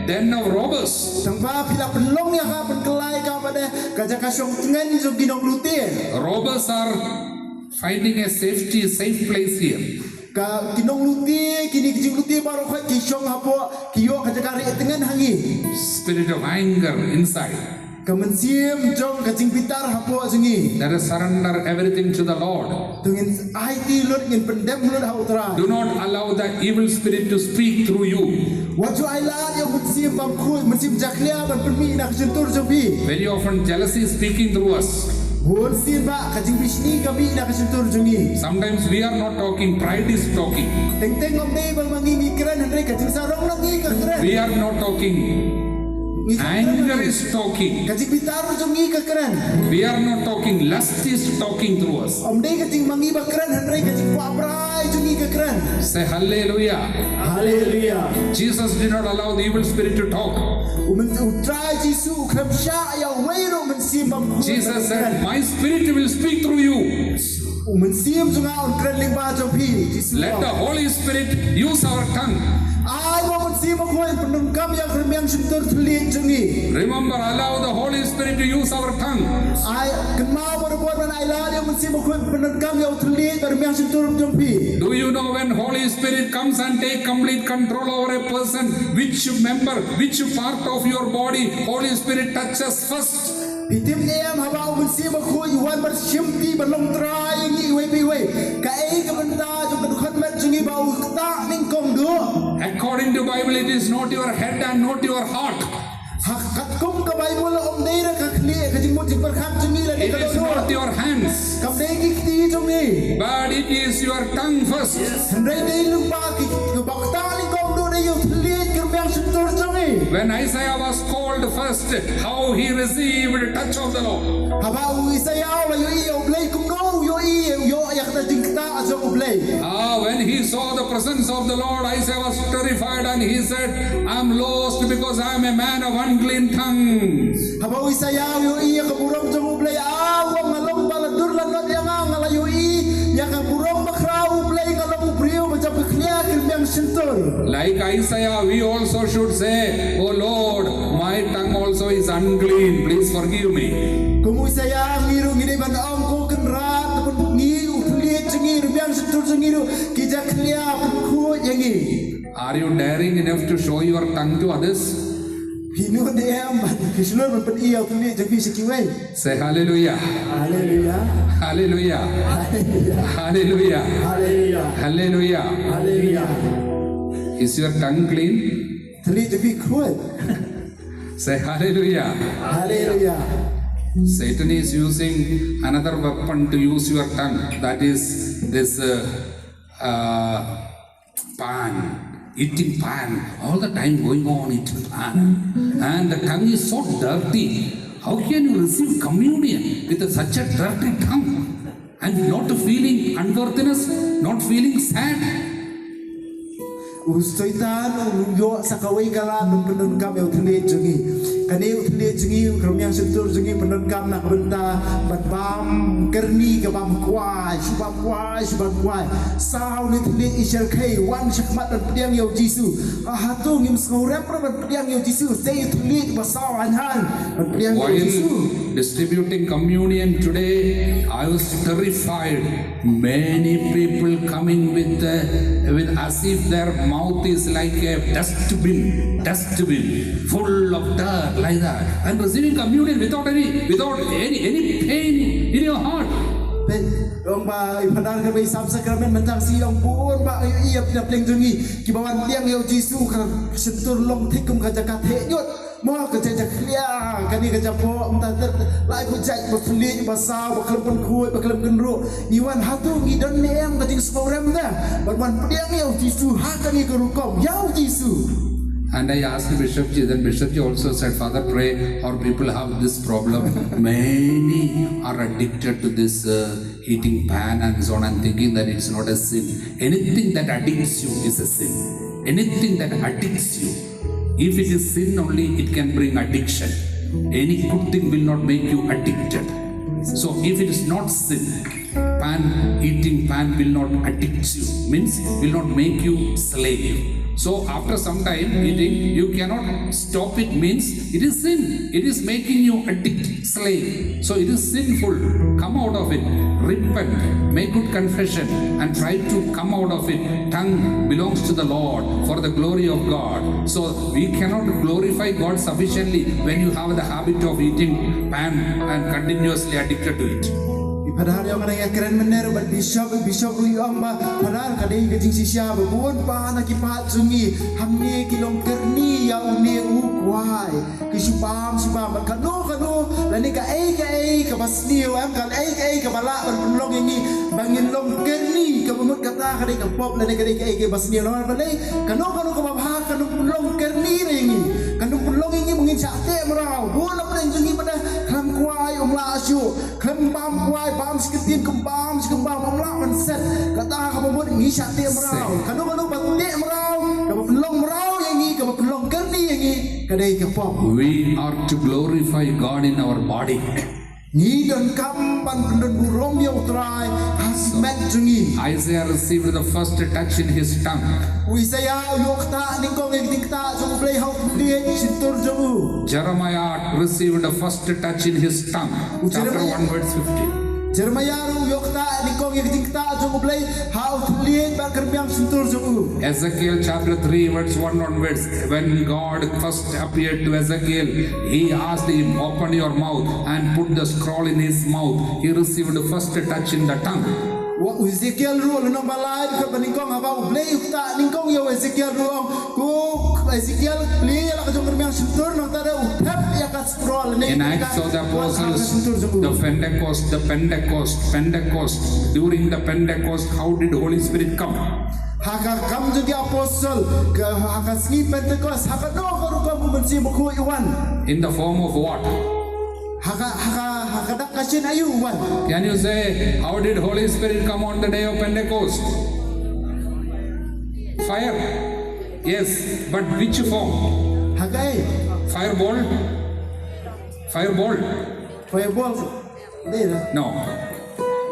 den of robbers. Tangba phi la pynlong ïa ka, pynkylla ïa ka ba dei ka jaka shong tngen jong ki nonglute. Robbers are finding a safety, a safe place here. Ka ki nonglute, kine ki jinglute baroh khoit ki shong hapoh, ki ïoh ka jaka rieh tngen ha ngi. Spirit of anger inside. Ka mynsiem jong ka jingbitar hapoh jong ngi. Let us surrender everything to the Lord. To ngin aiti lut, ngin pyndem lut ha U Trai. Do not allow the evil spirit to speak through you. Wat ju ai lad ïa u mynsiem bymkhuid, mynsiem jakhlia ban pynmih na ka shyntur jong phi. Very often jealousy is speaking through us. Bun sien ba ka jingbishni ka mih na ka shyntur jong ngi. Sometimes we are not talking, pride is talking. Teng teng ym dei ba ma ngi ngi kren, hynrei ka jingsarong na ngi ka kren. We are not talking. Anger is talking. Ka jingbitar jong ngi ka kren. We are not talking, lust is talking through us. Ym dei ka jingma ngi ba kren, hynrei ka jingkwah brai jong ngi ka kren. Say hallelujah. Hallelujah. Jesus did not allow the evil spirit to talk. U Trai Jisu u khlem shah ïa uwei ruh u mynsiem bymkhuid. Jesus said, "My spirit will speak through you." U mynsiem jong nga un kren lyngba jong phi. Let the Holy Spirit use our tongue. Ai ba u mynsiem bakhuid pyndonkam ïa ka rmiang shyntur thylliej jong ngi. Remember, allow the Holy Spirit to use our tongue. Ai kynmaw ba u Blei ban ai lad ïa u mynsiem bakhuid pyndonkam ïa u thylliej bad rmiang shyntur jong phi. Do you know when Holy Spirit comes and take complete control over a person, which member, which part of your body Holy Spirit touches first? Phi tip ne em, haba u mynsiem bakhuid u wan ban shimti ban long trai ïa ngi iwei pa iwei, kaei ka bynta jong ka dkhot met jong ngi ba u ktah nyngkong duh? According to Bible, it is not your head and not your heart. Ha katkum ka Baibl, ym dei da ka khlieh, ka jingmut jingpyrkhat jong ngi lane ka dohnud. It is not your hands. Kam dei ki kti jong ngi. But it is your tongue first. Hynrei dei lyngba ki, kiba ktah nyngkong duh dei ïa u thylliej ka rmiang shyntur jong ngi. When Isaiah was called first, how he received the touch of the Lord. Haba u Isaïah u la ïohi ïa u Blei, kumno u ïohi, u ïoh ïa kata ka jingktah jong u Blei. Ah, when he saw the presence of the Lord, Isaiah was terrified and he said, "I am lost because I am a man of unclean tongue." Haba u Isaïah u ïohi ïa ka burom jong u Blei, ah, u ong, nga long ba la dur la not ïa nga, nga la ïohi ïa ka burom bakhraw u Blei, nga long u briew ba jop ka khlieh ka rmiang shyntur. Like Isaiah, we also should say, "Oh Lord, my tongue also is unclean, please forgive me. Kum u Isaiah ngi ruh ngi dei ban ong ko Kynrad, ngi u thylliej jong ngi, rmiang shyntur jong ngi ruh ki jakhlia pynkhuid ïa ngi. Are you daring enough to show your tongue to others? Phi nud ne em ban phi shlur ban pyni ïa u thylliej jong phi sha kiwei? Say hallelujah. Hallelujah. Hallelujah. Hallelujah. Hallelujah. Hallelujah. Hallelujah. Hallelujah. Is your tongue clean? Thylliej jong phi khuid. Say hallelujah. Hallelujah. Satan is using another weapon to use your tongue. That is this uh, uh, pan, eating pan, all the time going on eating pan. And the tongue is so dirty. How can you receive communion with such a dirty tongue? And not feeling unworthiness, not feeling sad. U Soitan u ïoh sa kawei ka lad ban pyndonkam ïa u thylliej jong ngi. Kane u thylliej jong ngi, ka rmiang shyntur jong ngi pyndonkam na ka bynta ban bam kyrni ka bam kwai, shu bam kwai, shu bam kwai. Saw ne thylliej i shyrkhei wan sha khmat ban pdiang ïa u Jisu. Ah, hato ngim sngewrem ruh ban pdiang ïa u Jisu? Sei u thylliej ba saw haiñ haiñ ban pdiang ïa u Jisu. While distributing communion today, I was terrified. Many people coming with uh, with as if their mouth is like a dustbin, dustbin full of dirt like that, and receiving communion without any without any any pain in your heart. Te ong ba i Phadar ka ba i sap sakramen mynta shi ong bun ba i ïa pynïap leng jong ngi kiba wan pdiang ïa u Jisu ka shyntur long thik kum ka jaka theh ñiut. Mo ka jaka khlia kane ka japoh mynta te lai pyrshah ba thylliej ba saw ba khlem pynkhuid ba khlem kynruh. Ngi wan hato ngi don ne em ka jingsngewrem da ban wan pdiang ïa u Jisu ha kane ka rukom ïa u Jisu. And I asked Bishop Ji, then Bishop Ji also said, Father, pray, our people have this problem. Many are addicted to this uh, eating pan and so on and thinking that it's not a sin. Anything that addicts you is a sin. Anything that addicts you. If it is sin only, it can bring addiction. Any good thing will not make you addicted. So if it is not sin, pan, eating pan will not addict you, means will not make you slave. So after some time eating, you cannot stop it, means it is sin. It is making you addict, slave. So it is sinful. Come out of it. Repent. Make good confession and try to come out of it. Tongue belongs to the Lord for the glory of God. So we cannot glorify God sufficiently when you have the habit of eating pan and continuously addicted to it. I Phadar ong ka dang ïa kren mynner bad Bishop, Bishop ruh i ong ba Phadar ka dei ka jingshisha ba bun ba na ki paid jong ngi hangne ki long kyrni ïa une u kwai. Ki shu bam shu bam bad kano kano lane kaei kaei kaba sniew em, kaei kaei kaba lah ban pynlong ïa ngi ba ngin long kyrni kaba mut kata ka dei ka pop lane ka dei kaei kaei ba sniew. Namar balei? Kano kano kaba bha kan ym pynlong kyrni ïa ngi, kan ym pynlong ïa ngi ba ngin shah teh mraw. Bun na pdeng jong ngi mynta khlem kwai ym lah shuh. Khlem bam kwai, bam shi kyntien, khlem bam shi khlem bam, ym lah ban set. Kata kaba mut ngi shah teh mraw. Kano kano ba teh mraw kaba pynlong mraw ïa ngi, kaba pynlong kyrni ïa ngi, ka dei ka pop. We are to glorify God in our body. Ngi donkam ban pyndon burom ïa U Trai ha ki met jong ngi. Isaiah received the first touch in his tongue. U Isaiah u ïoh ktah nyngkong ïa ka jingktah jong U Blei ha u thylliej shyntur jong u. Jeremiah received the first touch in his tongue. U Chapter Jeremiah. One verse fifteen. Jeremiah ruh u ïoh ktah nyngkong ïa ka jingktah jong U Blei ha u thylliej bad ka rmiang shyntur jong u. Ezekiel chapter three verse one onwards, when God first appeared to Ezekiel, he asked him, open your mouth, and put the scroll in his mouth. He received the first touch in the tongue. Wa u Ezekiel ruh lynnong ba lai dkhot ba nyngkong haba U Blei u ktah nyngkong ïa u Ezekiel ruh ong, ko Ezekiel, plie ïa la ka jong ka rmiang shyntur, nangta da u thep ïa ka scroll ne. In Acts of the Apostles, the Pentecost, the Pentecost, Pentecost. During the Pentecost, how did Holy Spirit come? Ha ka Kam jong ki Apostol, ka ha ka sngi Pentecost, ha kano ka rukom u Mynsiem Bakhuid u wan? In the form of what? Ha ka, ha ka, ha ka dak ka shin aïu u wan? Can you say, how did Holy Spirit come on the day of Pentecost? Fire. Yes, but which form? Ha kaei? Fireball? Fireball? Fireball. Dei la. No.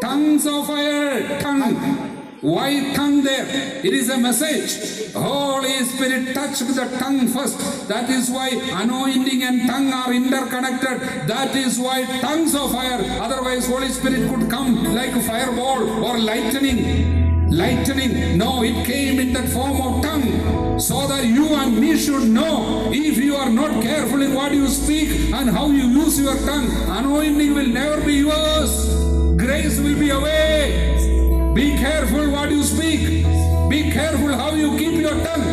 Tongues of fire. Tongue. Why tongue there? It is a message. Holy Spirit touched the tongue first. That is why anointing and tongue are interconnected. That is why tongues of fire. Otherwise, Holy Spirit could come like a fireball or lightning. Lightning. No, it came in that form of tongue. So that you and me should know, if you are not careful in what you speak and how you use your tongue, anointing will never be yours. Grace will be away. Be careful what you speak. Be careful how you keep your tongue.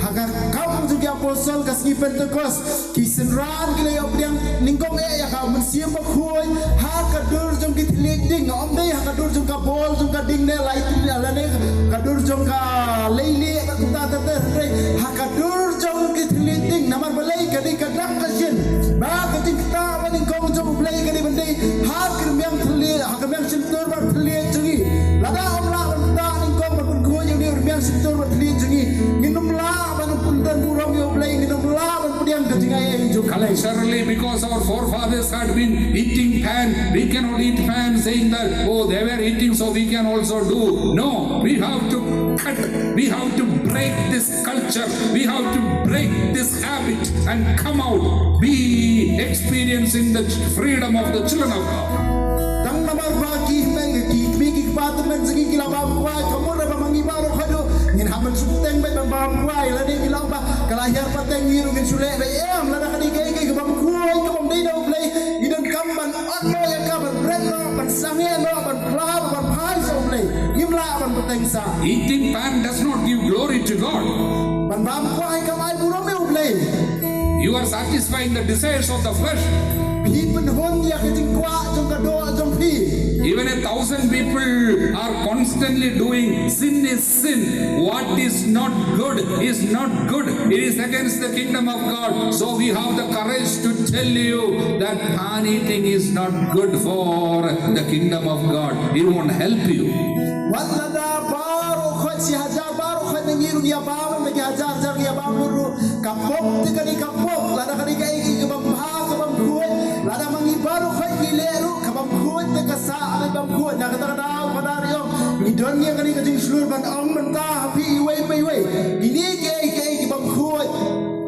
Ha ka kam jong ki apostol ka sngi Pentecost, ki synran ki la ïoh pdiang nyngkong eh ïa ka Mynsiem Bakhuid ha ka dur jong ki thylliej ding, ym dei ha ka dur jong ka bol jong ka ding ne lai lane ka dur jong ka leilieh ka kumta ter ter, hynrei ha ka dur jong ki thylliej ding. Namar balei? Ka dei ka dak ka shin ba ka jingktah ba nyngkong jong U Blei ka dei ban dei ha ka rmiang thylliej, ha ka rmiang shyntur bad thylliej jong ngi. Lada ym lah ban ktah nyngkong ban pynkhuid ïa une u rmiang shyntur bad thylliej jong ngi, ngin ym lah ban pyndon burom ïa U Blei, ngin ym lah ban pdiang ka jingai ei jong U Blei. Culturally, because our forefathers had been eating pan, we cannot eat pan, saying that, "Oh, they were eating, so we can also do." No, we have to cut, we have to break this culture, we have to break this habit and come out, be experiencing the freedom of the children of God. Tang namar ba ki hynmen, ki kmie ki kpa tymmen jong ngi ki la bam kwai, ka mut ba ma ngi baroh khuid ruh ngin hap ban shu bteng beit ban bam kwai, lane ngi la ong ba ka la hiar pateng ngi ruh ngin shu leh beit. Em, lada ka dei kaei kaei ka bam khuid ka bym dei na U Blei, ngi donkam ban ot noh ïa ka, ban bret noh, ban sangeh noh, ban phla, ban phai sha U Blei. Ngim lah ban bteng sah. Eating pan does not give glory to God. Ban bam kwai kam ai burom ïa U Blei. You are satisfying the desires of the flesh. Phi pynhun ïa ka jingkwah jong ka doh jong phi. Even a thousand people are constantly doing, sin is sin. What is not good is not good. It is against the kingdom of God. So we have the courage to tell you that pan eating is not good for the kingdom of God. It won't help you. Wat lada baroh khuid, shi hajar baroh khuid na ngi ruh ngi ïa bam, na ki hajar hajar ngi ïa bam lut ruh, ka pop te ka dei ka pop. Lada ka dei kaei kaei ka bam bha ka bam khuid, lada ma ngi baroh khuid ngi leh ruh ka bam khuid te ka sah beit bam khuid. Na kata ka daw Phadar i ong, ngi don ïa kane ka jingshlur ban ong mynta ha phi iwei pa iwei, kine kiei kiei ki bam khuid,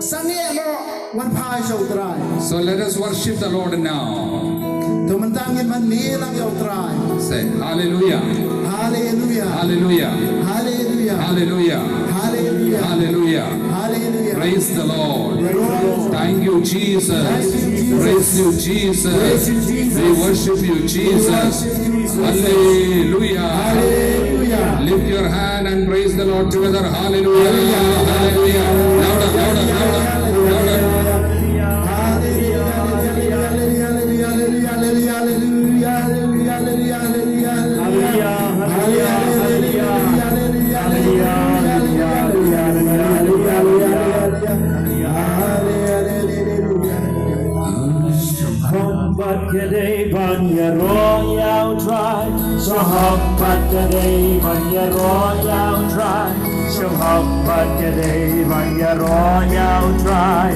sangeh noh, wan phai sha U Trai. So let us worship the Lord now. To mynta ngin mane lang ïa U Trai. Say hallelujah. Hallelujah. Hallelujah. Hallelujah. Hallelujah. Hallelujah. Hallelujah. Hallelujah. Praise the Lord. Praise the Lord. Thank you, Jesus. Thank you, Jesus. Praise you, Jesus. Praise you, Jesus. We worship you, Jesus. We worship you, Jesus. Hallelujah. Hallelujah. Lift your hand and praise the Lord together. Hallelujah. Hallelujah. Hallelujah. Louder, louder, louder, louder. Sngewbha bad ka dei ban ïaroh ïa U Trai. Sngewbha bad ka dei ban ïaroh ïa U Trai. Sngewbha bad ka dei ban ïaroh ïa U Trai.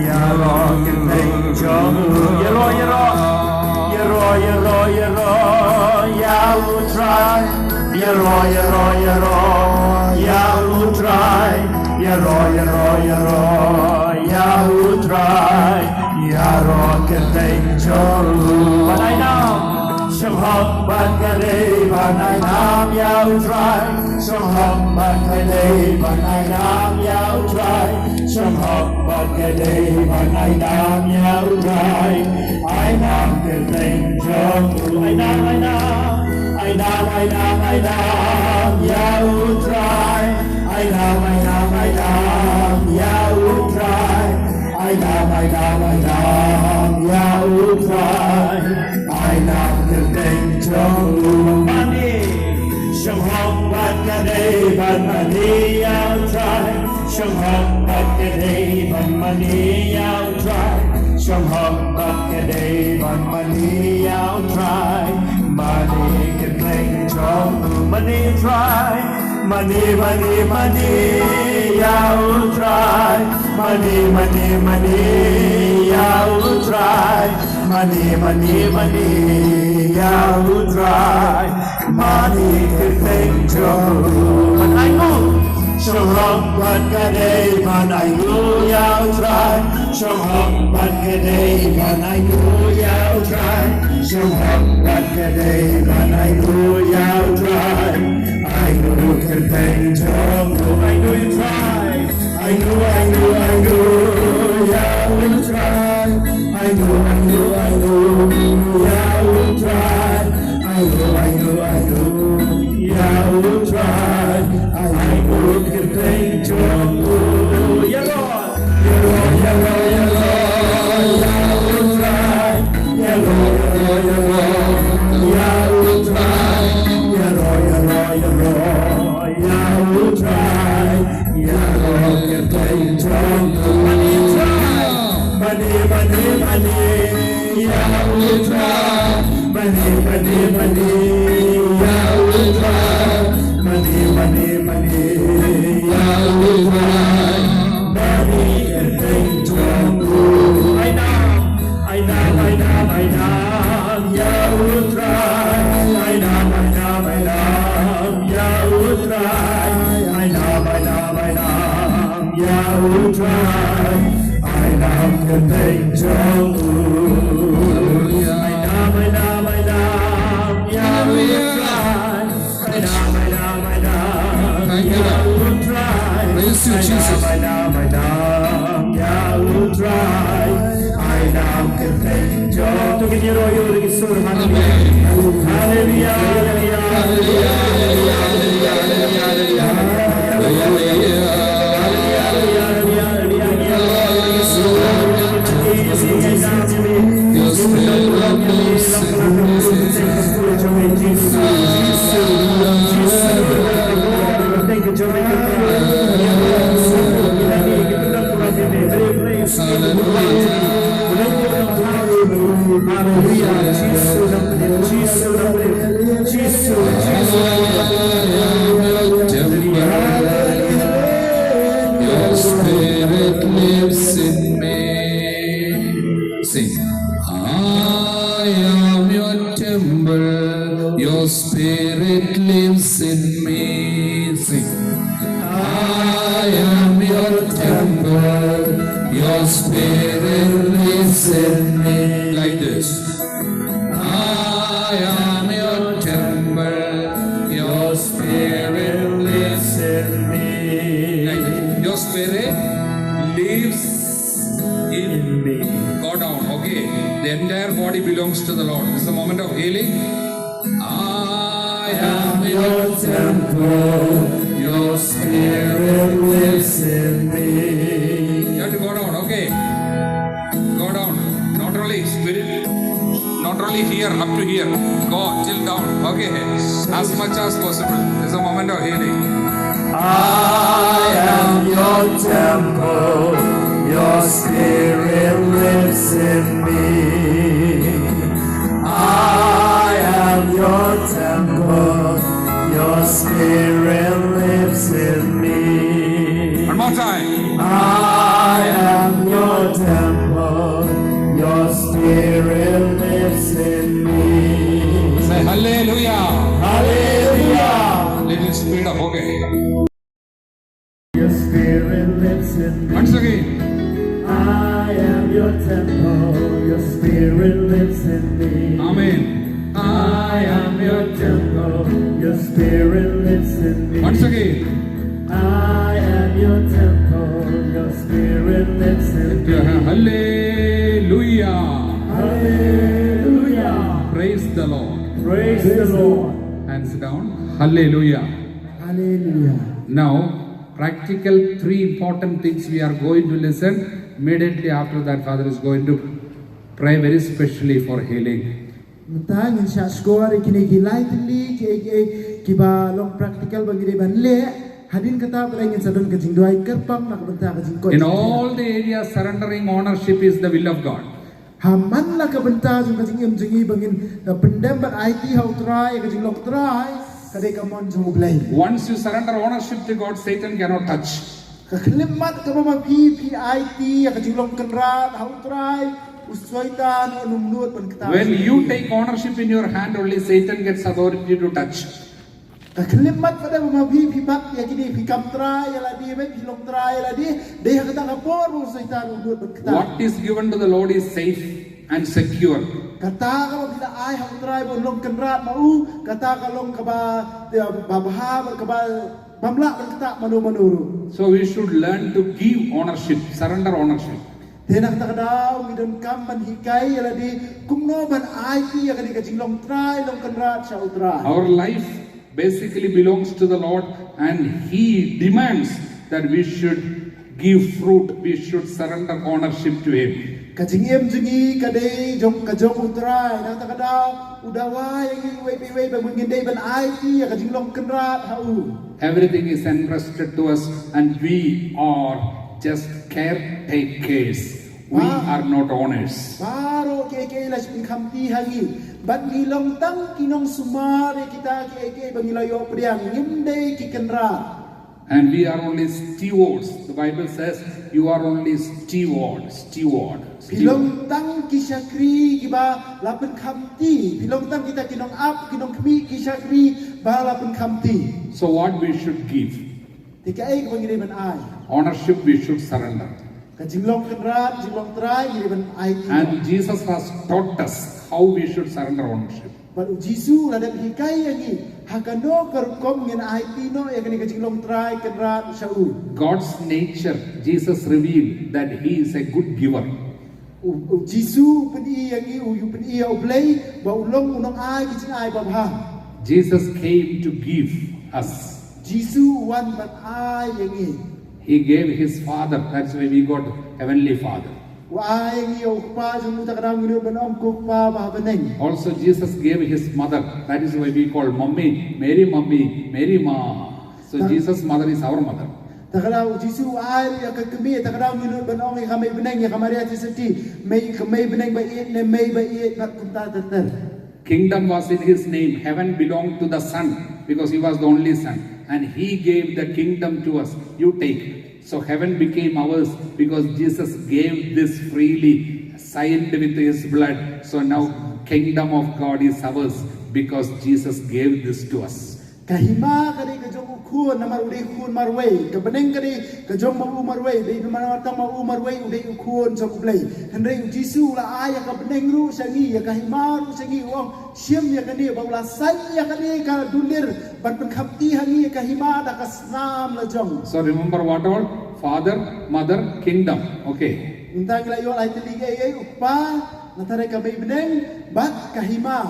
Ïaroh kyrteng jong u. Ïaroh, ïaroh. Ïaroh, ïaroh, ïaroh ïa U Trai. Ïaroh, ïaroh, ïaroh ïa U Trai. Ïaroh, ïaroh, ïaroh ïa U Trai. Ïaroh kyrteng jong u. Ban ai nam. Sngewbha bad ka dei ban ai nam ïa U Trai. Sngewbha bad ka dei ban ai nam ïa U Trai. Sngewbha bad ka dei ban ai nam ïa U Trai. Ai nam kyrteng jong u. Ai nam, ai nam. Ai nam, ai nam, ai nam ïa U Trai. Ai nam, ai nam, ai nam ïa U Trai. Ai nam, ai nam, ai nam ïa U Trai. Ai nam kyrteng jong u. Mane. Sngewbha bad ka dei ban mane ïa U Trai. Sngewbha bad ka dei ban mane ïa U Trai. Sngewbha bad ka dei ban mane ïa U Trai. Mane kyrteng jong u. Mane U Trai. Mane, mane, mane ïa U Trai. Mane, mane, mane ïa U Trai. Mane, mane, mane ïa U Trai. Mane kyrteng jong u. Ban ai nguh. Shong hok bad ka dei ban ai nguh ïa u Trai. Shong hok bad ka dei ban ai nguh ïa u Trai. Shong hok bad ka dei ban ai nguh ïa u Trai. Ai nguh kyrteng jong u. Ai nguh ïa u Trai. Ai nguh, ai nguh, ai nguh ïa u Trai. Ai nguh, ai nguh, ai nguh ïa u Trai. Ai nguh, ai nguh, ai nguh ïa u Trai. Ai nguh kyrteng jong u. Ïa Lord. Ïa Lord, ïa Lord, ïa Lord ïa u Trai. Ïa Lord, ïa Lord, ïa Lord ïa u Trai. Ïa Lord, ïa Lord, ïa Lord ïa u Trai. Ïa Lord kyrteng jong u. Mane, mane, mane, mane ïa u Trai. Mane, mane, mane ïa u Trai. Mane, mane, mane ïa u Trai. Mane kyrteng jong u. Ai nam, ai nam, ai nam, ai nam ïa u Trai. Ai nam, ai nam, ai nam ïa u Trai. Ai nam, ai nam, ai nam ïa u Trai. Ai nam kyrteng jong u. Ai nam, ai nam, ai nam ïa u Trai. Ai nam, ai nam, ai nam ïa u Trai. Praise you, Jesus. Ai nam, ai nam, ai nam ïa u Trai. Ai nam kyrteng jong u. To ngin ïaroh ïa u da ki sur. Hallelujah. Hallelujah, hallelujah, hallelujah. Hallelujah. Jesus, Jesus, Jesus. Temple. Your spirit lives in me. Sing. I am your temple. Your spirit lives in me. Sing. I am your temple. Your spirit lives in me. Like this. I am your temple, your spirit lives in me. Your spirit lives in me. Go down, okay? The entire body belongs to the Lord. This is a moment of healing. I am your temple, your spirit lives in me. You have to go down, okay? Go down. Not only spirit, not only here, up to here. Go till down. Okay. As much as possible. It's a moment of healing. I am your temple. Your spirit lives in me. I am your temple. Your spirit lives in me. One more time. I am your temple, your spirit lives in me. Say hallelujah. Hallelujah. Little speed up, okay. Your spirit lives in me. Once again. I am your temple, your spirit lives in me. Amen. I am your temple, your spirit lives in me. Once again. I am your temple, your spirit lives in me. Yeah, hallelujah. Hallelujah. Praise the Lord. Praise the Lord. Hands down. Hallelujah. Hallelujah. Now, practical three important things we are going to listen. Immediately after that, Father is going to pray very specially for healing. Mynta ngin sa score kine ki lai tylli ki, ki, kiba long practical ba ngi dei ban leh. Hadien kata pat ngin sa don ka jingduwai kyrpang na ka bynta ka jingkoit. In all the areas, surrendering ownership is the will of God. Ha man la ka bynta jong ka jingim jong ngi ba ngin, eh, pyndem bad aiti ha U Trai, ka jinglong Trai ka dei ka mon jong U Blei. Once you surrender ownership to God, Satan cannot touch. Ka khyllipmat kaba ma phi, phi aiti ïa ka jinglong Kynrad ha U Trai, U Soitan un ym nud ban kta. When you take ownership in your hand, only Satan gets authority to touch. Ka khyllipmat pat ba ma phi phi bat ïa kine, phi kam trai ïa lade, phi long trai ïa lade, dei ha kata ka por ba u Soitan un nud ban kta. What is given to the Lord is safe and secure. Kata kaba phi la ai ha u Trai ba un long kynrad ma u, kata ka long kaba, ba bha, kaba bym lah ban kta mano mano ruh. So we should learn to give ownership, surrender ownership. Te na kata ka daw ngi donkam ban hikai ïa lade kumno ban aiti ïa kane ka jinglong trai long kynrad sha u Trai. Our life basically belongs to the Lord, and He demands that we should give fruit, we should surrender ownership to Him. Ka jingim jong ngi ka dei jong, ka jong u Trai. Na kata ka daw u dawa ïa ngi iwei pa iwei ba ngin dei ban aiti ïa ka jinglong kynrad ha u. Everything is entrusted to us, and we are just caretakers. We are not owners. Baroh kiei kiei la shu pynkhamti ha ngi, bad ngi long tang ki nongsumar ïa kita kiei kiei ba ngi la ïoh pdiang, ngim dei ki kynrad. And we are only stewards. The Bible says, "You are only steward, steward, Phi steward." long tang ki shakri kiba la pynkhamti, phi long tang kita ki nongap, ki nongkhmih, ki shakri ba la pynkhamti. So, what we should give? Te kaei kaba ngi dei ban ai? Ownership we should surrender. Ka jinglong kynrad, jinglong trai ngi dei ban aiti. And Jesus has taught us how we should surrender ownership. Bad u Jisu u la dep hikai ïa ngi ha kano ka rukom ngin aiti noh ïa kane ka jinglong trai kynrad sha u. God's nature, Jesus revealed that He is a good giver. U, u Jisu u pyni ïa ngi, u, u pyni ïa u Blei ba u long u nongai ki jingai ba bha. Jesus came to give us. Jisu u wan ban ai ïa ngi. He gave His Father, that's why we got Heavenly Father. U ai ïa ngi ïa u Kpa jong u, ta ka daw ngi nud ban ong ko Kpa ba ha bneng. Also, Jesus gave His mother, that is why we call Mummy, Mary Mummy, Mary Ma. So, Jesus' mother is our mother. Ta ka daw u Jisu u ai ïa ka kmie, ta ka daw ngi nud ban ong ïa ka mei bneng, ïa ka Maria Theisotti, mei, ka mei bneng ba ïeit ne mei ba ïeit bad kumta ter ter. Kingdom was in His name, heaven belonged to the Son because He was the only Son, and He gave the kingdom to us. You take. So heaven became ours because Jesus gave this freely, signed with His blood. So now kingdom of God is ours because Jesus gave this to us. Ka hima ka dei ka jong u khun namar u dei khun marwei. Ka bneng ka dei ka jong ma u marwei, dei namar tang ma u marwei u dei u khun jong u Blei. Hynrei u Jisu u la ai ïa ka bneng ruh sha ngi, ïa ka hima ruh sha ngi, u ong shim ïa kane, ba u la saiñ ïa kane ka dulir ban pynkhamti ha ngi ïa ka hima da ka snam la jong. So remember what all? Father, mother, kingdom. Okay. Mynta ngi la ïoh lai tylli, ei ei, u Kpa, nangta ka mei bneng bad ka hima.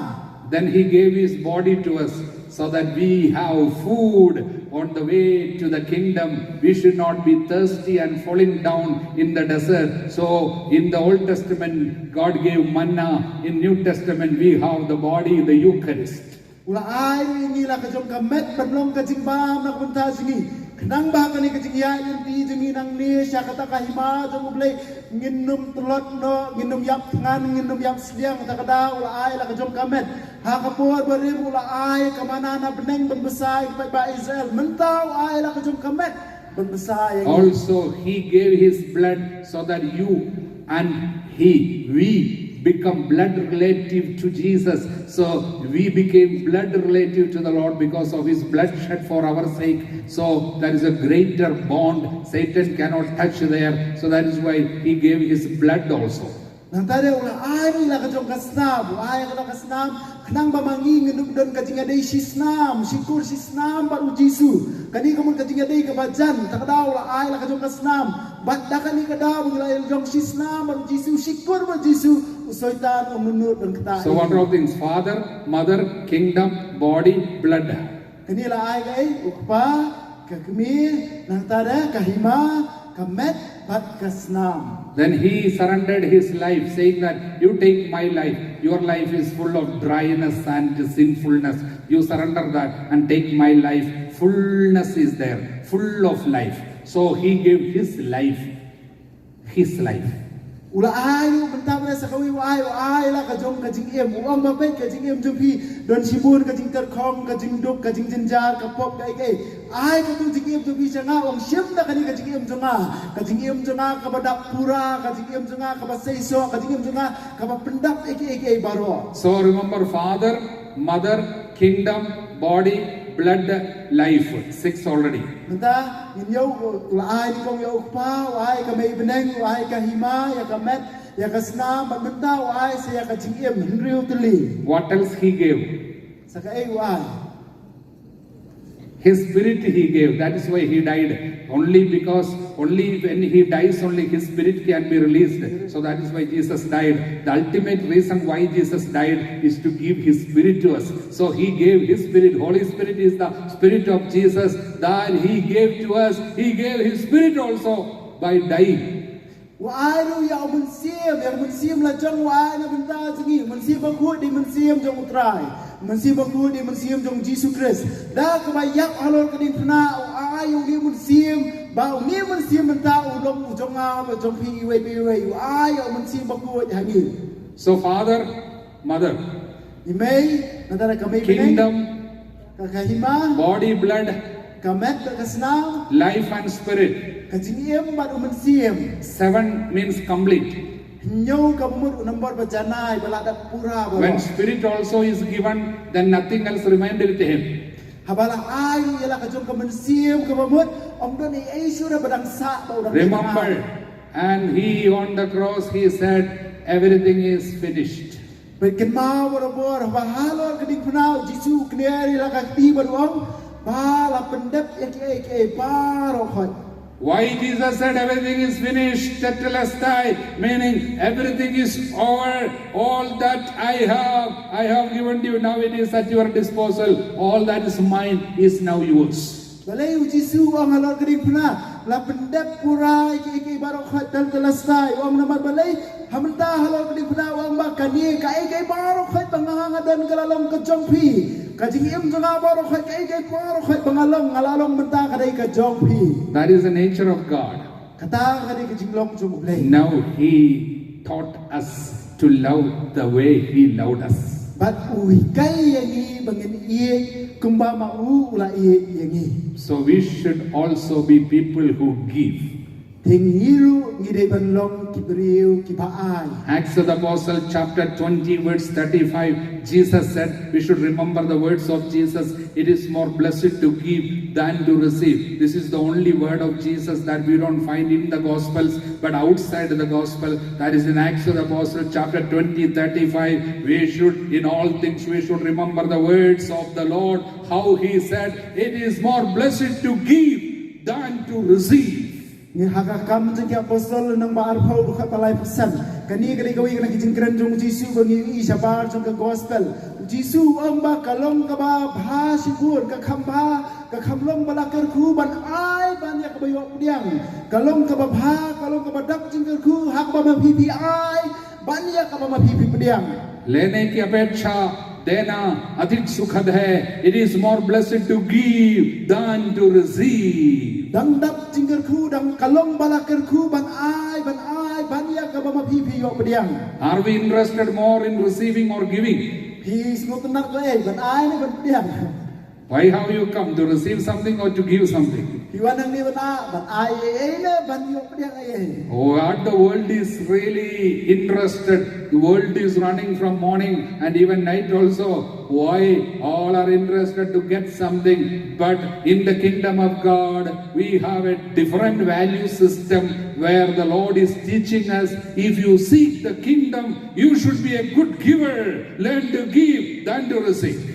Then He gave His body to us so that we have food on the way to the kingdom. We should not be thirsty and falling down in the desert. So, in the Old Testament, God gave manna. In New Testament, we have the body, the Eucharist. U la ai ruh ïa ngi la ka jong ka met ban long ka jingbam na ka bynta jong ngi. Khnang ba ha kane ka jingïaid lynti jong ngi nangne sha kata ka hima jong u Blei, ngin ym tlot noh, ngin ym ïap thngan, ngin ym ïap sliang. Ta ka daw u la ai la ka jong ka met. Ha ka por barim u la ai ka manna na bneng ban bsa ïa ki paidbah Israel. Mynta u ai la ka jong ka met ban bsa ïa ngi. Also, He gave His blood so that you and He, we become blood relative to Jesus. So we became blood relative to the Lord because of His blood shed for our sake. So there is a greater bond. Satan cannot touch there. So that is why He gave His blood also. Nangta de u la ai ruh ïa la ka jong ka snam, u ai ïa la ka snam khnang ba ma ngi ngin ym don ka jingïadei shi snam, shi kur shi snam bad u Jisu. Kane ka mut ka jingïadei kaba jan, ta ka daw u la ai ïa la ka jong ka snam. Bad da kane ka daw ba ngi la ïa la jong shi snam bad u Jisu, shi kur bad u Jisu, u Soitan um nud ban kta. So what are all things? Father, mother, kingdom, body, blood. Kane la ai kaei? U Kpa, ka Kmie, nangta de ka hima, ka met bad ka snam. Then He surrendered His life, saying that, "You take my life, your life is full of dryness and sinfulness. You surrender that and take my life, fullness is there, full of life." So He gave His life, His life. U la ai ruh mynta ba sa kawei u ai, u ai la ka jong ka jingim. U ong ba peit ka jingim jong phi don shibun ka jingtyrkhong, ka jingduk, ka jingjynjar, ka pop, ka ei ka ei. Ai katu jingim jong phi sha nga, u ong shim da kane ka jingim jong nga. Ka jingim jong nga kaba dap pura, ka jingim jong nga kaba seisoh, ka jingim jong nga kaba pyndap ei ka ei ei baroh. So remember, father, mother, kingdom, body, blood, life. Six already. Mynta ngin ïoh, u la ai nyngkong ïa u kpa, u ai ka mei bneng, u ai ka hima, ïa ka met, ïa ka snam, bad mynta u ai sa ïa ka jingim hynriew tylli. What else he gave? Sa kaei u ai? His spirit he gave. That is why he died. Only because, only when he dies, only his spirit can be released. So that is why Jesus died. The ultimate reason why Jesus died is to give his spirit to us. So he gave his spirit. Holy Spirit is the spirit of Jesus that he gave to us. He gave his spirit also by dying. U ai ruh ïa u mynsiem, ïa u mynsiem la jong u ai na bynta jong ngi, u mynsiem bakhuid dei mynsiem jong u Trai, u mynsiem bakhuid dei mynsiem jong Jisu Khrist. Da kaba ïap halor ka diengphna, u ai ïa u mynsiem, ba u mynsiem mynta u long u jong nga, u jong phi iwei pa iwei, u ai ïa u mynsiem bakhuid ha ngi. So father, mother, i mei, na ka mei bneng, kingdom, ka, ka hima, body, blood, ka met, ka snam, life and spirit, ka jingim bad u mynsiem. Seven means complete. Hynñiew ka mut u nombor ba janai, ba la dep pura baroh. When spirit also is given, then nothing else remained with him. Haba la ai ïa la ka jong ka mynsiem kaba mut, ym don ei ei shuh ba dang sah ba u dang. Remember, and he on the cross, he said, "Everything is finished." Bad kynmaw barabor, haba halor ka diengphna u Jisu u kner ïa la ka kti bad u ong, ba la pyndep ïa kiei kiei baroh khoit. Why Jesus said, "Everything is finished, tetelestai," meaning everything is over, all that I have, I have given you, now it is at your disposal, all that is mine is now yours. Balei u Jisu u ong halor ka diengphna, la pyndep pura ïa kiei kiei baroh khoit, tetelestai, u ong namar balei, ha mynta halor ka diengphna u ong ba kane kaei kaei baroh khoit ba nga nga don ka la long ka jong phi. Ka jingim jong nga baroh khoit, kaei kaei baroh khoit ba nga long, nga la long mynta ka dei ka jong phi. That is the nature of God. Kata ka dei ka jinglong jong U Blei. Now he taught us to love the way he loved us. Bad u hikai ïa ngi ba ngin ïeit kumba ma u u la ïeit ïa ngi. So we should also be people who give. Te ngi ruh ngi dei ban long ki briew kiba ai. Acts of the Apostle chapter twenty verse thirty-five, Jesus said, we should remember the words of Jesus, "It is more blessed to give than to receive." This is the only word of Jesus that we don't find in the Gospels, but outside the Gospel, that is in Acts of the Apostle chapter twenty thirty-five, we should, in all things, we should remember the words of the Lord, how he said, "It is more blessed to give than to receive." Ngi ha ka Kam jong ki Apostol lynnong ba arphew, dkhot ba laiphew san. Kane ka dei kawei na ki jingkren jong u Jisu ba ngi ïohi shabar jong ka Gospel. U Jisu u ong ba ka long kaba bha shibun, ka kham bha, ka kham long ba la kyrkhu ban ai ban ïa kaba ïoh pdiang. Ka long kaba bha, ka long kaba dap jingkyrkhu ha kaba ma phi phi ai ban ïa kaba ma phi phi pdiang. लेने की अपेक्षा देना अधिक सुखद है। It is more blessed to give than to receive. Dang dap jingkyrkhu, dang ka long ba la kyrkhu ban ai, ban ai ban ïa kaba ma phi phi ïoh pdiang. Are we interested more in receiving or giving? Phi sngewtynnat ko ei, ban ai ne ban pdiang? Why have you come, to receive something or to give something? Phi wan hangne ban ai, ban ai ei ei ne ban ïoh pdiang ei ei? What the world is really interested, the world is running from morning and even night also. Why? All are interested to get something. But in the kingdom of God, we have a different value system where the Lord is teaching us, if you seek the kingdom, you should be a good giver. Learn to give than to receive.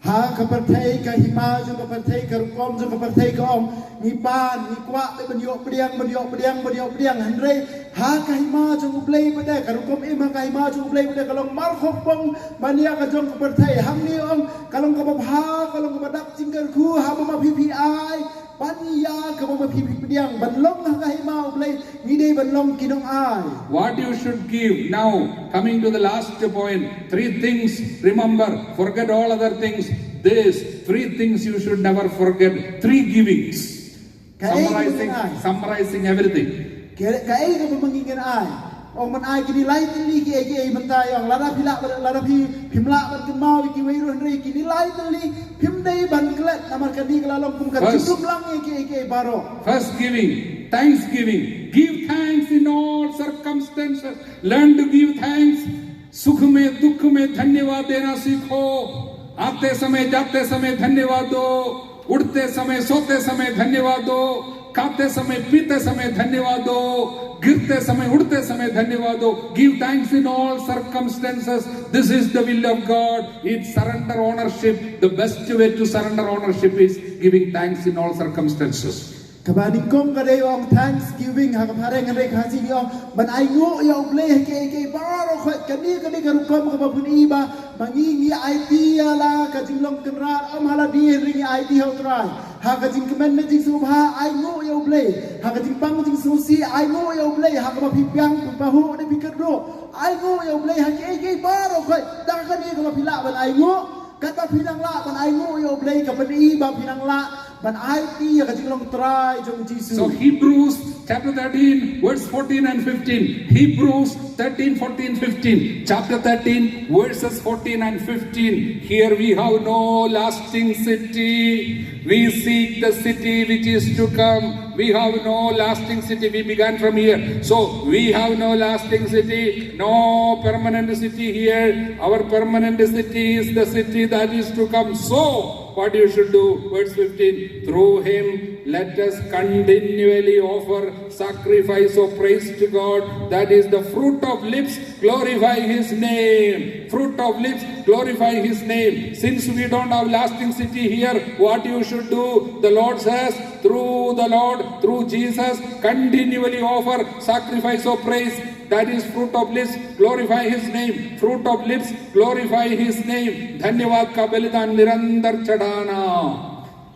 Ha ka pyrthei, ka hima jong ka pyrthei, ka rukom jong ka pyrthei ka ong, ngi pan, ngi kwah ban ïoh pdiang, ban ïoh pdiang, ban ïoh pdiang. Hynrei ha ka hima jong U Blei pat de, ka rukom im ha ka hima jong U Blei pat de ka long markhongpong ban ïa ka jong ka pyrthei. Hangne ong ka long kaba bha, ka long kaba dap jingkyrkhu haba ma phi phi ai ban ïa kaba ma phi phi pdiang. Ban long ha ka hima U Blei ngi dei ban long ki nongai. What you should give now, coming to the last point, three things, remember, forget all other things. These three things you should never forget. Three givings. Kaei kaba ngi ai? Summarizing, summarizing everything. Kaei kaba ngi ai? Ong ban ai kine lai tylli kiei kiei mynta ïa ong lada phi lah lada phi phim lah ban kynmaw ïa kiwei ruh hynrei kine lai tylli phim dei ban klet namar kane ka la long kum ka jingdum lang ïa kiei kiei baroh. First giving, thanksgiving. Give thanks in all circumstances. Learn to give thanks. सुख में दुख में धन्यवाद देना सीखो। आते समय जाते समय धन्यवाद दो। उठते समय सोते समय धन्यवाद दो। खाते समय पीते समय धन्यवाद दो। गिरते समय उठते समय धन्यवाद दो। Give thanks in all circumstances. This is the will of God. It's surrender ownership. The best way to surrender ownership is giving thanks in all circumstances. Kaba nyngkong ka dei ong thanksgiving ha ka phareng hynrei ka Khasi ong ban ainguh ïa U Blei ha kiei kiei baroh khoit kane kane ka rukom kaba pun i ba ma ngi ngi aiti ïa la ka jinglong kynrad ym ha lade hynrei ngi aiti ha U Trai. Ha ka jingkmen ne jingsngewbha ainguh ïa U Blei. Ha ka jingpang jingsngewsih ainguh ïa U Blei ha kaba phi biang phi pahuh ne phi kyrduh ainguh ïa U Blei ha kiei kiei baroh khoit da kane kaba phi lah ban ainguh. Kata phi nang lah ban ainguh ïa U Blei ka pyni ba phi nang lah ban aiti ïa ka jinglong trai jong Jisu. So Hebrews chapter thirteen, verse fourteen and fifteen. Hebrews thirteen, fourteen, fifteen. Chapter thirteen, verses fourteen and fifteen. Here we have no lasting city. We seek the city which is to come. We have no lasting city. We began from here. So we have no lasting city, no permanent city here. Our permanent city is the city that is to come. So, what you should do? Verse fifteen. Through him, let us continually offer sacrifice of praise to God. That is the fruit of lips glorify his name. Fruit of lips glorify his name. Since we don't have lasting city here, what you should do? The Lord says, through the Lord, through Jesus, continually offer sacrifice of praise. That is fruit of lips glorify his name. Fruit of lips glorify his name. धन्यवाद का बलिदान निरंतर चढ़ाना.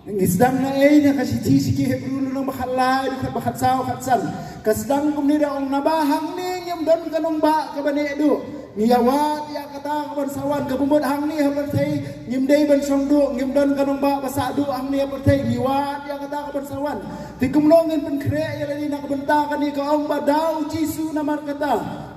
Ngi sdang na ei na ka shithi sha ki Hebru lynnong ba khatlai dkhot ba khatsaw khatsan. Ka sdang kumne da ong naba hangne ngim don ka nongbah kaba neh duh. Ngi ïa wad ïa kata kaban sa wan kaba mut hangne ha pyrthei ngim dei ban shong duh ngim don ka nongbah ba sah duh hangne ha pyrthei ngi wad ïa kata kaban sa wan. Te kumno ngin pynkhreh ïa lade na ka bynta kane ka ong ba da U Jisu namar kata.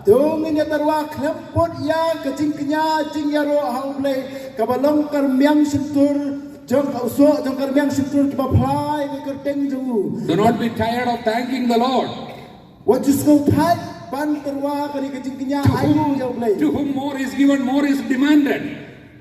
To ngin ïa tyrwa khlem put ïa ka jingkñia jingïaroh ha U Blei kaba long ka rmiang shyntur jong ka u soh jong ka rmiang shyntur kiba phla ïa ka kyrteng jong u. Do not be tired of thanking the Lord. Wat ju sngewthait ban tyrwa kane ka jingkñia ainguh ïa U Blei. To whom more is given, more is demanded.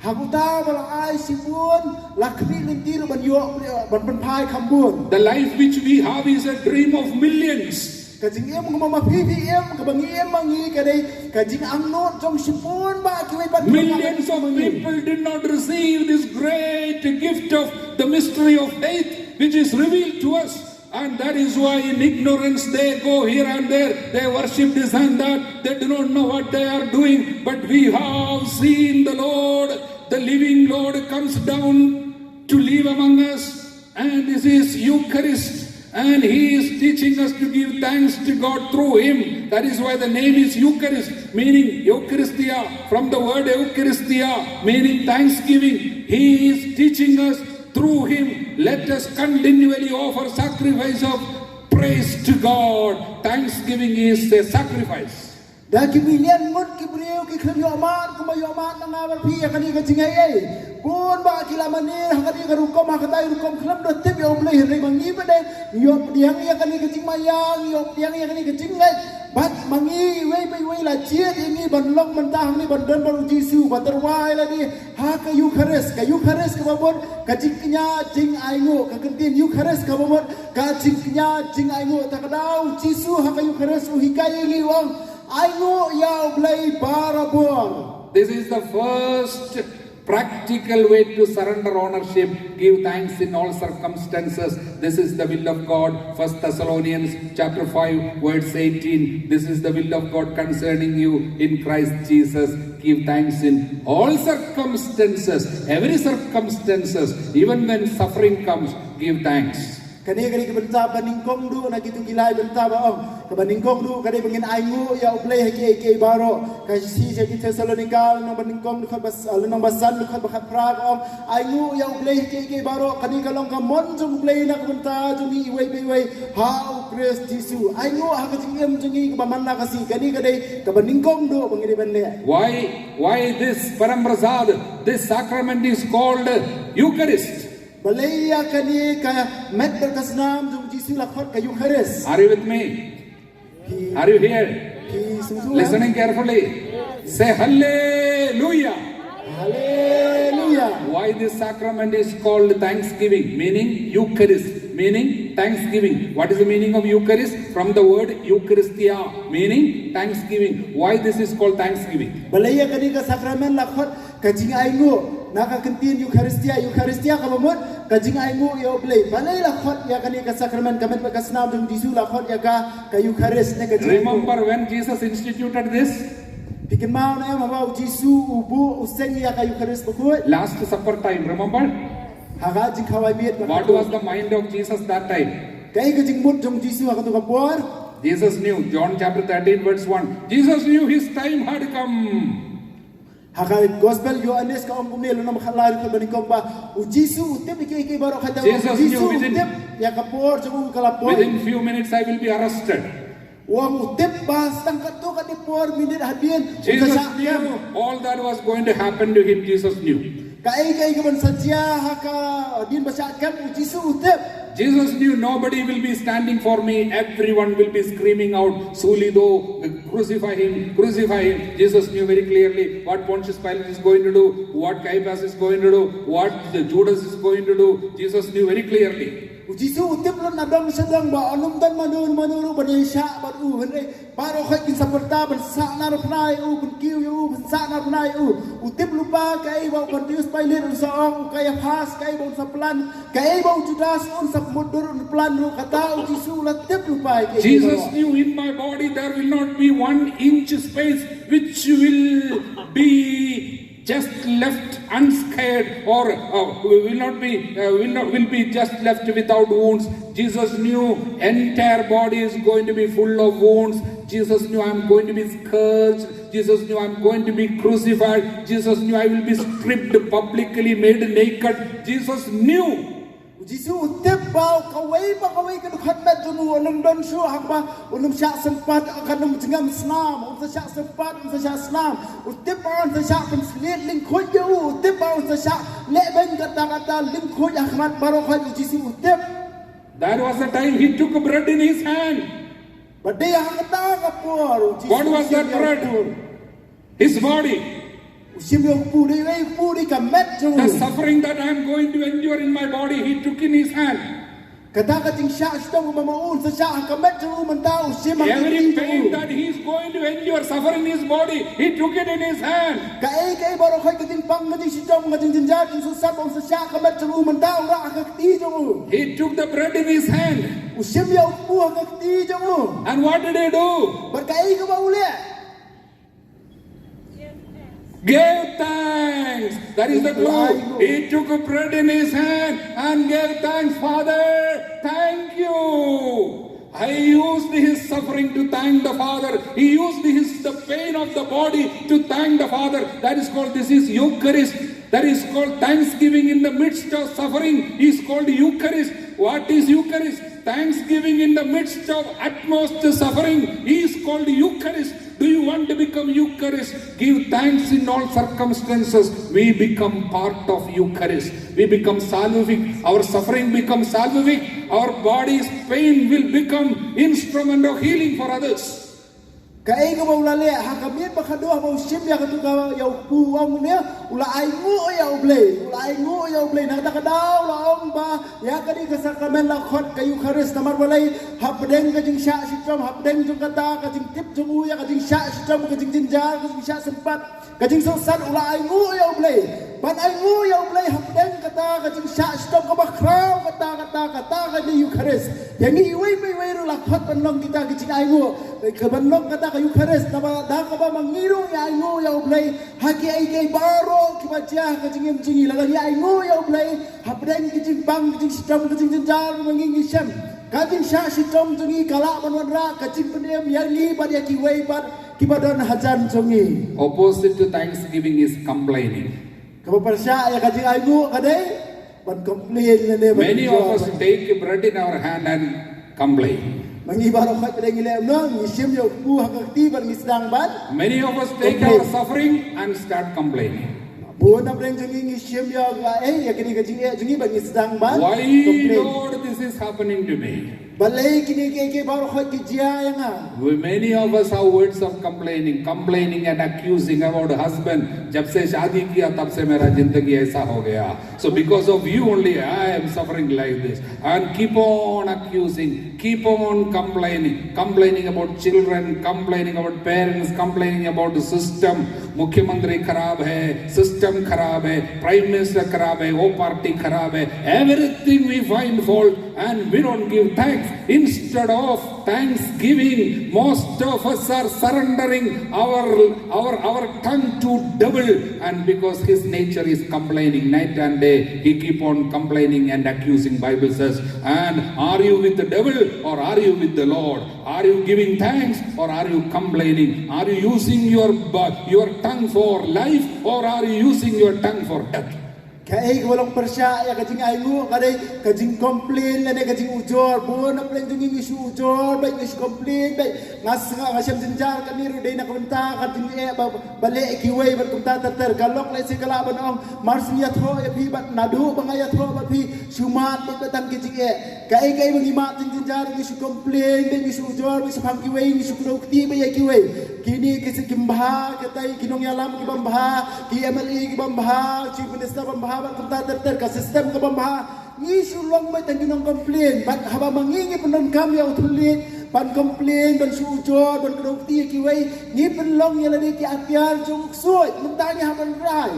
Ha uta ba la ai shibun la khmih lynti ruh ban ïoh ban pynphai kham bun. The life which we have is a dream of millions. Ka jingim kaba ma phi phi im kaba ngi im ma ngi ka dei ka jingangnud jong shibun ba kiwei pat. Millions of people did not receive this great gift of the mystery of faith which is revealed to us. And that is why in ignorance they go here and there, they worship this and that, they do not know what they are doing. But we have seen the Lord, the living Lord comes down to live among us, and this is Eucharist, and he is teaching us to give thanks to God through him. That is why the name is Eucharist, meaning Eucharistia, from the word Eucharistia, meaning thanksgiving. He is teaching us through him, let us continually offer sacrifice of praise to God. Thanksgiving is a sacrifice. Da ki million ngut ki briew ki khlem ïoh mad kumba ïoh mad na nga bad phi ïa kane ka jingaiei. Bun ba ki la mane ha kane ka rukom ha katai rukom khlem da tip ïa U Blei hynrei ma ngi pat de ngi ïoh pdiang ïa kane ka jingmaïa ngi ïoh pdiang ïa kane ka jingngeit. Bad ma ngi iwei pa iwei la jied ïa ngi ban long mynta hangne ban don bad U Jisu ba tyrwa ïa lade ha ka Eucharist, ka Eucharist kaba mut ka jingkñia jingainguh, ka kyntien Eucharist kaba mut ka jingkñia jingainguh. Ta ka daw Jisu ha ka Eucharist u hikai ïa ngi u ong ainguh ïa U Blei barabor. This is the first practical way to surrender ownership. Give thanks in all circumstances. This is the will of God. First Thessalonians chapter five, verse eighteen. This is the will of God concerning you in Christ Jesus. Give thanks in all circumstances. Every circumstances, even when suffering comes, give thanks. Kane kane ka bynta ba nyngkong duh na kitu ki lai bynta ba ong Kaba nyngkong ruh ka dei ba ngin ainguh ïa U Blei ha kiei kiei baroh. Ka shithi sha ki Thessalonika lynnong ba nyngkong dkhot ba s-, lynnong ba san dkhot ba khatphra ka ong, ainguh ïa U Blei ha kiei kiei baroh. Kane ka long ka mon jong U Blei na ka bynta jong ngi iwei pa iwei ha U Khrist Jisu. Ainguh ha ka jingim jong ngi kaba man la ka sngi. Kane ka dei kaba nyngkong ruh ba ngi dei ban leh. Why, why this Param Prasad, this sacrament is called Eucharist? Balei ïa kane ka met bad ka snam jong U Jisu la khot ka Eucharist? Are you with me? Phi, Are you here? Phi sngewthuh, eh? Listening carefully. Say hallelujah. Hallelujah. Why this sacrament is called thanksgiving, meaning Eucharist, meaning thanksgiving. What is the meaning of Eucharist? From the word Eucharistia, meaning thanksgiving. Why this is called thanksgiving? Balei ïa kane ka sacrament la khot ka jingainguh, na ka ktien Eucharistia, Eucharistia kaba mut ka jingainguh ïa U Blei. Balei la khot ïa kane ka sacrament, ka met bad ka snam jong U Jisu la khot ïa ka ka Eucharist ne ka jingainguh. Remember when Jesus instituted this? Phi kynmaw ne em haba U Jisu u buh, u seng ïa ka Eucharist bakhuid? Last Supper time, remember? Ha ka jingkhawai miet. What was the mind of Jesus that time? Kaei ka jingmut jong U Jisu ha kato ka por? Jesus knew, John chapter thirteen verse one. Jesus knew his time had come. Ha ka Gospel Ïoannis ka ong kumne, lynnong ba khatlai dkhot ba nyngkong ba U Jisu u tip ïa kiei kiei baroh, kata u ong, Jesus knew within, u tip ïa ka por jong u ka la poi. Within few minutes I will be arrested. U ong u tip ba tang katto katne por minit hadien u sa shah kem. Jesus knew all that was going to happen to him. Jesus knew. Kaei kaei kaban sa jia ha ka hadien ba shah kem, U Jisu u tip. Jesus knew nobody will be standing for me. Everyone will be screaming out, Suli do, crucify him, crucify him. Jesus knew very clearly what Pontius Pilate is going to do, what Caiaphas is going to do, what the Judas is going to do. Jesus knew very clearly. U Jisu u tip lut na dong sha dong ba ym don mano mano ruh ban ïeng shah bad u, hynrei baroh khoit kin sa pyrta ban sah nar pynai u, ban kiew ïa u, ban sah nar pynai u. U tip lypa kaei ba u Pontius Pilate un sa ong, u Caiaphas kaei ba un sa plan, kaei ba u Judas un sa mutdur un plan ruh, kata U Jisu u la tip lypa ïa kaei. Jesus knew, in my body there will not be one inch space which will be just left unscarred or, uh, will not be, uh, will not, will be just left without wounds. Jesus knew entire body is going to be full of wounds. Jesus knew, I'm going to be scourged. Jesus knew, I'm going to be crucified. Jesus knew, I will be stripped publicly, made naked. Jesus knew. U Jisu u tip ba kawei pa kawei ka dkhot met jong u, un ym don shuh haba un ym shah sympat ha ka nongjngem snam, un sa shah sympat, un sa shah snam. U tip ba un sa shah pynsliet lyngkhuid ïa u, u tip ba un sa shah leh beiñ katta katta lyngkhuid ha khmat baroh khoit, U Jisu u tip. That was the time he took bread in his hand. Bad dei ha kata ka por U Jisu u shim ïa u kpu. What was that bread? His body. U shim ïa u kpu, dei u kpu, dei ka met jong u. The suffering that I am going to endure in my body, he took in his hand. Kata ka jingshah shitom kaba ma u un sa shah ha ka met jong u mynta u shim ha ka kti jong u. Every pain that he is going to endure, suffer in his body, he took it in his hand. Kaei kaei baroh khoit ka jingpang, ka jingshitom, ka jingjynjar, ka jingsohsat ba un sa shah ha ka met jong u mynta u rah ha ka kti jong u. He took the bread in his hand. U shim ïa u kpu ha ka kti jong u. And what did he do? Bad kaei kaba u leh? Gave thanks. That is the truth. He took a bread in his hand and gave thanks. Father, thank you. He used his suffering to thank the Father. He used his, the pain of the body to thank the Father. That is called, this is Eucharist. That is called thanksgiving in the midst of suffering is called Eucharist. What is Eucharist? Thanksgiving in the midst of utmost suffering is called Eucharist. Do you want to become Eucharist? Give thanks in all circumstances. We become part of Eucharist. We become salvific. Our suffering becomes salvific. Our body's pain will become instrument of healing for others. Kaei kaba u la leh ha ka miet ba khatduh ba u shim ïa katu ka, ïa u kpu, u ong ne, u la ainguh ïa U Blei, u la ainguh ïa U Blei. Na kata ka daw u la ong ba ïa kane ka sakramen la khot ka Eucharist. Namar balei? Hapdeng ka jingshah shitom, hapdeng jong kata ka jingtip jong u ïa ka jingshah shitom, ka jingjynjar, ka jingshah sympat, ka jingsohsat, u la ainguh ïa U Blei. Ban ainguh ïa U Blei hapdeng kata ka jingshah shitom kaba khraw, kata, kata, kata ka dei Eucharist. Ïa ngi iwei pa iwei ruh la khot ban long kita ki jingainguh, ka ban long kata ka Eucharist. Naba da kaba ma ngi ruh ngi ainguh ïa U Blei ha kiei kiei baroh kiba jia ha ka jingim jong ngi, lada ngi ainguh ïa U Blei hapdeng ki jingpang, ki jingshitom, ki jingjynjar ba ma ngi ngi shem. Ka jingshah shitom jong ngi ka lah ban wanrah ka jingpynim ïa ngi bad ïa kiwei pat kiba don hajan jong ngi. Opposite to thanksgiving is complaining. Kaba pyrshah ïa ka jingainguh ka dei ban complain lane ban Many of us take bread in our hand and complain. Ma ngi baroh khoit pdeng ngi leh noh, ngi shim ïa u kpu ha ka kti bad ngi sdang ban. Many of us take our suffering and start complaining. Bun na pdeng jong ngi ngi shim ïa ka eh ïa kini ka jingeh jong ngi bad ngi sdang ban. Why, complain. Lord, this is happening to me? Balei kini ki ki baroh khoit ki jia ïa nga. We, many of us have words of complaining, complaining and accusing about husband. जब से शादी किया तब से मेरा जिंदगी ऐसा हो गया. So because of you only I am suffering like this. And keep on accusing, keep on complaining, complaining about children, complaining about parents, complaining about the system. मुख्यमंत्री खराब है, सिस्टम खराब है, प्राइम मिनिस्टर खराब है, वो पार्टी खराब है. Everything we find fault and we don't give thanks. Instead of thanksgiving, most of us are surrendering our our our tongue to devil, and because his nature is complaining night and day, he keep on complaining and accusing. Bible says, and are you with the devil or are you with the Lord? Are you giving thanks or are you complaining? Are you using your bu- your tongue for life or are you using your tongue for death? Kaei kaba long pyrshah ïa ka jingainguh ka dei ka jingcomplain lane ka jingujor. Bun na pdeng jong ngi ngi shu ujor bad ngi shu complain bad nga sngew nga shem jynjar kane ruh dei na ka bynta ka jingeh ba ba leh kiwei bad kumta ter ter. Ka lok lehse ka lah ban ong mar shu ïathoh ïa phi bad naduh ba nga ïathoh bad phi shu mad bad tang ki jingeh. Kaei kaei ba ngi mad jingjynjar ngi shu complain bad ngi shu ujor bad shu phang kiwei ngi shu kdew kti bad ïa kiwei. Kine ki shu ki bha katai ki nongïalam ki bym bha, ki MLA ki bym bha, chief minister bym bha bad kumta ter ter ka system ka bym bha. Ngi shu long bad tang ki nongcomplain bad haba ma ngi ngi pyndonkam ïa u thylliej ban complain ban shu ujor ban kdew kti ïa kiwei ngi pynlong ïa lade ki atiar jong u ksuid. Mynta ngi hap ban rai.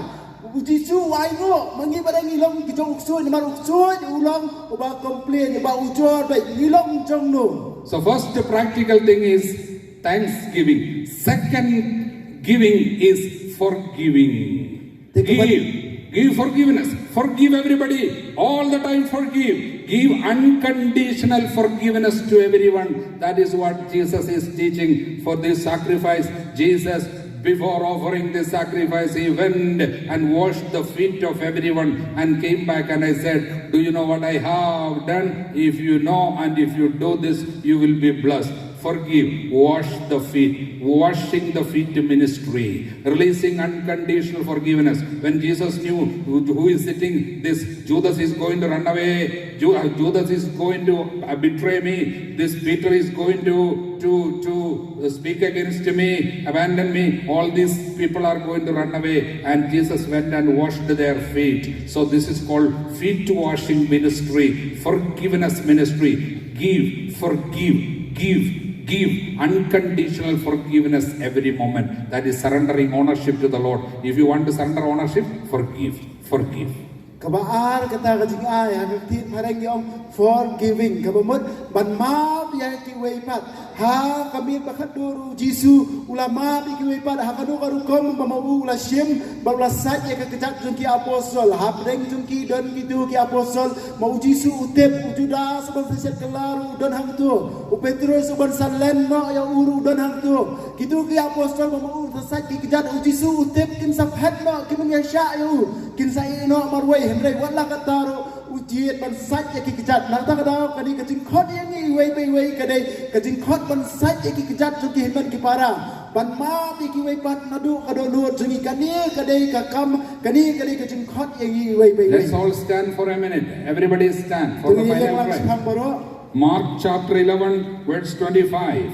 U Jisu u ainguh ma ngi ba dang ngi long ki jong u ksuid namar u ksuid u long uba complain uba ujor bad ngi long jong no. So first practical thing is thanksgiving. Second giving is forgiving. Give, give forgiveness. Forgive everybody. All the time forgive. Give unconditional forgiveness to everyone. That is what Jesus is teaching for this sacrifice. Jesus, before offering this sacrifice, he went and washed the feet of everyone and came back and I said, do you know what I have done? If you know and if you do this, you will be blessed. Forgive, wash the feet, washing the feet ministry, releasing unconditional forgiveness. When Jesus knew who, who is sitting, this Judas is going to run away, Ju- uh, Judas is going to uh, betray me, this Peter is going to, to, to speak against me, abandon me, all these people are going to run away. And Jesus went and washed their feet. So this is called feet washing ministry, forgiveness ministry. Give, forgive, give, give. Unconditional forgiveness every moment. That is surrendering ownership to the Lord. If you want to surrender ownership, forgive, forgive. Kaba ar kata ka jingai ha ka ktien phareng ïa ong forgiving kaba mut ban map ïa kiwei pat. Ha ka miet ba khatduh ruh u Jisu u la map ïa kiwei pat ha kano ka rukom ba ma u u la shim ba u la sait ïa ka kjat jong ki apostol. Hapdeng jong ki don kito ki apostol ma u Jisu u tip. U Judas uban sa shet kylla ruh u don hangto. U Petrus uban sa len noh ïa u ruh u don hangto. Kito ki apostol ba ma u u la sait ki kjat u Jisu u tip kin sa phet noh kin ym ïa shah ïa u. Kin sa ïeh noh marwei hynrei wat la katta ruh u jied ban sait ïa ki kjat. Na kata ka daw kane ka jingkhot ïa ngi iwei pa iwei ka dei ka jingkhot ban sait ïa ki kjat jong ki hynmen ki para. Ban map ïa kiwei pat naduh ka dohnud jong ngi. Kane ka dei ka kam, kane ka dei ka jingkhot ïa ngi iwei pa iwei. Let's all stand for a minute. Everybody stand for To the ngi final ïalang prayer. shaphang baroh. Mark chapter eleven, verse twenty-five.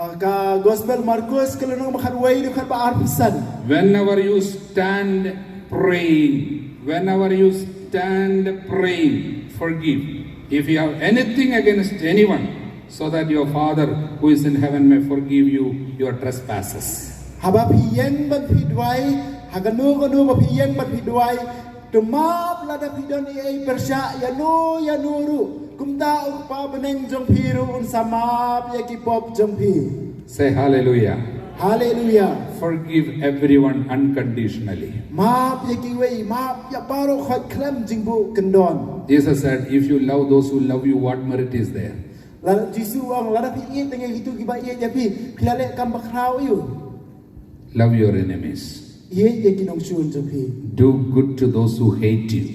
Ah, ka Gospel Markus ka lynnong ba khatwei dkhot ba arphew san. Whenever you stand praying, whenever you stand praying, forgive. If you have anything against anyone, so that your Father who is in heaven may forgive you your trespasses. Haba phi ïeng ban phi duwai ha kano kano ba phi ïeng ban phi duwai, to map lada phi don ei ei pyrshah ïa no ïa no ruh. Kumta u Kpa bneng jong phi ruh un sa map ïa ki pop jong phi. Say hallelujah. Hallelujah. Forgive everyone unconditionally. Map ïa kiwei, map ïa baroh khoit khlem jingbuh kyndon. Jesus said, if you love those who love you, what merit is there? Lada Jisu u ong, lada phi ïeit ïa kito kiba ïeit ïa phi, phi la leh kam bakhraw aiu? Love your enemies. Ïeit ïa ki nongshun jong phi. Do good to those who hate you.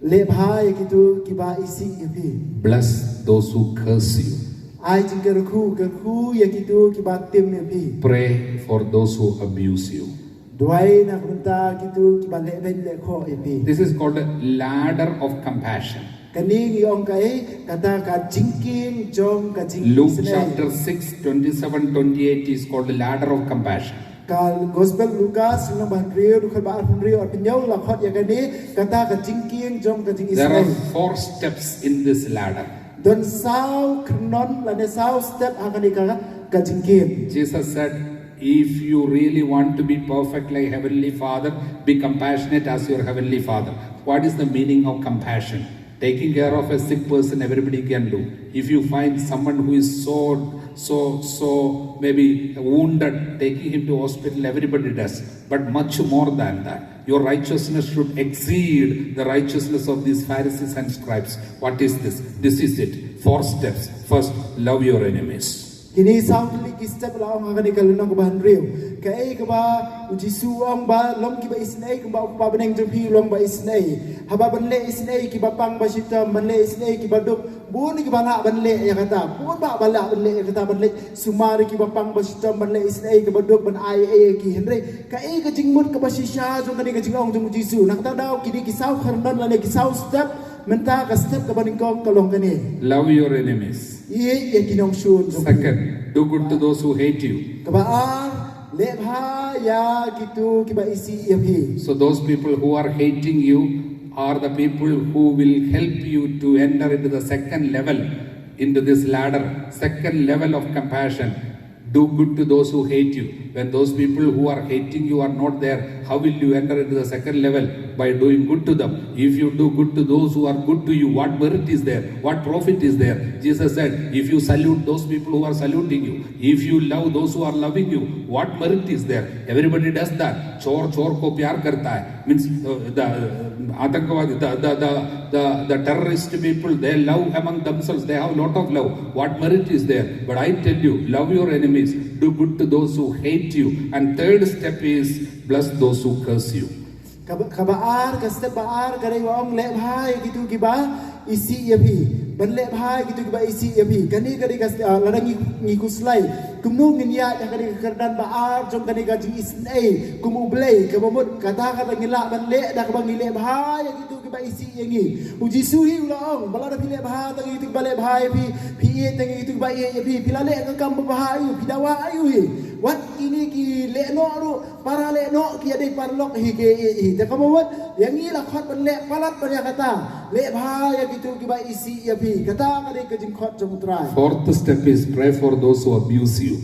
Leh bha ïa kito kiba isih ïa phi. Bless those who curse you. Ai jingkyrkhu, kyrkhu ïa kito kiba tim ïa phi. Pray for those who abuse you. Duwai na ka bynta kito kiba leh beiñ leh khoh ïa phi. This is called a ladder of compassion. Kane ngi ong kaei, kata ka jingkieng jong ka jing Luke chapter six, twenty-seven, twenty-eight is called the ladder of compassion. Ka Gospel Lukas lynnong ba hynriew, dkhot ba arphew hynriew, arphew hynñiew la khot ïa kane, kata ka jingkieng jong ka jing There are Israel. Four steps in this ladder. Don saw kyrnon lane saw step ha kane ka, ka jingkieng. Jesus said, if you really want to be perfect like Heavenly Father, be compassionate as your Heavenly Father. What is the meaning of compassion? Taking care of a sick person, everybody can do. If you find someone who is so, so, so maybe wounded, taking him to hospital, everybody does. But much more than that, your righteousness should exceed the righteousness of these Pharisees and scribes. What is this? This is it. Four steps. First, love your enemies. Kine saw tylli ki step la ong ha kane ka lynnong ba hynriew. Kaei kaba u Jisu u ong ba long kiba isynei kumba u Kpa bneng jong phi u long ba isynei. Haba ban leh isynei kiba pang ba shitom, ban leh isynei kiba duk. Bun kiba lah ban leh ïa kata. Bun ba ba lah ban leh ïa kata, ban leh sumar kiba pang ba shitom, ban leh isynei kiba duk, ban ai ei ki, hynrei kaei ka jingmut kaba shisha jong kane ka jingong jong u Jisu? Na kata daw kine ki saw kyrnon lane ki saw step, mynta ka step kaba nyngkong ka long kane. Love your enemies. Ïeit ïa ki nongshun jong phi. Second, do good to those who hate you. Kaba ar, leh bha ïa kito kiba isih ïa phi. So those people who are hating you are the people who will help you to enter into the second level, into this ladder, second level of compassion. Do good to those who hate you. When those people who are hating you are not there, how will you enter into the second level? By doing good to them. If you do good to those who are good to you, what merit is there? What profit is there? Jesus said, if you salute those people who are saluting you, if you love those who are loving you, what merit is there? Everybody does that. Chor chor ko pyar karta hai. Means, uh, the, uh, आतंकवादी, the, the, the, the, the terrorist people, they love among themselves, they have lot of love. What merit is there? But I tell you, love your enemies, do good to those who hate you. And third step is, bless those who curse you. Kaba, kaba ar, ka step ba ar ka dei ba ong leh bha ïa kito kiba isih ïa phi. Ban leh bha ïa kito kiba isih ïa phi. Kane ka dei ka step, ah, lada ngi, ngi khuslai. Kumno ngin ïaid ha kane ka kyrdan ba ar jong kane ka jingisynei kum U Blei, kaba mut kata kata ngi lah ban leh da kaba ngi leh bha ïa kito kiba isih ïa ngi. U Jisu hi u la ong ba lada phi leh bha tang ïa kito kiba leh bha ïa phi, phi ïeit tang ïa kito kiba ïeit ïa phi, phi la leh ka kam ba bha aiu, phi dawa aiu hi? Wat kine ki leh noh ruh, para leh noh ki ïa dei paralok hi ki ïeit hi. Te kaba mut ïa ngi la khot ban leh palat ban ïa kata. Leh bha ïa kito kiba isih ïa phi. Kata ka dei ka jingkhot jong U Trai. Fourth step is, pray for those who abuse you.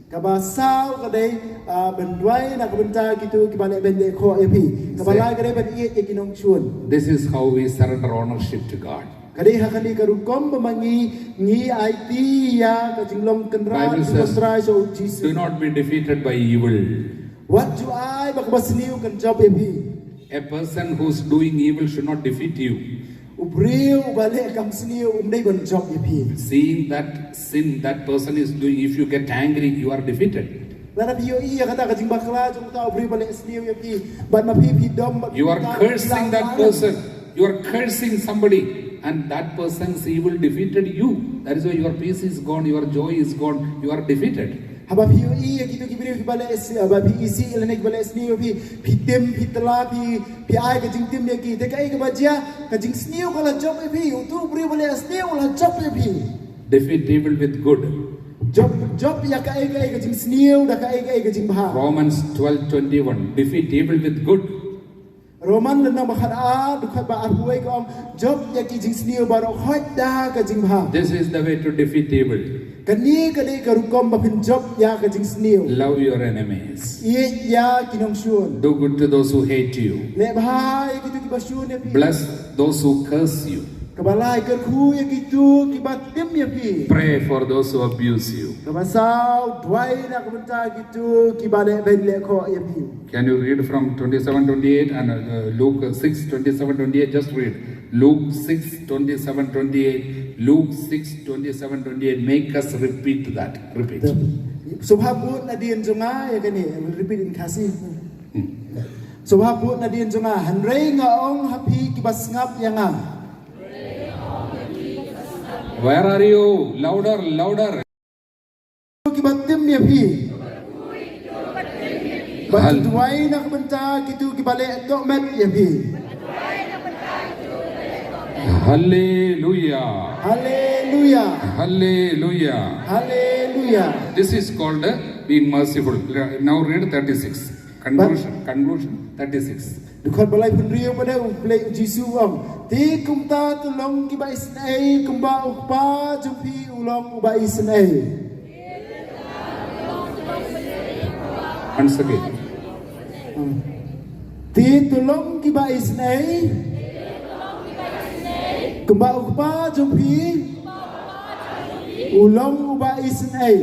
Kaba saw ka dei, ah, ban duwai na ka bynta kito kiba leh beiñ leh khoh ïa phi. Kaba lai ka dei ban ïeit ïa ki nongshun. This is how we surrender ownership to God. Ka dei ha kane ka rukom ba ma ngi, ngi aiti ïa ka jinglong kynrad, Bible jinglong says, trai sha u Jisu. Do not be defeated by evil. Wat ju ai ba kaba sniew kan jop ïa phi. A person who's doing evil should not defeat you. U briew uba leh kam sniew um dei ban jop ïa phi. Seeing that sin that person is doing, if you get angry, you are defeated. Lada phi ïohi ïa kata ka jingbakla jong uta u briew ba leh sniew ïa phi, bad ma phi phi dom bad You are uta, cursing uta, that uta. person. You are cursing somebody, and that person's evil defeated you. That is why your peace is gone, your joy is gone, you are defeated. Haba phi ïohi ïa kito ki briew kiba leh s-, haba phi isih lane kiba leh sniew ïa phi, phi tim, phi tla, phi, phi ai ka jingtim ïa ki. Te kaei kaba jia, ka jingsniew ka la jop ïa phi, utu u briew ba leh sniew u la jop ïa phi. Defeat evil with good. Jop, jop ïa kaei kaei ka jingsniew da kaei kaei ka jingbha. Romans twelve twenty-one. Defeat evil with good. Roman lynnong ba khatar, dkhot ba arphew wei ka ong, jop ïa ki jingsniew baroh khoit da ka jingbha. This is the way to defeat evil. Kane ka dei ka rukom ba phin jop ïa ka jingsniew. Love your enemies. Ïeit ïa ki nongshun. Do good to those who hate you. Leh bha ïa kito kiba shun ïa phi. Bless those who curse you. Kaba lai, kyrkhu ïa kito kiba tim ïa phi. Pray for those who abuse you. Kaba saw, duwai na ka bynta kito kiba leh beiñ leh khoh ïa phi. Can you read from twenty-seven twenty-eight and, uh, Luke six twenty-seven twenty-eight? Just read Luke six twenty-seven twenty-eight. Luke six twenty-seven, twenty-eight, make us repeat that. Repeat. Sngewbha put nadien jong nga ïa kane, I will repeat in Khasi. Sngewbha put nadien jong nga, hynrei nga ong ha phi kiba sngap ïa nga. Where are you? Louder, louder. Kiba tim ïa phi. Bad hal- duwai na ka bynta kito kiba leh tohmet ïa phi. Hallelujah. Hallelujah. Hallelujah. Hallelujah. This is called, uh, being merciful. Now read thirty-six. Conclusion. Conclusion. Thirty-six. Dkhot ba laiphew hynriew, ba dei U Blei U Jisu u ong. Te kumta to long kiba isynei kumba U Kpa jong phi u long uba isynei. Once again. Hmm. Te to long kiba isynei kumba U Kpa jong phi u long uba isynei.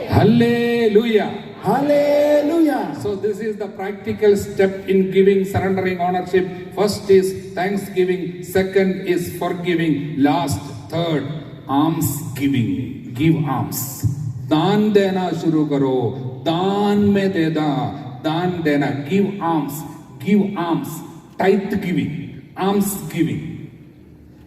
Hallelujah. Hallelujah. So this is the practical step in giving, surrendering, ownership. First is thanksgiving, second is forgiving, last, third, alms giving. Give alms. दान देना शुरू करो, दान में दे दा, दान देना, give alms, give alms, tithe giving, alms giving.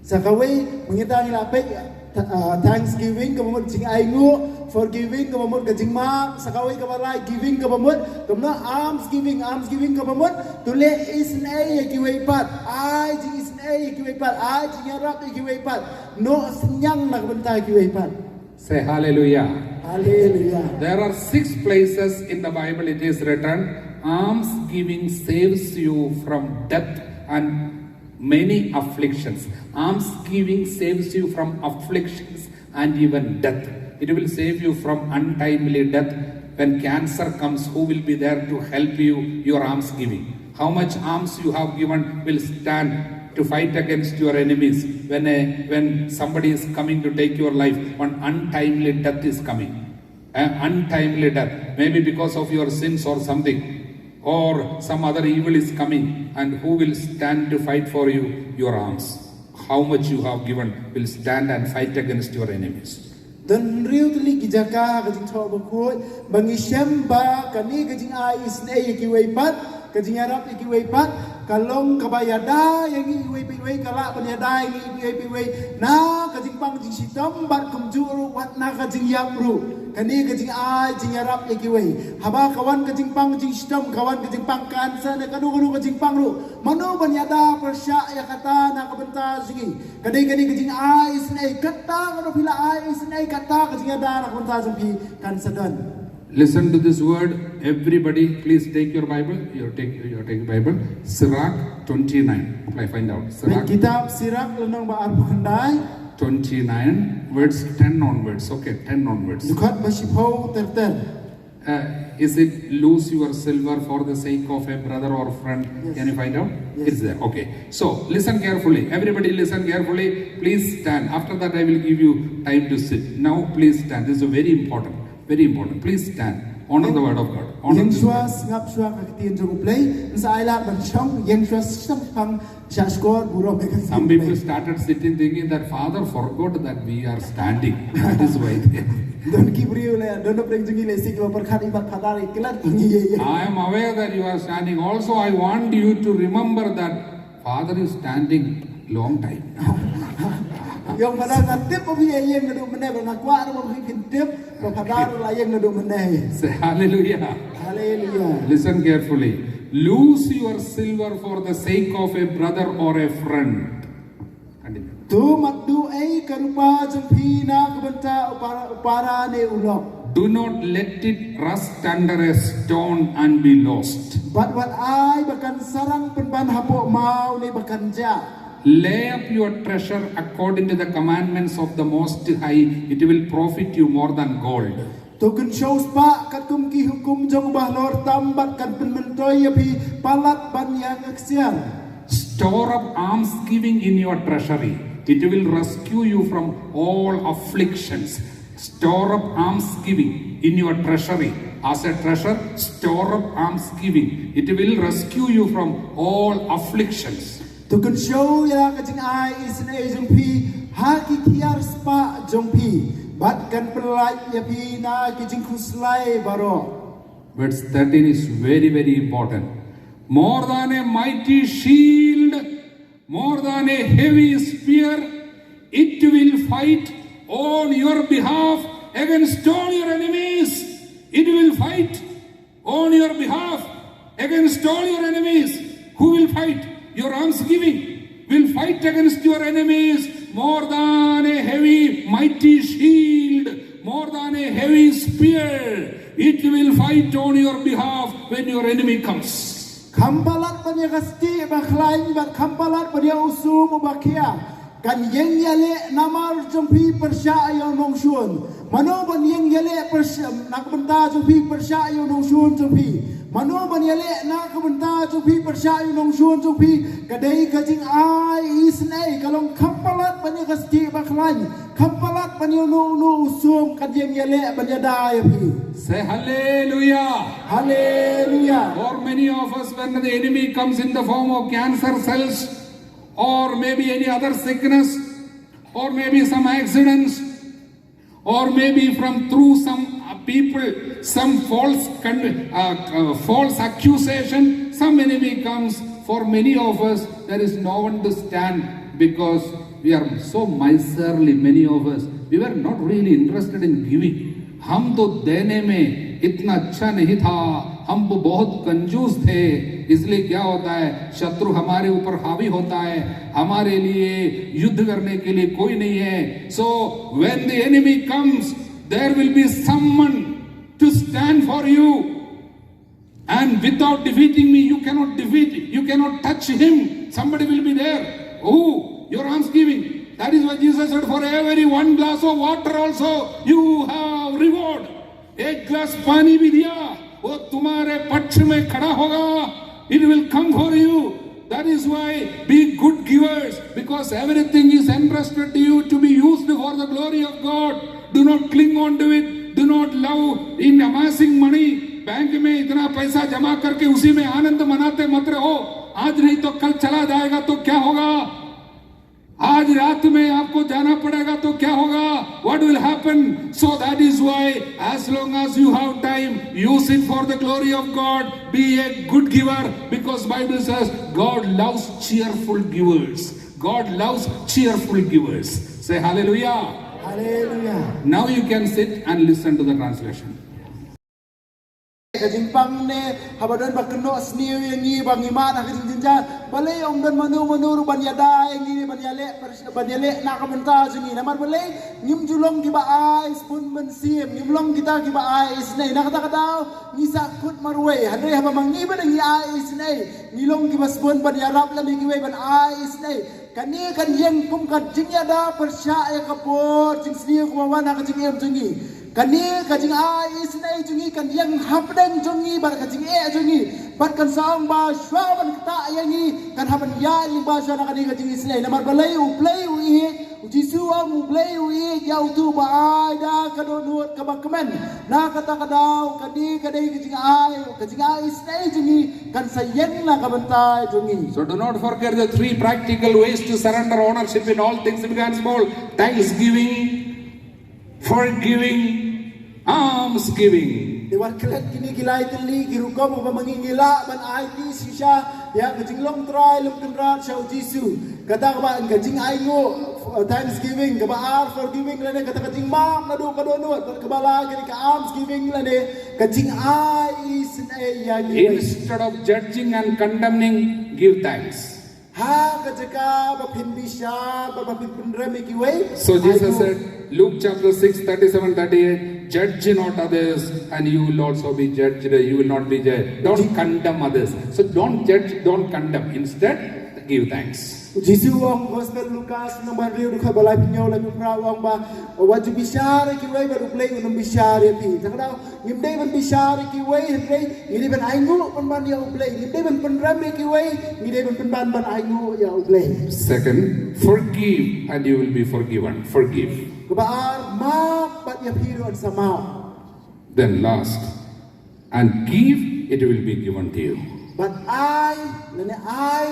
Sa kawei, mynta ngi la peit, th-, ah, thanksgiving kaba mut jingainguh, forgiving kaba mut ka jingmap, sa kawei kaba lai, giving kaba mut, kumno, alms giving, alms giving kaba mut to leh isynei ïa kiwei pat, ai jingisynei ïa kiwei pat, ai jingïarap ïa kiwei pat, noh synñiang na ka bynta kiwei pat. Say hallelujah. Hallelujah. There are six places in the Bible it is written, alms giving saves you from death and many afflictions. Alms giving saves you from afflictions and even death. It will save you from untimely death. When cancer comes, who will be there to help you? Your alms giving. How much alms you have given will stand to fight against your enemies. When a, when somebody is coming to take your life, one untimely death is coming. An untimely death, maybe because of your sins or something, or some other evil is coming, and who will stand to fight for you? Your alms. How much you have given will stand and fight against your enemies. Don hynriew tylli ki jaka ha ka Jingthoh Bakhuid ba ngi shem ba kane ka jingai isynei ïa kiwei pat, ka jingïarap ïa kiwei pat ka long kaba ïada ïa ngi iwei pa iwei, ka lah ban ïada ïa ngi iwei pa iwei na ka jingpang jingshitom bad kumjuh ruh wat na ka jingïap ruh. Kane ka jingai jingïarap ïa kiwei, haba ka wan ka jingpang jingshitom, ka wan ka jingpang cancer ne kano kano ka jingpang ruh, mano ban ïada pyrshah ïa kata na ka bynta jong ngi? Ka dei kane ka jingai isynei, kata kano phi la ai isynei, kata ka jingïada na ka bynta jong phi kan sa don. Listen to this word, everybody. Please take your Bible. You take, you take Bible. Sirach twenty-nine. Apply, find out. Sirach. Kitab Sirach lynnong ba arphew khyndai. Twenty-nine, verse ten onwards. Okay, ten onwards. Dkhot ba shiphew ter ter. Uh, is it lose your silver for the sake of a brother or friend? Yes. Can you find out? Yes. It's there. Okay. So listen carefully. Everybody listen carefully. Please stand. After that, I will give you time to sit. Now, please stand. This is very important. Very important. Please stand. Honor the word of God. Honor the word. Ïeng shuwa, sngap shuwa ka ktien jong U Blei. Ngin sa ai lad ban shong, ïeng shuwa, shong pang, shah shkor, burom ïa ka ktien. Some people started sitting thinking that Father forgot that we are standing. That is why they... Don ki briew leh, don na pdeng jong ngi leh, shu ki ba pyrkhat i ba Father i klet ngi ïa ïa. I am aware that you are standing. Also, I want you to remember that Father is standing long time. Ïa, Father nga tip ba phi ïeng naduh mynne, ba nga kwah ruh ba phin tip ba Father la ïeng naduh mynne. Say hallelujah. Hallelujah. Listen carefully. Lose your silver for the sake of a brother or a friend. Continue. To mat duh ei ka rupa jong phi na ka bynta u para, u para ne u lok. Do not let it rust under a stone and be lost. Bad wat ai ba kan sarang pynban hapoh maw ne ba kan jah. Lay up your treasure according to the commandments of the Most High, it will profit you more than gold. To kynshew spah katkum ki hukum jong u Bahalor tam bad kan pynmyntoi ïa phi palat ban ïa nga ksiar. Store up almsgiving in your treasury. It will rescue you from all afflictions. Store up almsgiving in your treasury. As a treasure, store up almsgiving. It will rescue you from all afflictions. To kynshew ïa ka jingai isynei jong phi ha ki kiar spah jong phi, bad kan pynlait ïa phi na ki jingkhuslai baroh. Verse thirteen is very, very important. More than a mighty shield, more than a heavy spear, it will fight on your behalf against all your enemies. It will fight on your behalf against all your enemies. Who will fight? Your almsgiving will fight against your enemies more than a heavy, mighty shield, more than a heavy spear. It will fight on your behalf when your enemy comes. Kham palat ban ïa ka stieh ba khlaiñ bad kham palat ban ïa u sum uba khia kan ïeng ïaleh namar jong phi pyrshah ïa u nongshun. Mano ban ïeng ïaleh pyrshah na ka bynta jong phi pyrshah ïa u nongshun jong phi? Mano ban ïaleh na ka bynta jong phi pyrshah ïa u nongshun jong phi? Ka dei ka jingai isynei ka long kham palat ban ïa ka stieh ba khlaiñ. Kham palat ban ïa uno uno u sum kan ïeng ïaleh ban ïada ïa phi. Say hallelujah. Hallelujah. For many of us, when the enemy comes in the form of cancer cells, or maybe any other sickness, or maybe some accidents, or maybe from through some uh, people, some false con- uh, uh, false accusation, some enemy comes. For many of us, there is no one to stand because we are so miserly. Many of us, we were not really interested in giving. हम तो देने में इतना अच्छा नहीं था, हम वो बहुत कंजूस थे। इसलिए क्या होता है, शत्रु हमारे ऊपर हावी होता है, हमारे लिए युद्ध करने के लिए कोई नहीं है। So when the enemy comes, there will be someone to stand for you. And without defeating me, you cannot defeat, you cannot touch him. Somebody will be there. Who? Your almsgiving. That is why Jesus said, for every one glass of water also, you have reward. एक ग्लास पानी भी दिया, वो तुम्हारे पक्ष में खड़ा होगा. It will come for you. That is why be good givers, because everything is entrusted to you to be used for the glory of God. Do not cling on to it. Do not love in amassing money. बैंक में इतना पैसा जमा करके उसी में आनंद मनाते मत रहो. आज नहीं तो कल चला जाएगा तो क्या होगा? आज रात में आपको जाना पड़ेगा तो क्या होगा? What will happen? So that is why, as long as you have time, use it for the glory of God. Be a good giver, because Bible says God loves cheerful givers. God loves cheerful givers. Say hallelujah. Hallelujah. Now you can sit and listen to the translation. Ka jingpang ne haba don ba kynnoh sniew ïa ngi ba ngi mad ha ka jingjynjar. Balei ym don mano mano ruh ban ïada ïa ngi ban ïaleh ban ïaleh na ka bynta jong ngi. Namar balei ngim ju long kiba ai sbun mynsiem, ngim long kita kiba ai isynei. Na kata ka daw ngi sahkut marwei. Hynrei haba ma ngi ba ngi ai isynei, ngi long kiba sbun ban ïarap lem ïa kiwei ban ai isynei. Kane kan ïeng kum ka jingïada pyrshah ïa ka bor jingsniew kaba wan ha ka jingim jong ngi. Kane ka jingai isynei jong ngi kan ïeng hapdeng jong ngi bad ka jingeh jong ngi. Bad kan sa ong ba shuwa ban ktah ïa ngi kan hap ban ïaid lyngba shuwa na kane ka jingisynei. Namar balei U Blei u ïeit, U Jisu u ong U Blei u ïeit ïa uto uba ai da ka dohnud kaba kmen. Na kata ka daw kane ka dei ka jingai, ka jingai isynei jong ngi kan sa ïeng na ka bynta jong ngi. So do not forget the three practical ways to surrender ownership in all things, big and small. Thanksgiving, forgiving, almsgiving. Te wat klet kine ki lai tylli ki rukom uba ma ngi ngi lah ban aiti shisha ïa ka jinglong trai lem kynrad sha U Jisu. Kata kaba ka jingainguh, thanksgiving, kaba ar forgiving lane kata ka jingmap naduh ka dohnud, kaba lai kane ka almsgiving lane ka jingai isynei ïa ngi. Instead of judging and condemning, give thanks. Ha ka jaka ba phin bishar bad ba phin pynrem ïa kiwei. So Jesus said, Luke chapter six, thirty-seven, thirty-eight, judge not others and you will also be judged. You will not be judged. Don't condemn others. So don't judge, don't condemn. Instead, give thanks. Jisu u ong, Gospel Lukas number hynriew dkhot ba laiphew hynñiew laiphew phra, u ong ba wat ju bishar ïa kiwei bad U Blei un ym bishar ïa phi. Tang da ngim dei ban bishar ïa kiwei hynrei ngi dei ban ainguh pynban ïa U Blei. Ngim dei ban pynrem ïa kiwei, ngi dei ban pynban ban ainguh ïa U Blei. Second, forgive and you will be forgiven. Forgive. Kaba ar, map bad ïa phi ruh yn sa map. Then last, and give, it will be given to you. Bad ai, lane ai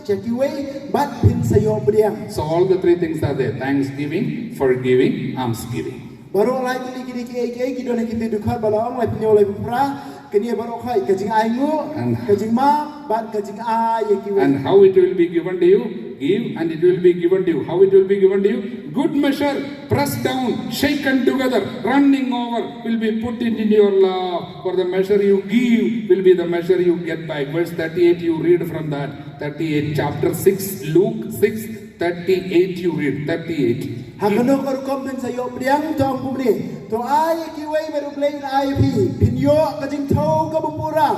sha kiwei, bad phin sa ïoh pdiang. So all the three things are there: thanksgiving, forgiving, almsgiving. Baroh lai tylli kine kiei kiei ki don ha ki dkhot ba la ong lai hynñiew lai phra. Kine baroh khoit, ka jingainguh, and ka jingmap, bad ka jingai ïa kiwei. And how it will be given to you? Give and it will be given to you. How it will be given to you? Good measure, pressed down, shaken together, running over, will be put in, in your lap. For the measure you give will be the measure you get back. Verse thirty-eight, you read from that. Thirty-eight, chapter six, Luke six thirty-eight, you read. Thirty-eight. Ha kano ka rukom phin sa ïoh pdiang, to ong kumne. To ai ïa kiwei bad U Blei un ai ïa phi. Phin ïoh ka jingthew kaba pura,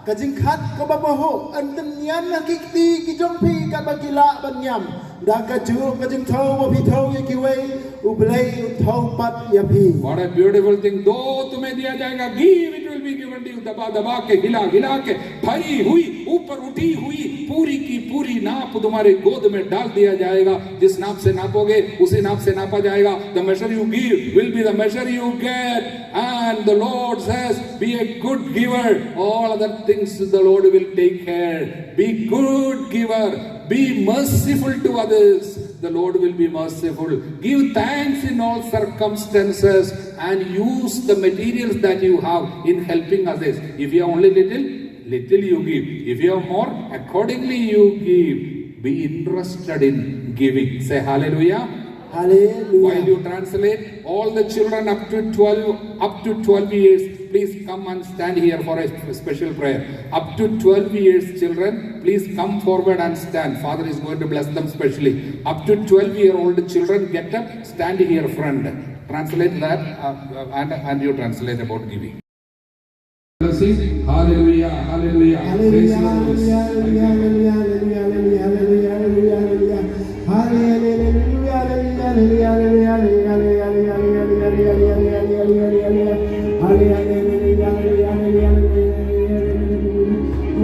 ka jingkhat kaba bahuh. Yn pynñiam ha ki kti ki jong phi katba ki lah ban ñiam. Da kajuh ka jingthew ba phi thew ïa kiwei, U Blei un thew pat ïa phi. What a beautiful thing. दो तुम्हें दिया जाएगा, give, it will be given to you. दबा दबा के, हिला हिला के, भरी हुई, ऊपर उठी हुई पूरी की पूरी नाप तुम्हारे गोद में डाल दिया जाएगा। जिस नाप से नापोगे, उसी नाप से नापा जाएगा. The measure you give will be the measure you get. And the Lord says, be a good giver. All other things the Lord will take care. Be good giver. Be merciful to others. The Lord will be merciful. Give thanks in all circumstances and use the materials that you have in helping others. If you have only little, little you give. If you have more, accordingly you give. Be interested in giving. Say hallelujah. Hallelujah. While you translate, all the children up to twelve, up to twelve years, please come and stand here for a sp- special prayer. Up to twelve years, children, please come forward and stand. Father is going to bless them specially. Up to twelve year old children, get up, stand here front. Translate that uh, uh, and, and you translate about giving. Sing, hallelujah, hallelujah. Praise the Lord.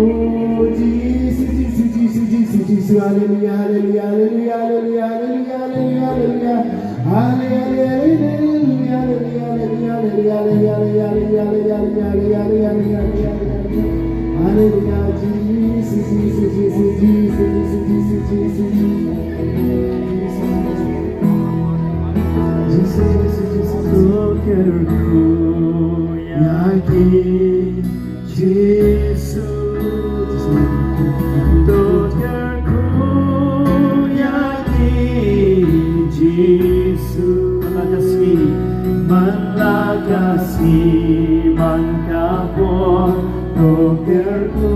Oh, Jesus, Jesus, Jesus, Jesus, Jesus, hallelujah, hallelujah, hallelujah, hallelujah, hallelujah, hallelujah. Jisu, to kyrkhu ïa ngi, Jisu. Man la ka sngi, man la ka sngi, man ka por, to kyrkhu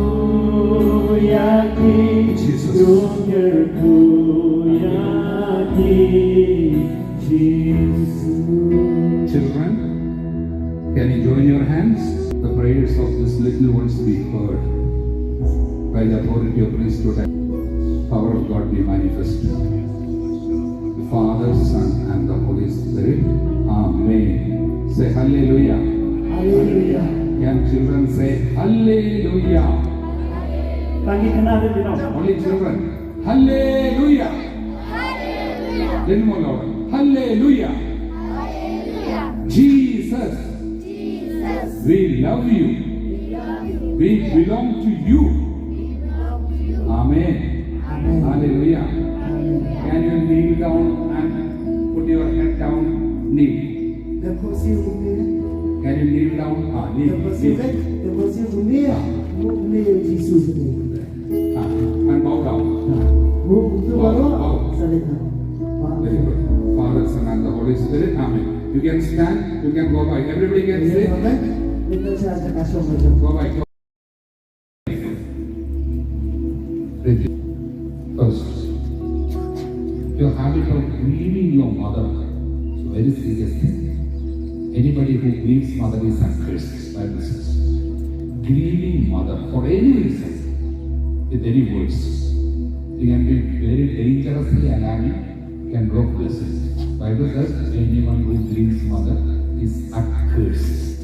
ïa ngi, Jisu. To kyrkhu ïa ngi, Jisu. Children, can you join your hands? The prayers of these little ones be heard. By the authority of priesthood, power of God be manifested. The Father, Son, and the Holy Spirit. Amen. Say hallelujah. Hallelujah. Can children say hallelujah? Only children. Hallelujah. Hallelujah. Little more louder. Hallelujah. Hallelujah. Jesus. Jesus. We love you. We love you. We belong to you. We belong to you. Amen. Amen. Hallelujah. Hallelujah. Can you kneel down and put your head down? Kneel. Can you kneel down? Ah, kneel. Ah, and bow down. Bow, bow. Very good. Father, Son, and the Holy Spirit. Amen. You can stand. You can go by. Everybody can sit. Go by. First, your habit of grieving your mother is a very serious thing. Anybody who grieves mother is accursed, Bible says. Grieving mother for any reason, with any words, it can be very dangerously alarming, can block blessings. Bible says anyone who grieves mother is accursed.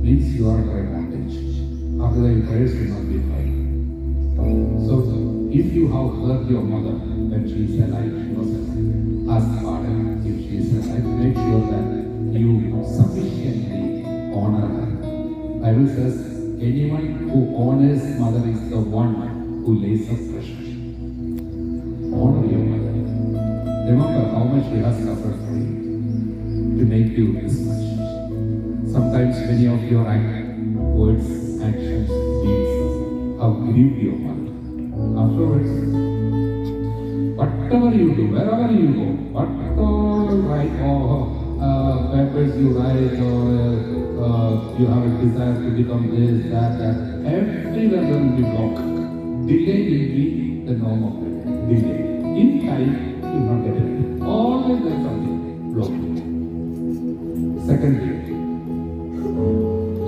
Means you are under a bondage. After that, your prayers will not be heard. So, if you have hurt your mother when she is alive, she was alive, ask pardon. If she is alive, make sure that you sufficiently honor her. Bible says, Anyone who honors mother is the one who lays up pressure. Honor your mother. Remember how much she has suffered for you to make you this much. Sometimes many of your act, words, actions, deeds have grieved your mother. Afterwards, whatever you do, wherever you go, whatever write or uh, papers you write, or uh, you have a desire to become this, that, that, everywhere there will be block. Delay will be the norm of it. Delay. In time, you will not get it. Always there is something blocking. Secondly,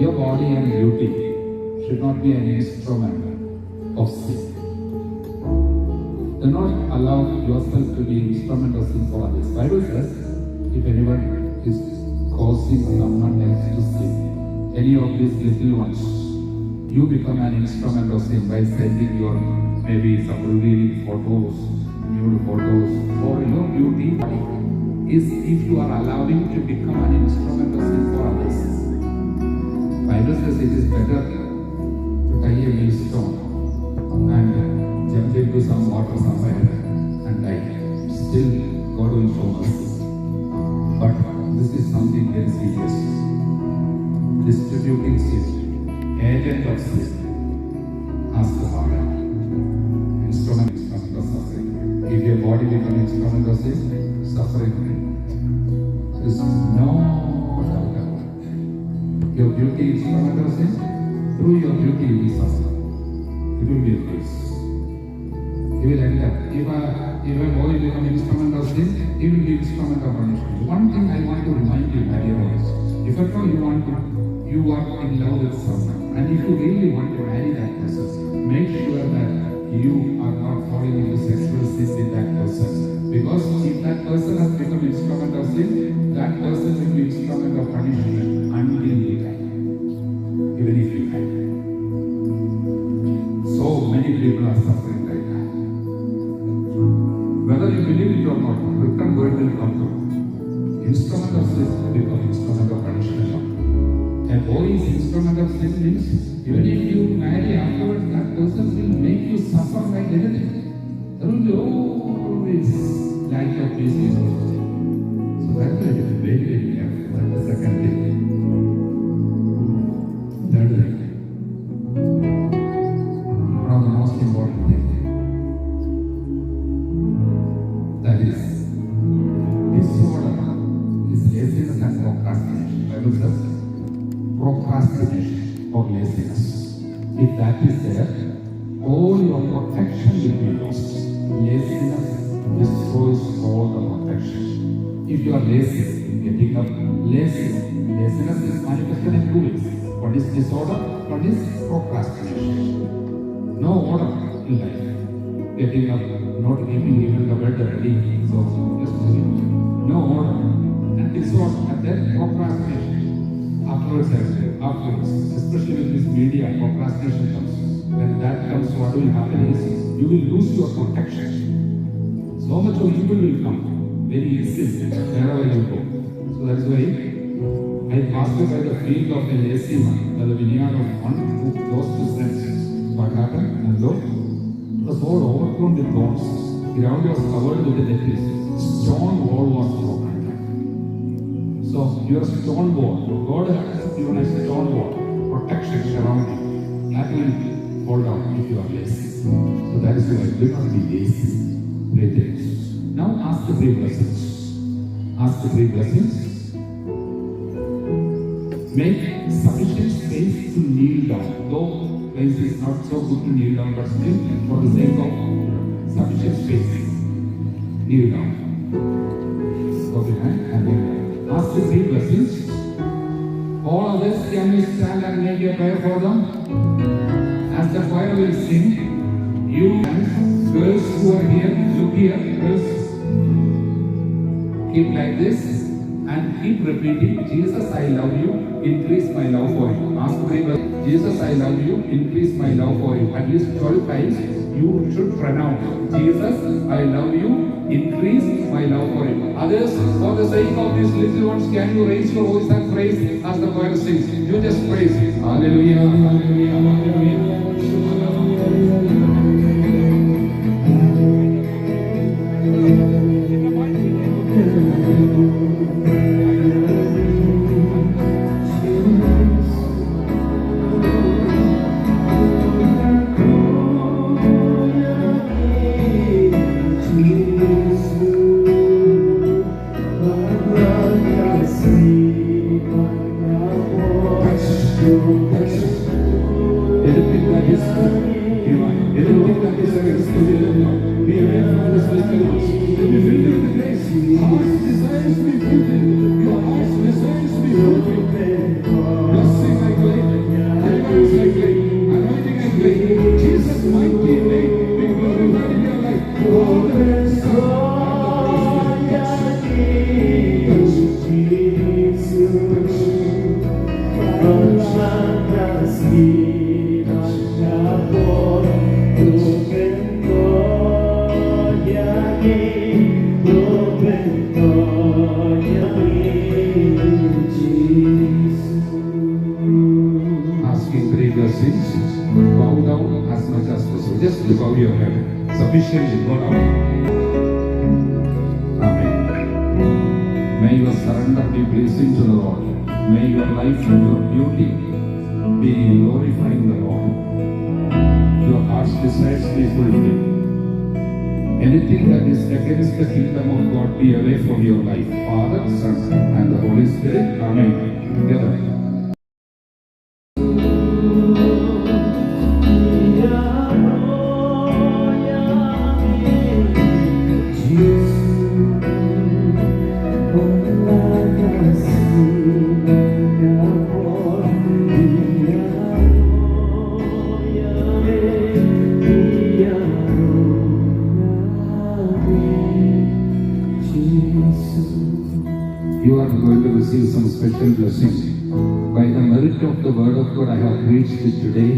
your body and beauty should not be an instrument of sin. Do not allow yourself to be instrument of sin for others. Bible says, if anyone is causing someone else to sin, any of these little ones, you become an instrument of sin by sending your maybe some revealing photos, nude photos, or your beauty is if you are allowing to become an instrument of sin for others. Bible says it is better to tie a millstone and jump into some water somewhere and die. Still, God will show mercy. But this is something very serious. Distributing sin, agent of sin, as the Father. Instrument, instrument of suffering. If your body become instrument of sin, suffering is no doubt about it. Your beauty is instrument of sin. Through your beauty, you will suffer. It will be a curse. You will end up. If a, if a boy become instrument of sin, he will be instrument of punishment. One thing I want to remind you, my dear boys. If at all you want to, you are in love with someone, and if you really want to marry that person, make sure that you are not falling into sexual sin with that person. Because if that person has become instrument of sin, that person will be instrument of punishment until you die. Even if you die. So many people are suffering right now. Whether you believe it or not, written word will come true. Instrument of sin become instrument of punishment. A boy is instrument of sin means even if you marry afterwards, that person will make you suffer like anything. There will be always lack of peace. So that is very, very careful. That is the second thing. Third thing. One of the most important thing. That is disorder is laziness and procrastination. Bible says procrastination or laziness. If that is there, all your protection will be lost. Laziness destroys all the protection. If you are lazy in getting up, lazy, laziness is manifested in two ways. One is disorder, one is procrastination. No order in life. Getting up, not keeping even the bed ready. So just doing. No order. And disorder, and then procrastination. Afterwards, I will, afterwards, especially with this media, procrastination comes. When that comes, what will happen is you will lose your protection. So much of evil will come very easily wherever you go. So that is why I passed by the field of a lazy man, by the vineyard of one who chose to sin. What happened? And lo, it was all overgrown with thorns. Ground was covered with the debris. Stone wall was broken. So your stone wall, God has given a stone wall, protection surrounding. That will fall down if you are lazy. So that is why do not be lazy. Pray things. Now ask the three blessings. Ask the three blessings. Make sufficient space to kneel down. Though place is not so good to kneel down, but still for the sake of sufficient space, kneel down. Go behind and kneel down. Ask the three blessings. All of this, can we stand and make a prayer for them? As the choir will sing, you and girls who are here, look here, girls. Keep like this and keep repeating, "Jesus, I love you, increase my love for you." Ask three blessings, "Jesus, I love you, increase my love for you." At least twelve times you should pronounce, "Jesus, I love you, Increase my love for him. Others, for the sake of these little ones, can you raise your voice and praise as the choir sings? You just praise. Hallelujah, hallelujah, hallelujah. Anything that is divine, anything that is against the will of God, be away from this little ones. To be filled with the grace. Heart's desires be fulfilled. Your heart's desires be fulfilled. Blessing I claim, deliverance I claim, anointing I claim. Jesus' mighty name be glorified in your life. Asking three blessings, bow down as much as possible. Just bow your head. Sufficiently, no doubt. Amen. May your surrender be pleasing to the Lord. May your life and your beauty be glorifying the Lord. Your heart's desires be fulfilled. Anything that is against the kingdom of God be away from your life. Father, Son, and the Holy Spirit. Amen. Together. You are going to receive some special blessing. By the merit of the word of God I have preached it today,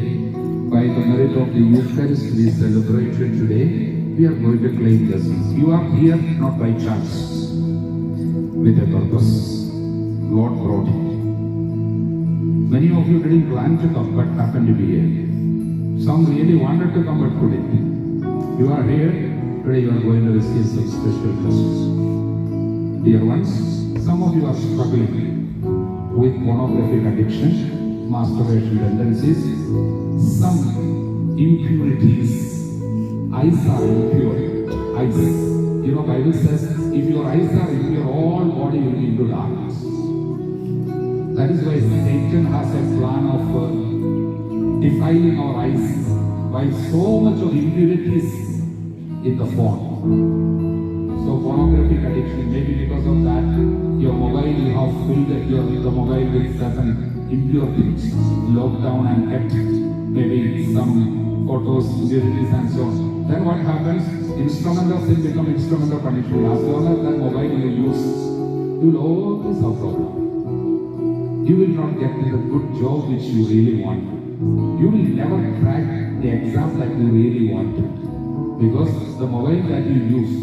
by the merit of the Eucharist we celebrated today, we are going to claim blessings. You are here not by chance, with a purpose. Lord brought you. Many of you didn't plan to come but happened to be here. Some really wanted to come but couldn't. You are here, today you are going to receive some special blessings. Dear ones, some of you are struggling with pornographic addiction, masturbation tendencies, some impurities. Eyes are impure. Eyes. You know, Bible says, if your eyes are impure, your whole body will be into darkness. That is why Satan has a plan of uh, defiling our eyes by so much of impurities in the phone. So pornographic addiction, maybe because of that, your mobile, you have filled your, the mobile with certain impure things, locked down and kept, maybe some photos, impurities and so on. Then what happens? Instrument of sin become instrument of punishment. As long as that mobile you use, you will always have problem. You will not get the good job which you really want. You will never crack the exam that you really want to. Because the mobile that you use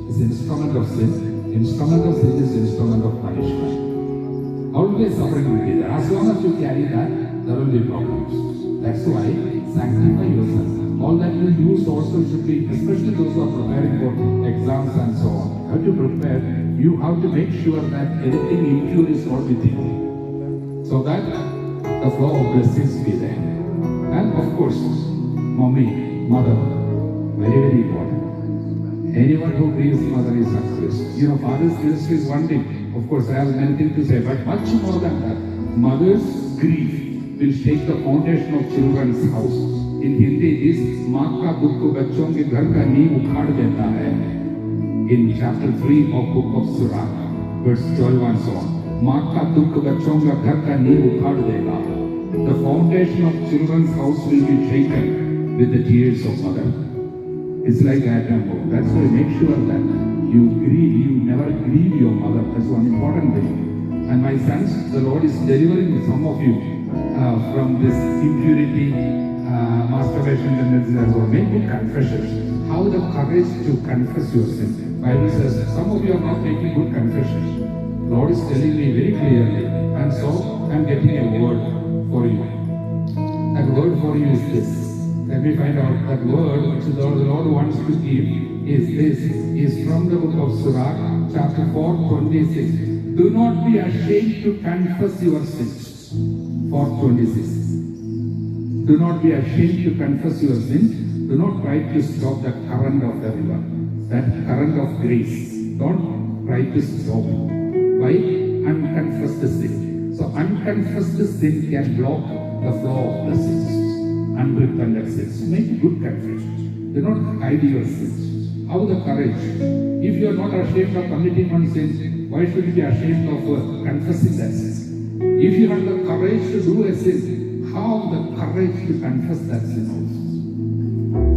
is instrument of sin. Instrument of sin is instrument of punishment. Always suffering will be there. As long as you carry that, there will be problems. That's why sanctify yourself. All that you use also should be, especially those who are preparing for exams and so on. How to prepare? You have to make sure that anything impure is not with you, so that the flow of blessings be there. And of course, mommy, mother, very, very important. Anyone who grieves mother is a curse. You know, father's ministry is one thing. Of course, I have many things to say, but much more than that, mother's grief will shake the foundation of children's house. In Hindi, it is, माँ का दुख बच्चों के घर का नींव उखाड़ देता है. In chapter three of book of Sirach, verse twelve and so on. माँ का दुख बच्चों का घर का नींव उखाड़ देगा. The foundation of children's house will be shaken with the tears of mother. It's like that and all. That's why make sure that you grieve, you never grieve your mother. That's one important thing. And my sons, the Lord is delivering some of you uh, from this impurity, uh, masturbation tendencies as well. Make good confessions. Have the courage to confess your sin. Bible says some of you are not making good confession. Lord is telling me very clearly, and so I'm getting a word for you. That word for you is this. Let me find out that word which the Lord wants to give is this, is from the book of Sirach, chapter four, twenty-six. Do not be ashamed to confess your sins. Four twenty-six. Do not be ashamed to confess your sins. Do not try to stop the current of the river, that current of grace. Don't try to stop by unconfessed sin. So unconfessed sin can block the flow of blessings. Unrepented sins. Make good confession. Do not hide your sins. Have the courage. If you are not ashamed of committing one sin, why should you be ashamed of uh, confessing that sin? If you have the courage to do a sin, have the courage to confess that sin also.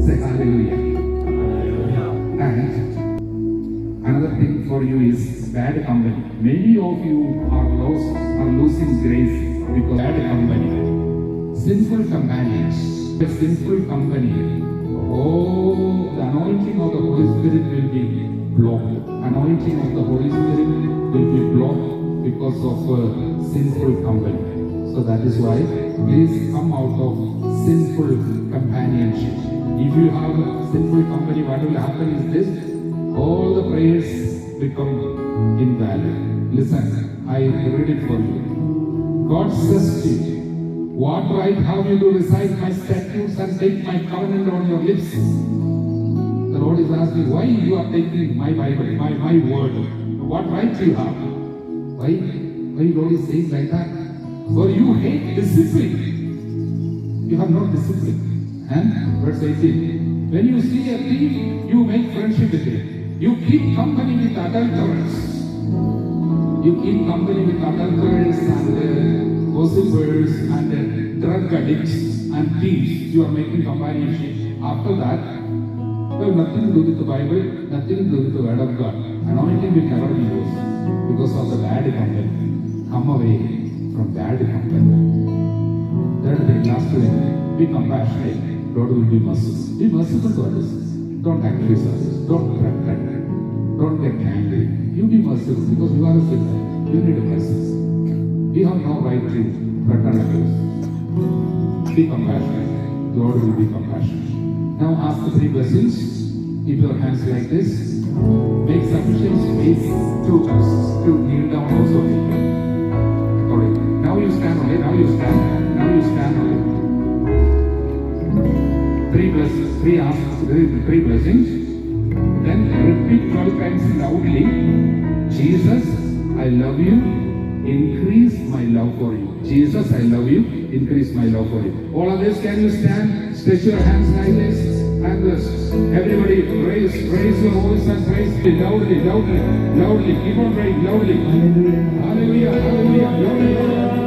Say hallelujah. And another thing for you is bad company. Many of you are lost, are losing grace because bad company. Sinful companions. A sinful company. Oh, the anointing of the Holy Spirit will be blocked. Anointing of the Holy Spirit will be blocked because of uh, sinful company. So that is why please come out of sinful companionship. If you have sinful company, what will happen is this: all the prayers become invalid. Listen, I read it for you. God says to you, "What right have you to recite my statutes and take my covenant on your lips?" The Lord is asking, "Why you are taking my Bible, my, my word? What right do you have?" Why, why Lord is saying like that? For you hate discipline. You have no discipline. And verse eighteen, "When you see a thief, you make friendship with him. You keep company with adulterers." You keep company with adulterers and uh, gossipers and uh, drug addicts and thieves. You are making companionship. After that, you have nothing to do with the Bible, nothing to do with the Word of God. Anointing will never be yours because of the bad company. Come away from bad company. Third thing, last thing, be compassionate. God will be merciful. Be merciful to others. Don't accuse others. Don't threaten. Don't get angry. You be merciful because you are a sinner. You need a mercy. You have no right to threaten others. Be compassionate. God will be compassionate. Now ask the three blessings. Keep your hands like this. Make sufficient space to, to kneel down also. According. Now you stand only. Now you stand. Now you stand only. Three blessings. Three asks. Three, three blessings. Then repeat twelve times loudly. "Jesus, I love you. Increase my love for you. Jesus, I love you. Increase my love for you." All of this, can you stand? Stretch your hands like this and this. Everybody raise, raise your voice and praise Him loudly, loudly, loudly. Keep on praying loudly. Hallelujah, hallelujah, hallelujah.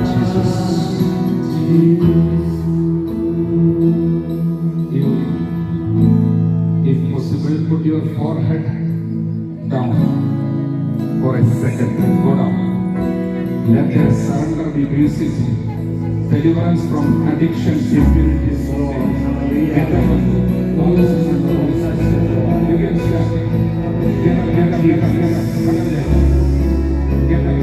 Jesus. You, if possible, put your forehead down for a second. Go down. Let your surrender be music. Deliverance from addictions, impurities, bitterness. You can stand. Get up, get up, get up, get up. Get up.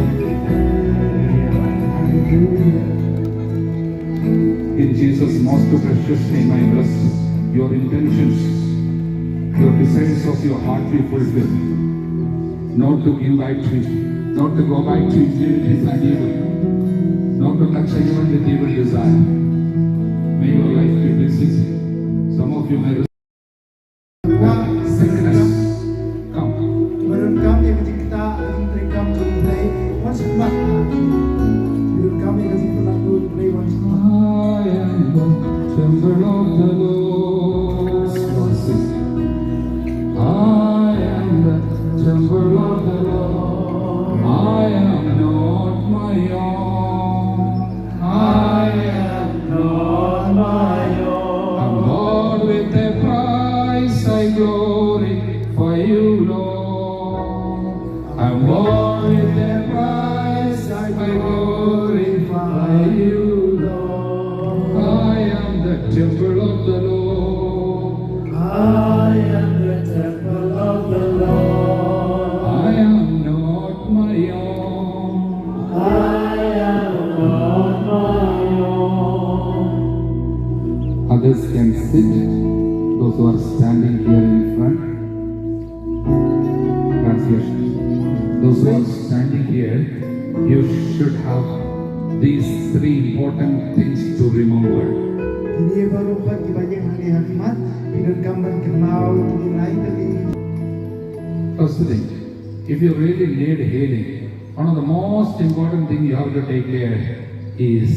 In Jesus' most precious name, I bless your intentions, your desires of your heart be fulfilled. Not to give back to, not to go back to impurities and evil, not to touch anyone with evil desire. May your life be blessed. Some of you may receive sickness. Come. Kiba donkam ïa ka jingktah, ka jingtrei kam jong U Blei, wan sha khmat. Kiba donkam ïa ka jingpynlong jong U Blei, wan sha khmat. I am the temple of the Lord. Sing. I am the temple of the Lord. I am not my own. I am not my own. I'm bought with a price, I glorify you, Lord. I'm bought with a price, I glorify you, Lord. I am the temple of the Lord. I am the temple of the Lord. I am not my own. I am not my own. Others can sit, those who are standing here in front. Translation. Those who are standing here, you should have these three important things to remember. Kine baroh pat kiba ïeng hangne ha khmat, phi donkam ban kynmaw ïa kine lai tylli. First thing, if you really need healing, one of the most important thing you have to take care is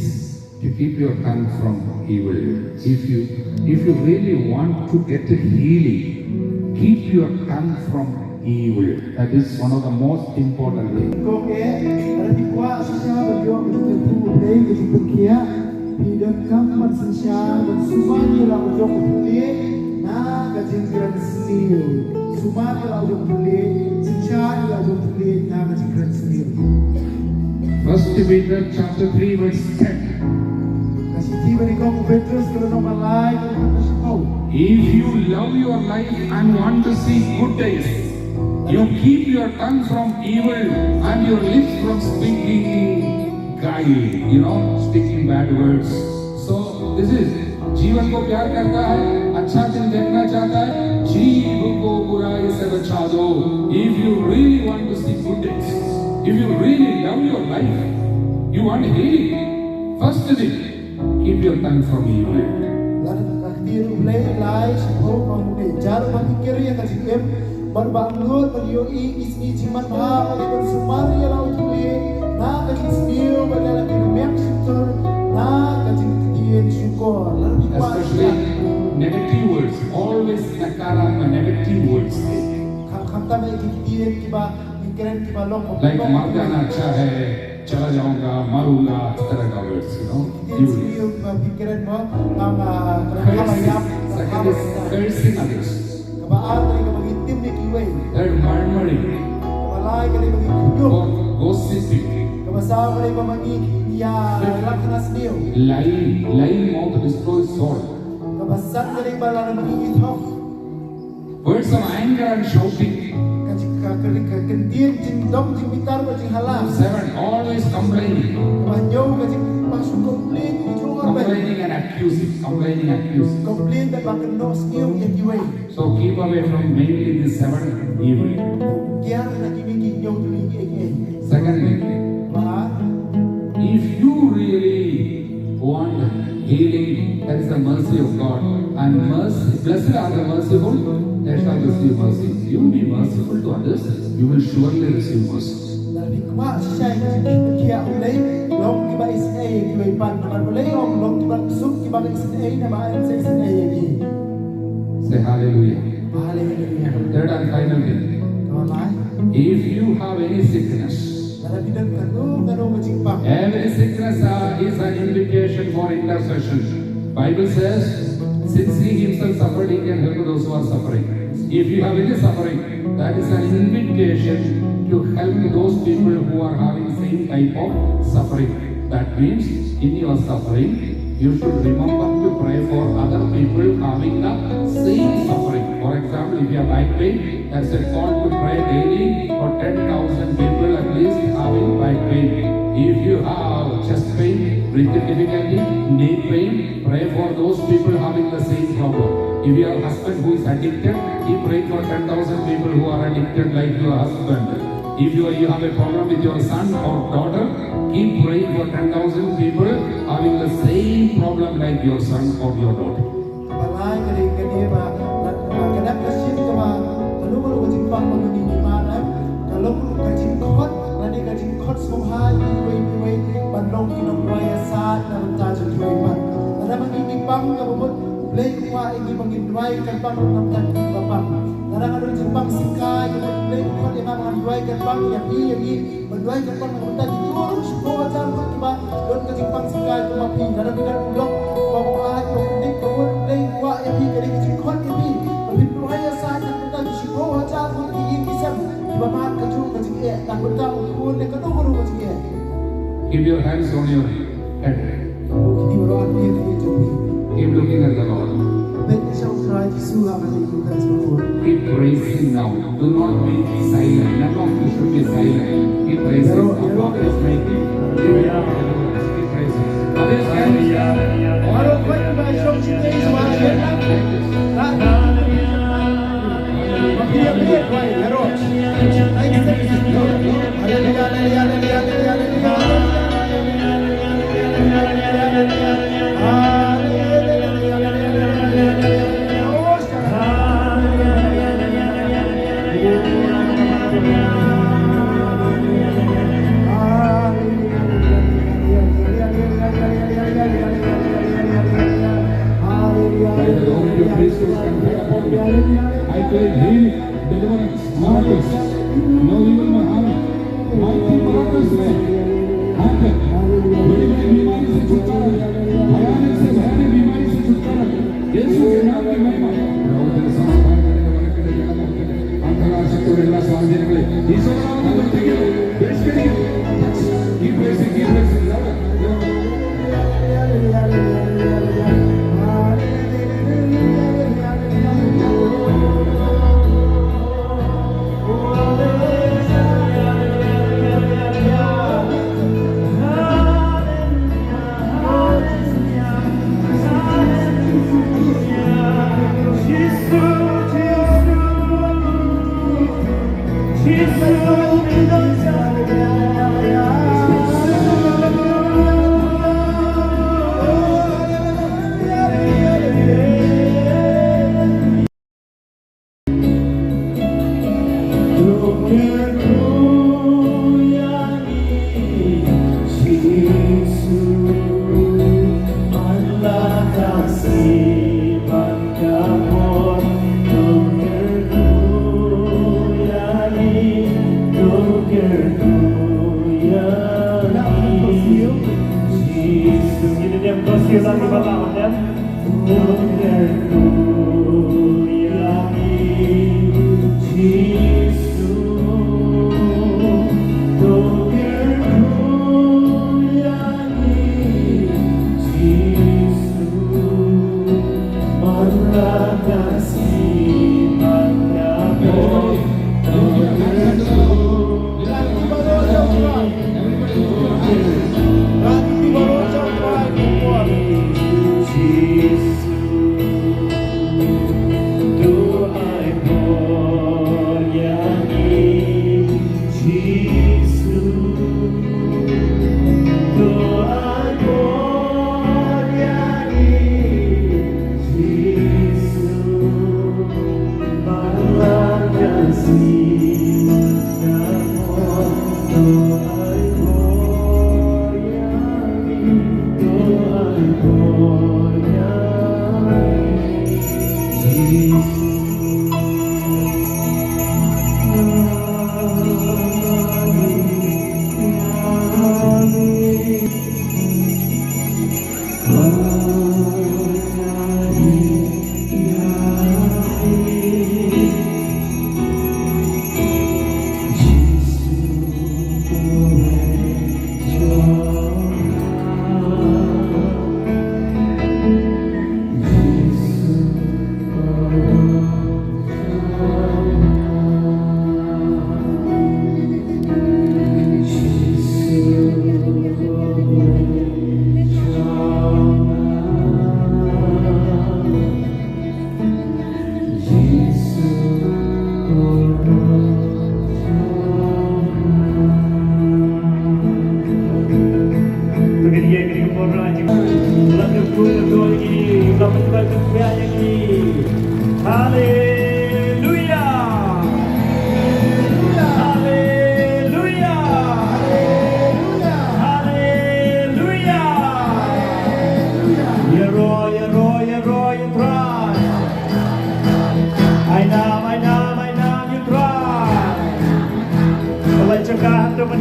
to keep your tongue from evil. If you, if you really want to get a healing, keep your tongue from evil. That is one of the most important things. Kong eh, lada phi kwah shisha ban ïoh ka jingkyrkhu U Blei, ka jingpynkhiah, phi donkam ban synshar, ban sumar ïa la u jong u thylliej na ka jingkren sniew. Sumar ïa la u jong u thylliej, synshar ïa la u jong u thylliej na ka jingkren sniew. First Peter chapter three verse ten. Ka shithi ba nyngkong u Petros ka lynnong ba lai ka dkhot ba shiphew. If you love your life and want to see good days, you keep your tongue from evil and your lips from speaking guile, you know, speaking bad words. So, this is, जीवन को प्यार करता है, अच्छा दिन देखना चाहता है, जीभ को बुराई से बचा दो. If you really want to see good days, if you really love your life, you want healing, first thing, keep your tongue from evil. Lada ka ktien U Blei lai shiphew, ka mut jar ba phi kyrïa ka jingim, bad ba ngam nud ban ïohi ki sngi jingman bha, ban sumar ïa la u thylliej na ka jingsniew, bad ïa la ki rmiang shyntur na ka jingktien shukor. Lada phi kwah, especially negative words, always nakaratmak, negative words. Kha-, khamtam ïa ki ktien kiba, ki kren kiba long, like, मर जाना अच्छा है, चला जाऊंगा, मरूंगा, इस तरह का words, you know. Ki ktien sniew kiba phi kren mo, tang, ah, kaba ïap, cursing, second is cursing others. Kaba ar ka dei kaba ngi tim ïa kiwei. Third, murmuring. Kaba lai ka dei ba ngi khñium. Four, gossiping. Kaba saw ka dei ba ma ngi ïa, fifth, lad khana sniew. Lying, lying mouth destroys soul. Kaba san ka dei ba lada ma ngi ïa thok. Words of anger and shouting. Ka jing, ka, ka, ka, ka ktien jingdom jingbitar bad jinghala. Seven, always complaining. Kaba hynñiew ka jingpah shu complain ïa ki jong u ar bad. Complaining and accusing, complaining, accusing. Complain bad ba kynnoh sniew ïa kiwei. So keep away from mainly these seven evil. Kiar na kine ki hynñiew tylli ki ei ki ei. Secondly, ba, if you really want healing, that is the mercy of God. And mercy, blessed are the merciful, they shall receive mercy. You be merciful to others, you will surely receive mercy. Lada phi kwah shisha ïa ka jingpynkhiah U Blei, long kiba isynei ïa kiwei pat. Namar U Blei u ong, long kiba ksuk kiba isynei, namar yn sa isynei ïa ki. Say hallelujah. Hallelujah. Third and final thing. Kaba lai. If you have any sickness, lada phi don kano kano ka jingpang, every sickness, uh, is an invitation for intercession. Bible says, since he himself suffered, he can help those who are suffering. If you have any suffering, that is an invitation to help those people who are having same type of suffering. That means, in your suffering, you should remember to pray for other people having the same suffering. For example, if you have back pain, that's a call to pray daily for ten thousand people at least having back pain. If you have chest pain, breathing difficulty, knee pain, pray for those people having the same problem. If you have a husband who is addicted, keep praying for ten thousand people who are addicted like your husband. If you, you have a problem with your son or daughter, keep praying for ten thousand people having the same problem like your son or your daughter. Kaba lai ka dei kane ba, ba ka dang ka shim kaba, kano kano ka jingpang ba ngi mad em, ka long ka jingkhot, lane ka jingkhot sngewbha ïa kiwei kiwei ban long ki nongduwai ïasaid na bynta jong kiwei pat. Lada ma ngi ngi pang kaba mut, U Blei u kwah ïa ngi ba ngin duwai kyrpang ruh na bynta kiba pang. Lada nga don jingpang sikai kaba mut, U Blei u khot ïa nga ba ngan duwai kyrpang ïa phi ïa ngi. Ban duwai kyrpang na ka bynta kito ruh shiphew hajar ngut kiba don ka jingpang sikai kum ma phi. Lada phi don u lok uba buaid, uba kyndiat, uba mut, U Blei u kwah ïa phi, ka dei ka jingkhot ïa phi ba phin duwai ïasaid na ka bynta ki shiphew hajar ngut ki ïing ki sem kiba mad kajuh ka jingeh na ka bynta u khun ne kano kano ka jingeh. Keep your hands on your head. Keep looking at the Lord. Keep praising now. Do not be silent. None of you should be silent. Keep praising. God is making. Keep praising. Others can. May the Lord your Christ can fall upon me. I claim healing, deliverance, miracles. No evil may harm me. Mighty miracles may happen. बड़ी बड़ी बीमारी से छुटकारा, भयानक से भयानक बीमारी से छुटकारा। यीशु के नाम की महिमा। प्रभु तेरे साथ बात करने वाले के लिए अंतर्राष्ट्रीय को मिलना स्वामी के लिए। ईश्वर नाम की भक्ति के लिए, देश के लिए। Keep praising, keep praising. Louder, louder.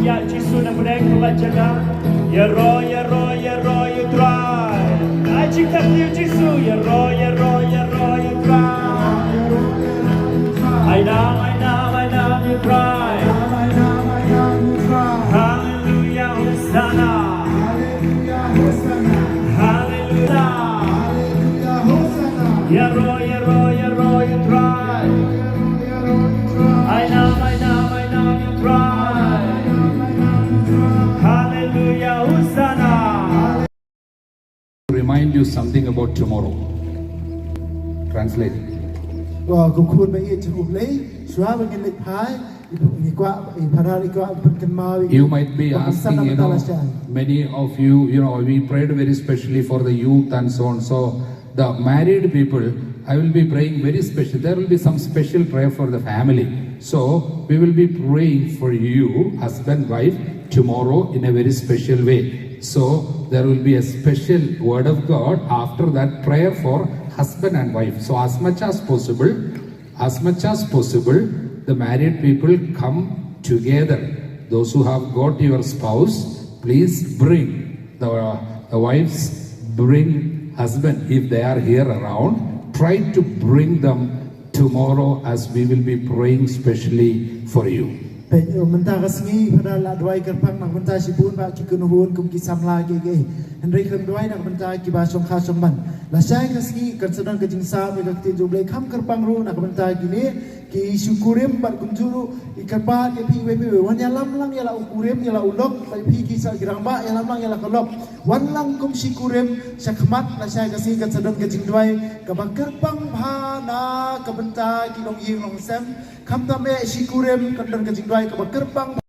Ïa Jisu na pdeng ka la jaka. Ïaroh, ïaroh, ïaroh ïa u Trai. Ai jingkyrkhu ïa Jisu. Ïaroh, ïaroh, ïaroh ïa u Trai. Ai nam, ai nam, ai nam ïa u Trai. Hallelujah, Hosanna. Hallelujah. Ïaroh, ïaroh, ïaroh ïa u Trai. Ai nam, ai nam, ai nam ïa u Trai. Hallelujah, Hosanna. Remind you something about tomorrow. Translate. Wa ku khun ba ïeit jong U Blei, shuwa ba ngin leit phai, i kwah, i para i kwah pynkynmaw. You might be asking, you know, many of you, you know, we prayed very specially for the youth and so on. So the married people, I will be praying very special. There will be some special prayer for the family. So we will be praying for you, husband, wife, tomorrow in a very special way. So there will be a special word of God after that prayer for husband and wife. So as much as possible, as much as possible, the married people come together. Those who have got your spouse, please bring the, the wives, bring husband if they are here around. Try to bring them tomorrow as we will be praying specially for you. Peit, mynta ka sngi Phadar la duwai kyrpang na ka bynta shibun ba ki kynhun kum ki samla ki ki. Hynrei kan duwai na ka bynta kiba shongkha shongman. Lashai ka sngi kan sa don ka jingsam ïa ka ktien jong U Blei, kham kyrpang ruh na ka bynta kine ki shi kurim bad kumjuh ruh i kyrpad ïa phi iwei pa iwei, wan ïalam lang ïa la u kurim, ïa la u lok, bad phi ki sa ki rangbah ïalam lang ïa la ka lok. Wan lang kum shi kurim sha khmat, lashai ka sngi kan sa don ka jingduwai kaba kyrpang bha na ka bynta ki longïing longsem. Khamtam eh shi kurim, kan don ka jingduwai kaba kyrpang